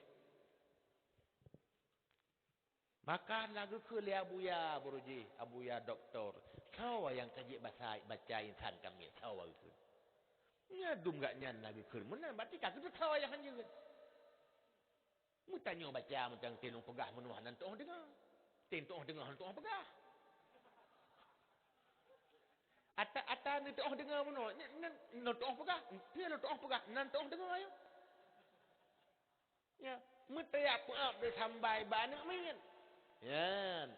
Maka na geukheun lé Abuya Burujih, Abuya Doktor. Soe nyang ka jeuet baca, baca insan kamil, soe geukheun. Nyan dum gak nyan na geukheun meunan, berarti ka geuteusoe nyang han jeuet. Meutanyoe baca meutan teunoh peugah meunoe hana teuoh deungoe. Teuoh deungoe hana teuoh peugah. Ata, ata neuteuoh deungoe meunoe, nyan, nyan, nyan teuoh peugah, teuoh peugah, nan teuoh deungoe nyoe. Ya, meuteuyak peuab deuh sambai bak aneuk miet. Nyan,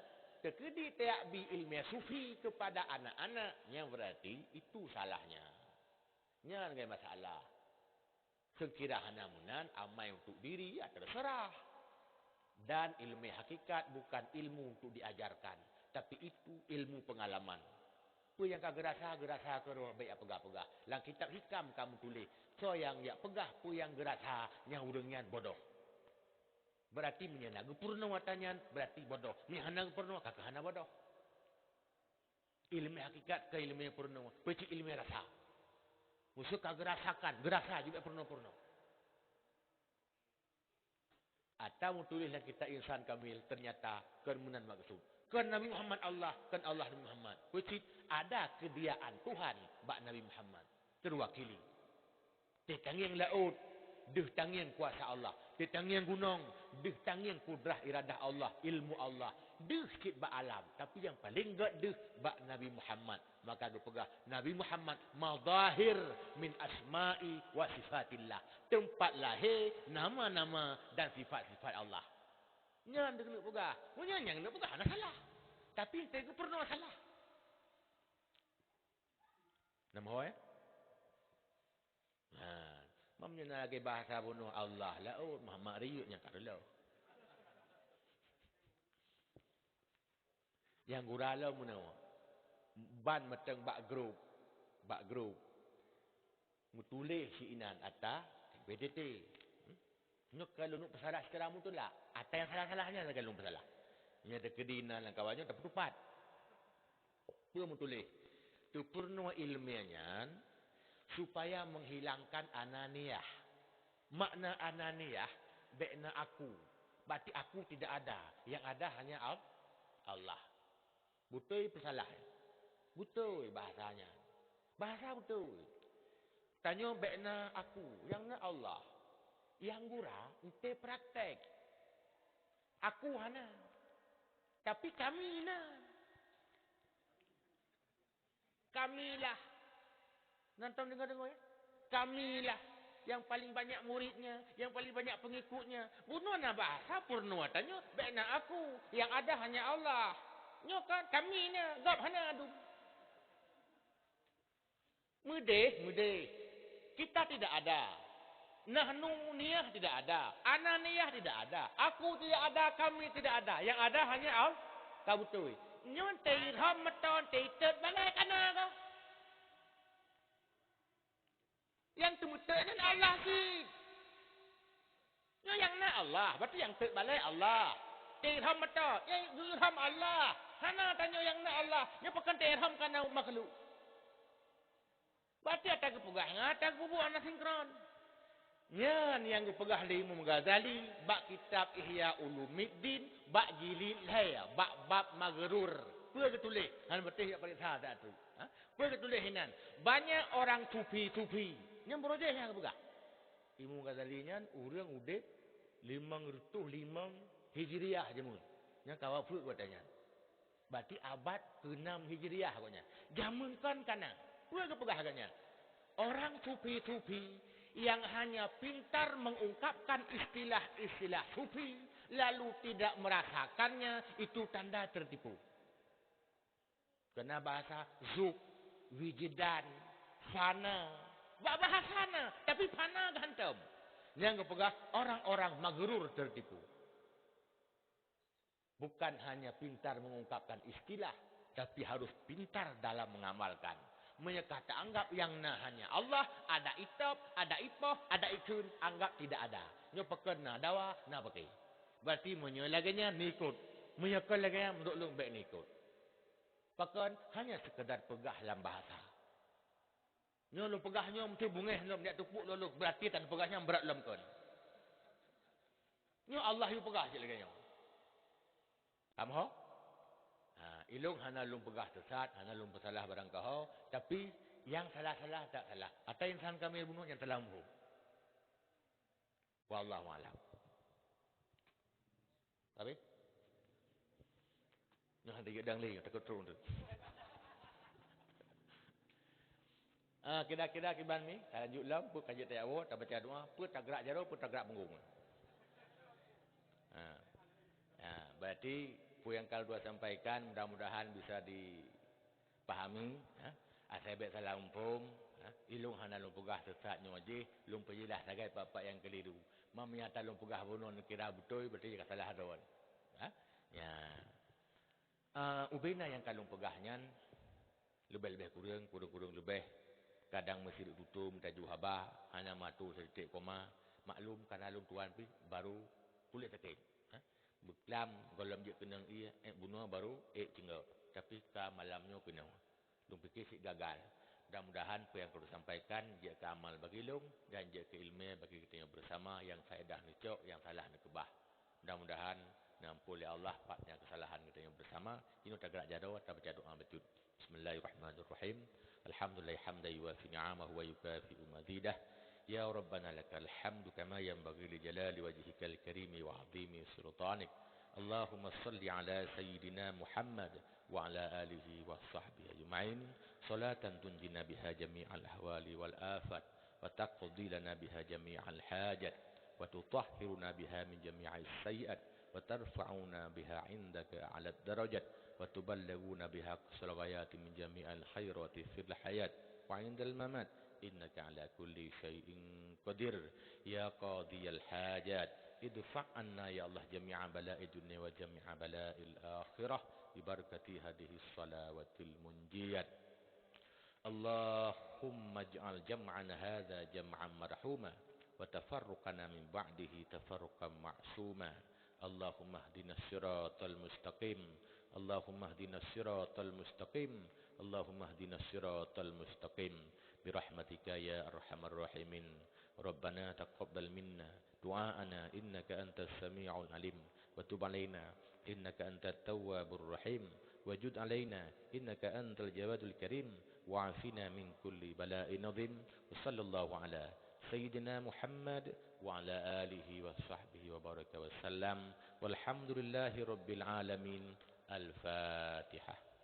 teukeudi teuyak bi ilmu sufi kepada anak-anak, nyan berarti itu salahnya. Nyan ngai masalah. Seukira hana meunan, amai untuk diri, ya terserah. Dan ilmu hakikat bukan ilmu untuk diajarkan, tapi itu ilmu pengalaman. Peue nyang ka geurasa, geurasa keudroe, bék jak peugah-peugah. Lam kitab hikam ka meutuléh, soe nyang jak peugah peue nyang geurasa, nyang ureuëng nyan bodoh. Berarti meunyoe na geupeurunoe ata nyan, berarti bodoh. Meunyoe hana geupeurunoe, ka keuh hana bodoh. Iéleumé hakikat keu iéleumé peurunoe, peue cit iéleumé rasa. Meuseu ka geurasakan, geurasa jeuet peurunoe-peurunoe. Atawa meutuléh lam kitab Insan Kamil, ternyata kon meunan maksud. Kon Nabi Muhammad Allah, kon Allah Nabi Muhammad. Peue cit, ada keudiaan Tuhan bak Nabi Muhammad. Terwakili. Teuh tangieng laôt, deuh tangieng kuasa Allah. Teuh tangieng gunong, deuh tangieng kudrah iradah Allah, ilmu Allah. Deuh cit bak alam, tapi nyang paleng gét deuh bak Nabi Muhammad. Maka geupeugah, Nabi Muhammad mazahir min asma'i wa sifatillah. Teumpat lahé nama-nama dan sifat-sifat Allah. Nyan keuneuk peugah. Meunyoe nyang keuneuk peugah hana salah. Tapi enteuk geupeurunoe salah. Nam ho, eh? Ha. Meunyoe na lagée bahasa bunoe Allah laôt, Muhammad riyeuk nyang ka reuloh. Nyang gura lom meunoe, ban meuteung bak grup, bak grup, meutuléh sinan ata B T T. Hmm? Nyoe ka lôn peusalah secara mutulak. Ata nyang salah-salah nyan ka lôn peusalah. Nyoe teukeudi na lam kawan nyoe tapeutupat. Peue meutuléh? Teupeurunoe iéleumé nyan supaya menghilangkan ananiyah. Makna ananiyah, bék na aku. Berarti aku tidak ada. Yang ada hanya Al-, Allah. Beutôi peusalah? Beutôi bahasa nyan. Bahasa beutôi. Tanyoe bék na aku, nyang na Allah. Nyang gura enteuk praktek. Aku hana. Tapi kami na. Kamilah. Nonton deungoe-deungoe, ya. Kamilah yang paling banyak muridnya, yang paling banyak pengikutnya. Bunoe na bahasa peurunoe tanyoe, bék na aku, yang ada hanya Allah. Nyoe kan kami na, gob hana dum. Meudeh, meudeh. Kita tidak ada. Nahnu niyah tidak ada. Ana niyah tidak ada. Aku tidak ada, kami tidak ada. Yang ada hanya Allah. Ka beutôi. Nyoe teuirhom meuton, teuitot balai kana ka. Nyang teumeutot nyan Allah cit. Nyoe nyang na Allah, berarti nyang tot balai Allah. Teuirhom meuton, nyang geuirhom Allah. Hana tanyoe nyang na Allah. Nyoe pakon teuirhom kana makhluk. Berarti ata geupeugah ngon ata geubuet hana sinkron. Nyan nyang geupeugah lé Imam Ghazali bak kitab Ihya Ulumuddin, bak jilid lhèe, bak bab maghrur. Peue geutuléh? Hana beuteh jak peuriksa ata tu. Ha? Peue geutuléh inan? Banyak orang sufi-sufi. Nyan beurojéh nyang geupeugah. Imam Ghazali nyan ureuëng udeb limong reutôh limong Hijriah jameun. Nyan ka wafeuet watée nyan. Berarti abad keenam Hijriah agaknya. Jameun kon ka na. Peue geupeugah agaknya? Orang sufi-sufi yang hanya pintar mengungkapkan istilah-istilah sufi, lalu tidak merasakannya, itu tanda tertipu. Kena bahasa zuk, wijidan, fana. Bak bahasa na, tapi fana geuhantom. Nyang geupeugah orang-orang maghrur tertipu. Bukan hanya pintar mengungkapkan istilah, tapi harus pintar dalam mengamalkan. Meunyoe ka taanggap nyang na hanya Allah, ada itop, ada ipoh, ada ikheun, anggap tidak ada. Nyoe pakon na dawa, na pakai. Berarti meunyoe lagée nyan, neuikot. Meunyoe kon lagée nyan, meunurot lôn bék neuikot. Pakon hanya sekedar peugah lam bahasa. Nyoe lôn peugah nyoe meusti beungéh lom, jak teupuk lôn, berarti tan peugah nyan brat lom kon. Nyoe Allah yue peugah cit lagée nyoe. Paham ho? Ha, ilong hana lôn peugah sesat, hana lôn peusalah barang kaho, tapi nyang salah-salah tak salah. Ata insan kami bunoe nyang telah muphom. Wallahu a'lam. Tapi? Nah, dia dang lé, takut turun tu. Ah, kira-kira kiban ni, talanjut lom, peue ka jeuet tayawo, tabaca doa, peue tagrak jaroe, peue tagrak punggong. Ha. Ha, berarti peue nyang ka lôn sampaikan, mudah-mudahan bisa di pahami, ha? Asai bék salah muphom, ha? Ilong hana lôn peugah sesat nyoe jih, lôn peujeulaih sagai pat-pat nyang keuliru. Meunyoe ata lôn peugah bunoe neukira beutôi, berarti ka salah droe. Ha? Nya. Ah, ubena nyang ka lôn peugah nyan, Leubeh-leubeh kureueng, kureueng-kureueng leubeh. Kadang meusireuk tutoe meutaju haba, hana meuatur sadetik koma. Maklum, kana lôn tuan pih baru puléh sakét. Ha? Beuklam gohlom jeuet keunong ié, ék bunoe baru ék ceunggok. Tapi ka malam nyoe keunoe. Lôn pike cit gagal. Mudah-mudahan peue nyang ka lôn sampaikan jeuet keu amal bagi lôn dan jeuet keu ileumèe bagi geutanyoe beusama, nyang faedah neucok, nyang salah neukeubah. Mudah-mudahan neuampôn lé Allah pat nyang keusalahan geutanyoe beusama. Jinoe tagerak jaroe, tabaca doa bacut. Bismillahirrahmanirrahim. Alhamdulillah hamdan yuwafi ni'amahu wa yukafi'u mazidah. Ya Rabbana lakal hamdu kama yanbaghi li jalali wajhikal karimi wa 'azimi sultanik. Allahumma salli ala sayyidina Muhammad wa ala alihi wa sahbihi ajma'in, salatan tunjina biha jami'al ahwali wal afat, wa taqdi lana biha jami'al hajat, wa tutahhiruna biha min jami'is sayyi'at, wa tarfa'una biha 'indaka a'lad darajat, wa tuballighuna biha aqsal ghayati min jami'il khairati fil hayat wa 'indal mamat, innaka ala kulli syai'in qadir. Ya qadiyal hajat, idfa' 'anna ya Allah jami'a bala'id dunya wa jami'a bala'il akhirah bi barakati hadhis salawatil munjiyat. Allahumma ij'al jam'ana hadza jam'an marhuma, wa tafarruqana min ba'dihi tafarruqan ma'suma. Allahumma ihdinas siratal mustaqim. Allahumma ihdinas siratal mustaqim. Allahumma ihdinas siratal mustaqim. Bi rahmatika ya arhamar rahimin. Rabbana taqabbal minna du'aana innaka antas sami'ul alim. Wa tub alaina innaka antat tawwabur rahim. Wa jud alaina innaka antal jawadul karim. Wa afina min kulli bala'in azim. Wa sallallahu ala sayyidina Muhammad wa ala alihi wa sahbihi wa baraka wa sallam. Walhamdulillahi rabbil alamin. Al-Fatihah.